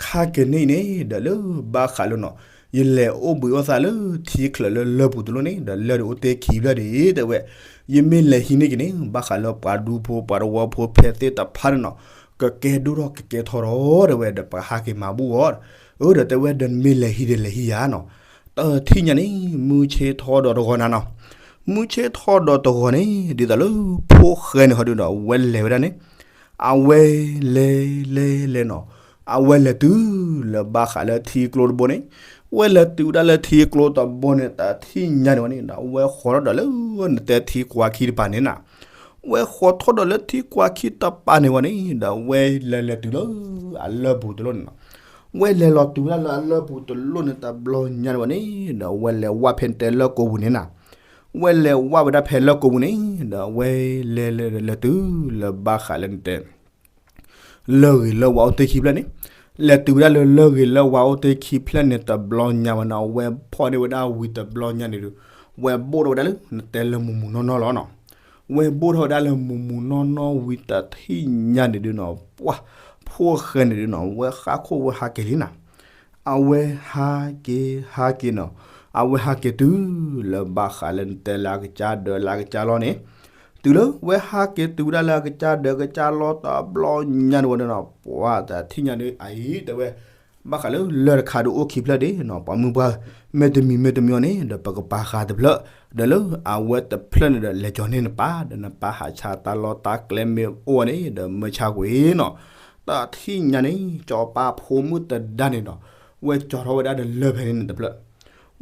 ခါကန့ၣ်အံၤန့ၣ် ဒီးလၢဘၣ်ဃးလၢနီၤ ယလဲၤအိၣ်ဘှံးအိၣ်သါလၢထံချၢးလၢလၢၢ်ပူၤတလိၣ်န့ၣ် ဒီးလၢၢ်ဒုးအိၣ်တ့ခံဘျၢၣ်ဒံး တဲဝဲ, ယမ့ၢ်လဲၤဟံးန့ၢ်က့ၤန့ၣ် ဘၣ်ဃးလၢပှၤဒူဖိပှၤတဝီဖိဖဲသ့ၣ်တဖၣ်န့ၣ်နီၤ ကကဲဒိၣ်ထီၣ်ကကဲထီထီၣ်ဒီးဝဲဒီးပှၤဟးက့ၤမၤဘူၣ်အီၤ, အၢ ဒီးတဲဝဲဒီးမ့ၢ်လဲၤဟံးဒီးလဲၤဟံးယၤနီၤ, တထံၣ်ညါန့ၣ် မုၢ်ဆ့ၣ်ထီဒီးတဂီၤနၤနီၤ, မုၢ်ဆ့ၣ်ထီဒီးတဂီၤန့ၣ် ဒ်သိးလၢဖိၣ်ဃဲန့ၣ်ဟီဒုးဒီး ဝဲလဲၤဝဲဒၣ်န့ၣ် အဝဲလဲၤလဲၤလဲၤနီၤ, အဝဲလဲၤတုၤလၢဘၣ်ဃးလၢထံကျိတဘိန့ၣ်, ဝဲလဲၤတုၤဝဲဒၣ်လၢထံကျိတဘိန့ၣ် တထံၣ်ညါန့ၣ်ဝဲန့ၣ် အဝဲဃီၤထီၣ်ဒီးလၢနတဲထံကွၢ်ခံတပၤန့ၣ်နၤ, ဝဲဃီၤထီၣ်ဒီးလၢထံကွၢ်ခံတပၤန့ၣ်ဝဲန့ၣ် ဒီးဝဲလဲၤလဲၤတုၤလၢအလၢၢ်ပူၤတလိၣ်န့ၣ်လီၤ. ဝဲလဲၤလီၤတုၤဝဲဒၣ်လၢအလၢၢ်ပူၤတလိၣ်န့ၣ်တဘျီညါန့ၣ်ဝဲန့ၣ် ဒီးဝဲလဲၤဝၣ်ဖဲနတဲလၢကိာ်ပူၤန့ၣ်နၤ, ဝဲလဲၤဝၣ်ဝဲဒၣ်ဖဲလၢကိာ်ပူၤန့ၣ် ဒီးဝဲလဲၤလဲၤလဲၤတုၤလၢဘၣ်ဃးလၢနတဲ လၢၢ်ဂ့ၤလၢၢ်ဝါအိၣ်တ့ၢ်ခံဖျၢၣ်န့ၣ်, လဲၤတုၤဝဲဒၣ်လၢလၢၢ်ဂ့ၤလၢၢ်ဝါအိၣ်တ့ၢ်ခံဖျၢၣ်န့ၣ်တဘျီညါဝဲန့ၣ် အဝဲဖီၣ်န့ၢ်ဝဲဒၣ်ဝံၤတဘျီညါန့ၣ်ဒီး ဝဲဘိၣ်ထီၣ်ဝဲဒၣ်လၢနတဲလၢမူၤမူၤနီၢ်နီၢ်လီၤနီၤ. ဝဲဘိၣ်ထီၣ်ဝဲဒၣ်လၢမူၤမူၤနီၢ်နီၢ်ဝံၤတထံၣ်ညါန့ၣ်ဒုးနီၤ ပှၢ် ဖိၣ်ဃဲန့ၣ်ဒုးနီၤ ဝဲဃါခိၣ်ဝဲဟးက့ၤလံနၤ. အဝဲဟးက့ၤဟးက့ၤနီၤ, အဝဲဟးက့ၤတုၤလၢဘၣ်ဃးလၢနတဲလၢအကစၢ်ဒၢးလၢအကစၢ်လီၢ်န့ၣ်, တုၤလၢဝဲဟးက့ၤတုၤဝဲဒၣ်လၢအကစၢ်ဒၢးကစၢ်လီၢ်တဘျီညါန့ၣ်ဝဲန့ၣ်နီၤ ပှၢ်တထံၣ်ညါန့ၣ် အအံၤတဲဝဲ ဘၣ်ဃးလၢလၢၢ်တခါဒုးအိၣ်ခံဖျၢၣ်ဒၣ်နီၤ ပှၤမုၢ်ပှၢ် မ့ၢ်တမံၤမ့ၢ်တမံၤအီၤန့ၣ် ဒီးပကပာ်ဃာ်တဖျၢၣ်, ဒီးလၢအဝဲတဖျၢၣ်န့ၣ်ဒီး လဲၤကၠီၤန့ၢ်နပၢ် ဒီးနပၢ်ဟးဆါတၢ်လီၢ်တၢ်ကျဲမ့ၢ်အိၣ်န့ၣ် ဒီးမၢဆါကွံာ်နီၤ. တထံၣ်ညါန့ၣ် စီၤပၤဖိမုၣ်တဒါန့ၣ်ဒီး ဝဲကၠီၤထီၣ်ဝဲဒၣ်ဒီးလၢၢ်ဖဲန့ၣ်န့ၣ်တဖျၢၣ်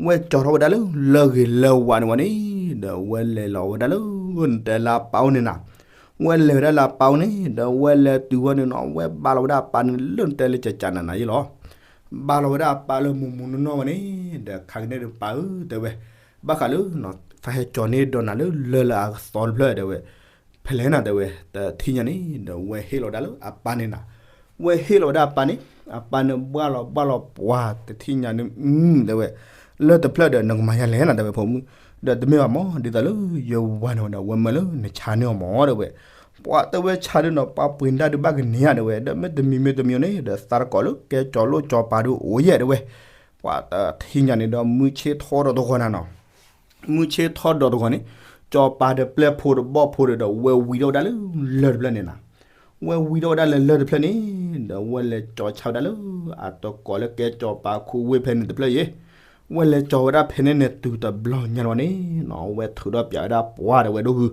ဝဲကၠီၤထီၣ်ဝဲဒၣ်လၢလၢၢ်ဂ့ၤလၢၢ်ဝါန့ၣ်ဝဲန့ၣ် ဒီးဝဲလဲၤလီၤဝဲဒၣ်လၢနတဲလၢအပၢ်အိၣ်န့ၣ်နၤ. ဝဲလဲၤဝဲဒၣ်လၢအပၢ်အိၣ်န့ၣ် ဒီးဝဲလဲၤတုၤဝဲန့ၣ်နီၤ ဝဲဘါလီၤဝဲဒၣ်အပၢ်န့ၣ်လၢနတဲလၢကကးနးနးယဲလီၤ. ဘါလီၤဝဲဒၣ်အပၢ်လၢမူၤမူၤနီၢ်နီၢ်ဝဲန့ၣ် ဒီးခါကန့ၣ်ဒီးပၢ်ဧၢ တဲဝဲ ဘၣ်ဃးလၢ သးဟဲကၠီၤန့ၢ်ဒီးနၤလၢလၢၢ်လၢအသီတဖျၢၣ်တဲဝဲ ဖဲလဲၣ်နၤတဲဝဲ တထံၣ်ညါန့ၣ် ဒီးဝဲဟ့ၣ်လီၤဝဲဒၣ်လၢအပၢ်န့ၣ်နၤ. ဝဲဟ့ၣ်လီၤဝဲဒၣ်အပၢ်န့ၣ် အပၢ်န့ၣ်ဘှၣ်လီၤဘှၣ်လီၤပှၤတထံၣ်ညါန့ၣ် တဲဝဲ လၢၢ်တဖျၢၣ်ဒီးနကမၤယါလဲၣ်နၤတဲဝဲဖိမုၣ်, ဒီးတမ့ၢ်ဘၣ်မး ဒ်သိးလၢယဝၤန့ၣ်ဝဲဒီး ဝဲမၢလၢနဆါန့ၢ်အီၤမးတဲဝဲ. ပှၤတဲဝဲဆါဒုးနီၤ ပှၤပှ့ၤဒၣ်ဒုးဘၣ်ကန့ၢ်ဧါတဲဝဲ ဒီးမ့ၢ်တမံၤမ့ၢ်တမံၤအီၤန့ၣ် ဒီးသးတကိးလၢကဲကၠီၤလိၣ်ကၠီၤပၤဒုးအိၣ်ယဲၢ်တဲဝဲ. ပှၤတထံၣ်ညါန့ၣ်ဒီးမုၢ်ဆ့ၣ်ထီၣ်ဒီးတဂီၤနၤနီၤ မုၢ်ဆ့ၣ်ထီၣ်ဒီးတဂီၤန့ၣ် ကၠီၤပၤဒီးပျဲၢ်ဖိတဘီၣ်ဖိဒီး ဝဲဝံၤထီၣ်ဝဲဒၣ်လၢလၢၢ်တဖျၢၣ်န့ၣ်နၤ. ဝဲဝံၤထီၣ်ဝဲဒၣ်လၢလၢၢ်တဖျၢၣ်န့ၣ် ဒီးဝဲလဲၤကၠီၤဆါဝဲဒၣ်လၢ အတကိးလၢကဲကၠီၤပၤခူဝ့ၢ်ဖဲန့ၣ်တဖျၢၣ်အံၤ, ဝဲလဲၤကၠီၤဝဲဒၣ်ဖဲန့ၣ်န့ၣ်တုၤတဘျီညါန့ၣ်ဝဲန့ၣ်နီၤ ဝဲထုးထီၣ်ပၠးဝဲဒၣ်ပှၤတဲဝဲဒိၣ်ဖု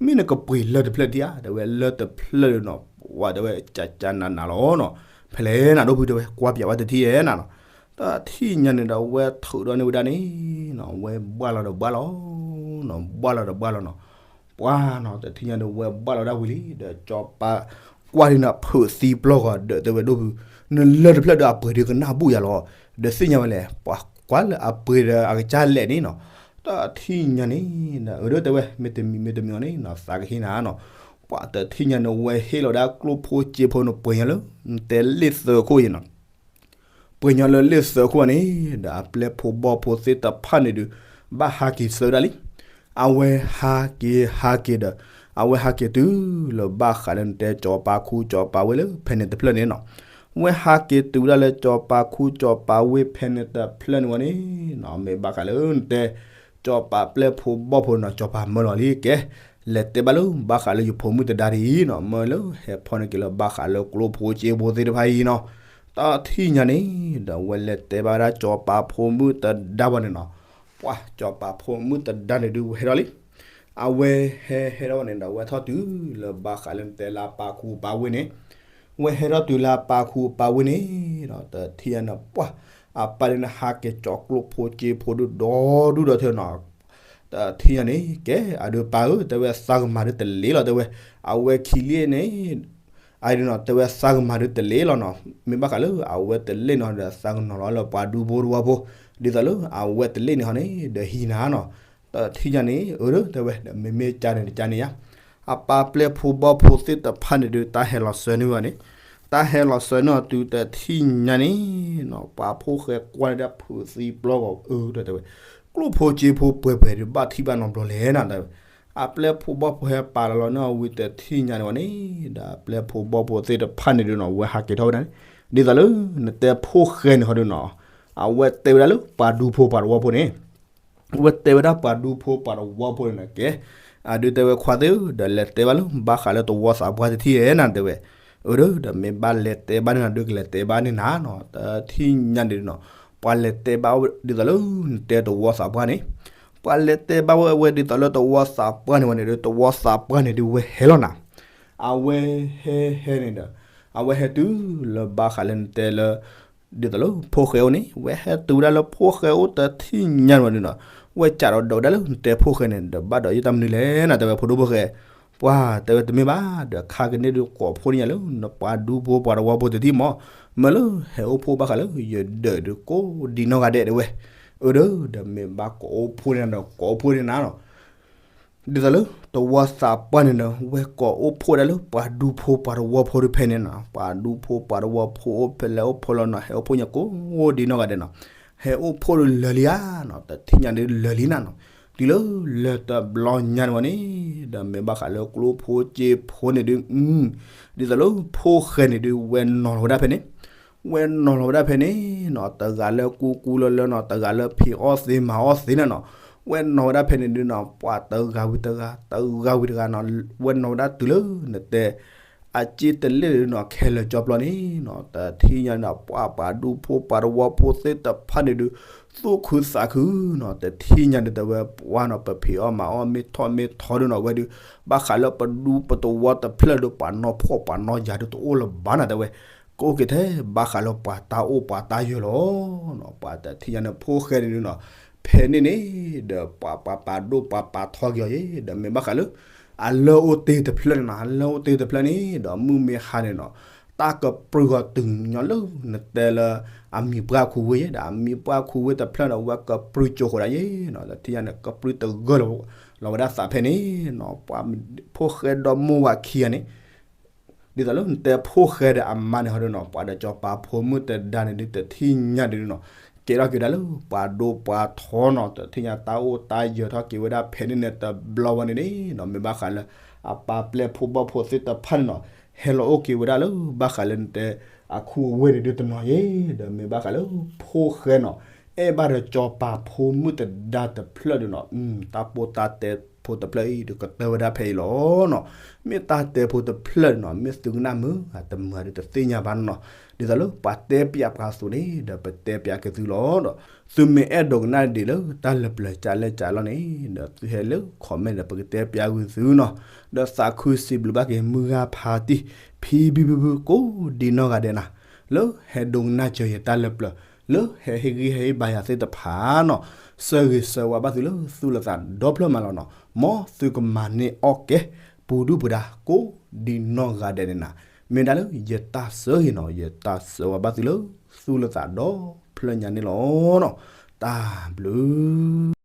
မ့ၢ်နကပှ့ၤလၢၢ်တဖျၢၣ်ဒံးဧါတဲဝဲ လၢၢ်တဖျၢၣ်ဒီးနီၤ ပှၤတဲဝဲကကးနးနးလီၤနီၤ ဖဲလဲၣ်နၤဒိၣ်ဖုတဲဝဲ ကွၢ်ပၠးဝဲတထံၣ်ဧဲနၤနီၤ. တထံၣ်ညါန့ၣ်ဒီးဝဲထုးထီၣ်န့ၢ်ဝဲဒၣ်န့ၣ်နီၤ ဝဲဘှၣ်လီၤဒီးဘှၣ်လီၤနီၤ ဘှၣ်လီၤဒီးဘှၣ်လီၤနီၤ. ပှၤနီၤ တထံၣ်ညါန့ၣ် ဝဲဘှၣ်လီၤဒၣ်ဝံၤလံ ဒီးကၠီၤပၤကွၢ်ဒ်န့ၣ် ဖုးသံပျီၢ်ဂီၤဒီးတဲဝဲဒိၣ်ဖု နလၢၢ်တဖျၢၣ်ဒီးအပှ့ၤဒုးကနၣ်ဘူၣ်ယၤလီၤ. ဒီးသ့ၣ်ညါဝဲလဲၣ် ပှၤကွၢ်လၢအပှ့ၤဒီးအကစၢ်လဲၣ်န့ၣ်နီၤ. တထံၣ်ညါန့ၣ် အၢ ဒီးတဲဝဲ မ့တမံၤမ့တမံၤအီၤန့ၣ်နီၤ သးကဟ့ၣ်နၤနီၤ. ပှၤတထံၣ်ညါန့ၣ် ဝဲဟ့ၣ်လီၤဝဲဒၣ်ကျိၣ်ဖိစ့ဖိန့ၣ် ပှဲၤညီလၢ နတဲလ့ၣ်သၢခိၣ်အံၤနီၤ ပှဲၤညီလၢလ့ၣ်သၢခိၣ်န့ၣ် ဒီးအပျဲၢ်ဖိဘီၣ်ဖိသ့ၣ်တဖၣ်န့ၣ်ဒုး ဘၣ်ဟးက့ၤသၢဒၣ်လံ. အဝဲဟးက့ၤဟးက့ၤဒီး အဝဲဟးက့ၤတုၤလၢဘၣ်ဃးလၢနတဲကၠီၤပၤခူကၠီၤပၤဝ့ၢ်လၢဖဲန့ၣ်တဖျၢၣ်န့ၣ်နီၤ. ဝဲဟးက့ၤတုၤဝဲဒၣ်လၢကၠီၤပၤခူကၠီၤပၤဝ့ၢ်ဖဲန့ၣ်တဖျၢၣ်န့ၣ်ဝဲန့ၣ်နီၤ မ့ၢ်ဘၣ်ဃးလၢနတဲ ကၠီၤပၤပျဲၢ်ဖိဘီၣ်ဖိနီၤ ကၠီၤပၤမၢလီၤလံကဲ လဲၤတဲဘၣ်လၢဘၣ်ဃးလၢယဖိမုၣ်တဒါဒ်အံၤနီၤ မၢလၢဟဲဖီၣ်န့ၢ်က့ၤလၢဘၣ်ဃးလၢကျိၣ်ဖိစ့ဖိသ့ၣ်တဖၣ်အံၤနီၤ. တထံၣ်ညါန့ၣ် ဒီးဝဲလဲၤတဲဘၣ်ဝဲဒၣ်ကၠီၤပၤဖိမုၣ်တဒါဘၣ်န့ၣ်နီၤ. ပှၤကၠီၤပၤဖိမုၣ်တဒါန့ၣ်ဒုးဝဲဟဲထီၣ်လံ. အဝဲဟဲဟဲထီၣ်ဝဲန့ၣ်ဒီး ဝဲထီၣ်တုၤလၢဘၣ်ဃးလၢနတဲလၢအပၢ်ခူအပၢ်ဝ့ၢ်န့ၣ် ဝဲဟဲထီၣ်တုၤလၢအပၢ်ခူအပၢ်ဝ့ၢ်န့ၣ်ဒီး တထံၣ်ညါန့ၣ် ပှၤ အပၢ်ဒုးန့ၣ်ဟးက့ၤကၠီၤကျိၣ်ဖိစ့ဖိဒုးဒီဒူၣ်ဒီထၢနီၤ. တထံၣ်ညါန့ၣ် ကဲ အဒုးပၢ်ဧၢ တဲဝဲသးကမၤဒုးတလ့ၢ်လီၤ တဲဝဲ အဝဲခံလံန့ၣ် အဒုးနီၤ တဲဝဲသးကမၤဒုးတလ့ၢ်လီၤနီၤ. မ့ၢ်ဘၣ်ဃးလၢအဝဲတလ့ၢ်န့ၣ်ဟီဒီး သးကနီၤလီၤလၢပှၤဒူဖိတဝီဖိ ဒ်သိးလၢအဝဲတလ့ၢ်န့ၣ်ဟီန့ၣ် ဒီးဟံးနၤနီၤ. တထံၣ်ညါန့ၣ် အၢ တဲဝဲ ဒီးမ့မ့ၢ်ကန့ၣ်တကန့ၣ်ယါ အပၢ်ပျဲၢ်ဖိဘီၣ်ဖိသ့ၣ်တဖၣ်န့ၣ်ဒုး တၢ်ဟဲလီၤစၢၤန့ၢ်ဝဲန့ၣ် တၢ်ဟဲလီၤစၢၤန့ၢ်အီၤတုၤတထံၣ်ညါန့ၣ်နီၤ ပှၤဖိၣ်ဃဲကွၢ်န့ၢ်ဒၣ်ဖုးသံပျီၢ်ဂီၤ အၢ တဲဝဲ ကျိၣ်ဖိစ့ဖိပှဲၤပှဲၤဒုး ဘၣ်ထံၣ်ဘၣ်နီတဘျီလဲၣ်နၤ တဲဝဲ. အပျဲၢ်ဖိဘီၣ်ဖိဟဲပာ်လီၤလီၤန့ၢ်အီၤဝံၤတထံၣ်ညါန့ၣ်ဝဲန့ၣ် ဒီးအပျဲၢ်ဖိဘီၣ်ဖိသ့ၣ်တဖၣ်န့ၣ်ဒုးနီၤ ဝဲဟးက့ၤထီၣ်ဝဲဒၣ်န့ၣ် ဒ်သိးလၢနတဲဖိၣ်ဃဲန့ၣ်ဟီဒုးနီၤ အဝဲတဲဝဲဒၣ်လၢပှၤဒူဖိပှၤတဝီဖိန့ၣ် အဝဲတဲဝဲဒၣ်ပှၤဒူဖိပှၤတဝီဖိန့ၣ်နီၤ ကဲ အဒုးတဲဝဲခွါသ့ၣ်ဧၢ ဒီးလဲၤတဲဘၣ်လၢဘၣ်ဃးလၢတဝီသးပှၢ်တထံၣ်ဧဲနၤ တဲဝဲ. အၢ ဒီးမ့ၢ်ဘၣ်လဲၤတဲဘၣ်န့ၣ်နၤ ဒုးကလဲၤတဲဘၣ်န့ၣ်နၤနီၤ တထံၣ်ညါန့ၣ်နီၤ ပှၤလဲၤတဲဘၣ်ဒ်သိးလၢနတဲတဝီသးပှၢ်န့ၣ် ပှၤလဲၤတဲဘၣ်ဝဲဒ်သိးလၢတဝီသးပှၢ်န့ၣ်ဝဲန့ၣ်ဒီး တဝီသးပှၢ်န့ၣ်ဒုးဝဲဟဲလီၤနၤ အဝဲဟဲဟဲန့ၣ်ဒီး အဝဲဟဲတုၤလၢဘၣ်ဃးလၢနတဲလၢ ဒ်သိးလၢဖိၣ်ဃဲအိၣ်န့ၣ် ဝဲဟဲတုၤဝဲဒၣ်လၢဖိၣ်ဃဲအိၣ်တထံၣ်ညါန့ၣ်ဝဲန့ၣ်နီၤ ဝဲစးဒီးဒီးဝဲဒၣ်လၢနတဲဖိၣ်ဃဲန့ၣ် ဒီးဘၣ်ဒီးယတၢ်မနုၤလဲၣ်နၤ တဲဝဲဖိဒိၣ်ဖိၣ်ဃဲ ပှၤတဲဝဲတမ့ၢ်ဘၣ် ဒီးခါကန့ၢ်ဒုးကိးဖှိၣ်န့ၢ်ယၤလၢ နပှၤဒူဖိပှၤတဝီဖိတထံၣ်မး, မ့ၢ်လၢဟဲအိၣ်ဖှိၣ်ဘၣ်ဃးလၢယဒၢးဒုးကိးဒံနီၢ်ဂၤဒဲးတဲဝဲ, အၢဒီး ဒီးမ့ၢ်ဘၣ်ကိးအိၣ်ဖှိၣ်န့ၢ်ဒီး ကိးအိၣ်ဖှိၣ်န့ၢ်နၤနီၤ ဒ်သိးလၢတဝီသးပှၢ်န့ၣ်ဒီး ဝဲကိးအိၣ်ဖှိၣ်ဒၣ်လၢပှၤဒူဖိပှၤတဝီဖိတဖဲန့ၣ်နီၤ, ပှၤဒူဖိပှၤတဝီဖိအိၣ်ဖဲလဲၣ်အိၣ်ဖှိၣ်လီၤနီၤ, ဟဲအိၣ်ဖှိၣ်ညါကိးဒံနီၢ်ဂၤဒဲးနီၤ, ဟဲအိၣ်ဖှိၣ်ဒုးလၢာ်လံဧါနီၤ, တထံၣ်ညါဒုးလၢာ်လံနၤနီၤ, တုၤလၢလၢၢ်တဘျီညါန့ၣ်ဝဲန့ၣ် ဒီးမ့ၢ်ဘၣ်ဃးလၢကျိဖိစ့ဖိန့ၣ်ဒုး ဒ်သိးလၢဖိၣ်ဃဲန့ၣ်ဒုး ဝဲနီၤလီၤဝဲဒၣ်ဖဲန့ၣ် ဝဲနီၤလီၤဝဲဒၣ်ဖဲန့ၣ်နီၤ, တဂၤလၢကူကူလၢလၢနီၤ, တဂၤလၢဖံးအီၣ်သ့မၤအီၣ်သ့န့ၣ်နီၤ, ဝဲနီၤဝဲဒၣ်ဖဲန့ၣ်ဒုးနီၤ, ပှၤတဂၤဝံၤတဂၤ တဂၤဝံၤတဂၤနီၤ, ဝဲနီၤဝဲဒၣ်တုၤလၢနတဲ အစ့တလ့ၣ်ဒုးနီၤ, ခဲလၢာ်ကၠီပျီန့ၣ်နီၤ, တထံၣ်ညါန့ၣ် ပှၤပှၤဒူဖိပှၤတဝီဖိသ့ၣ်တဖၣ်န့ၣ်ဒုး သူၣ်ခုသးခုနီၤ, တထံၣ်ညါဒုးတဲဝဲပှၤနီၤ, ပဖံးအီၣ်မၤအီၣ်မ့ၢ်ထီၣ်မ့ၢ်ထီဒုးနီၤ, ဝဲဒုးဘၣ်ဃးလၢပဒူပတဝီတဖျၢၣ်ဒုး ပှၤနီၢ်ဖှီၣ်ပှၤနီၢ်ယာ်ဒုးတအိၣ်လၢၤဘၣ်နၤတဲဝဲ, ကအိၣ်က့ၤထဲဘၣ်ဃးလၢပှၤတၢ်အိၣ်ပှၤတၢ်ယၢၤလီၤနီၤ, ပှၤတထံၣ်ညါန့ၣ် ဖိၣ်ဃဲန့ၣ်ဒုးနီၤ, ဖဲန့ၣ်န့ၣ် ဒီးပှၤပှၤပာ်ဒိၣ်ပှၤပာ်ထီက့ၤအီၤယဲ, ဒီးမ့ၢ်ဘၣ်ဃးလၢ အလၢၢ်အိၣ်တ့ၢ်တဖျၢၣ်န့ၣ်နီၤ, အလၢၢ်အိၣ်တ့ၢ်တဖျၢၣ်န့ၣ် ဒီးမုၢ်မ့ၢ်ဟါန့ၣ်နီၤ, တၢ်ကပြုၢ်ဃီၤတုၤညီလၢနတဲလၢ အမံၤပှၢ်ခူဝ့ၢ်ယဲ, ဒီးအမံၤပှၢ်ခူဝ့ၢ်တဖျၢၣ်န့ၣ် ဝဲကပြုၢ်ကၠိဃိးဒၣ်ယဲနီၤ, ဒီးထံၣ်ညါန့ၣ် ကပြုၢ်တဂၢၢ်လီၤဝဲဒၣ်သးဖဲန့ၣ်နီၤ, ပှၤဖိၣ်ဃဲဒီမိၢ်ဝၤခံဂၤန့ၣ် ဒ်သိးလၢနတဲဖိၣ်ဃဲဒီးအမါန့ၣ်ဟီဒုးနီၤ, ပှၤဒီးစီၤပၤဖိမုၣ်တဒါန့ၣ်ဒုး တထံၣ်ညါဒုးနီၤ, ကဲထီၣ်က့ၤဒၣ်လၢ ပှၤဒိပှၤထီနီၤ, တထံၣ်ညါတၢ်အိၣ်တၢ်ယၢၤထီၣ်က့ၤဝဲဒၣ်ဖဲန့ၣ်န့ၣ်တဘျီဝဲန့ၣ်န့ၣ်နီၤ, မ့ၢ်ဘၣ်ဃးလၢ အပၢ်ပျဲၢ်ဖိဘီၣ်ဖိသ့ၣ်တဖၣ်န့ၣ်နီၤ, ဟဲလီၤအိၣ်က့ၤဝဲဒၣ်လၢ ဘၣ်ဃးလၢနတဲ အခူအဝ့ၢ်န့ၣ်ဒုးတနီၤယဲ, ဒီးမ့ၢ်ဘၣ်ဃးလၢ ဖိၣ်ဃဲနီၤ, အဲၣ်ဘၣ်ဒီးစီၤပၤဖိမုၣ်တဒါတဖျၢၣ်ဒုးနီၤ, တၢ်ပိၢ်တၢ်တဲဖိတဖျၢၣ်အံၤဒုး ကတၢၢ်ဝဲဒၣ်ဖဲအံၤလီၤနီၤ, မ့ၢ်တၢ်တဲဖိတဖျၢၣ်န့ၣ်နီၤ, မ့ၢ်သုကနၣ်မုာ် တမုာ်ဒုးတသ့ၣ်ညါဘၣ်နီၤ, ဒ်သိးလၢပှၤတဲပၠးပှၤအသိးန့ၣ် ဒီးပတဲပၠးက့ၤသုလီၤဒီး, သုမ့ၢ်အဲၣ်ဒိးကနၣ်ဒံးလၢတၢ်လၢပျၢၤကလဲၣ်ကလီန့ၣ် ဒီးသုဟဲလၢ comment ဒီးပကတဲပၠးဂုာ်သုနီၤ, ဒီးသးခုစံးဘျုးဘၣ်က့ၤ မုၢ်ဂၤဖးတံၢ် ဖံဘံဘံဘု ကိးဒံနီၢ်ဂၤဒဲးနၤ, လၢဟဲဒိကနၣ်စၢၤယတၢ်လၢပျၢၤ, လၢဟဲဟ့ၣ်ဂံၢ်ဟ့ၣ်ဘါယၤသ့ၣ်တဖၣ်နီၤ, ဆၢဂ့ၤဆၢဝါဘၣ်သုလၢသူၣ်လၢသးဒီဖျၢၣ်မးလီၤနီၤ, မ်သုကမၤန့ၢ်အီၣ်ကဲ ပူၤဒုၣ်ပူၤဒါ ကိးဒံနီၢ်ဂၤဒဲးန့ၣ်နၤ, မ့ၢ်ဒၣ်လၢယတၢ်ဆၢဂ့ၤနီၤ, ယတၢ်ဆၢဝါဘၣ်သုလၢသူၣ်လၢသးဒီဖျၢၣ်ညါန့ၣ်လီၤနီၤ, တၢ်ဘျုး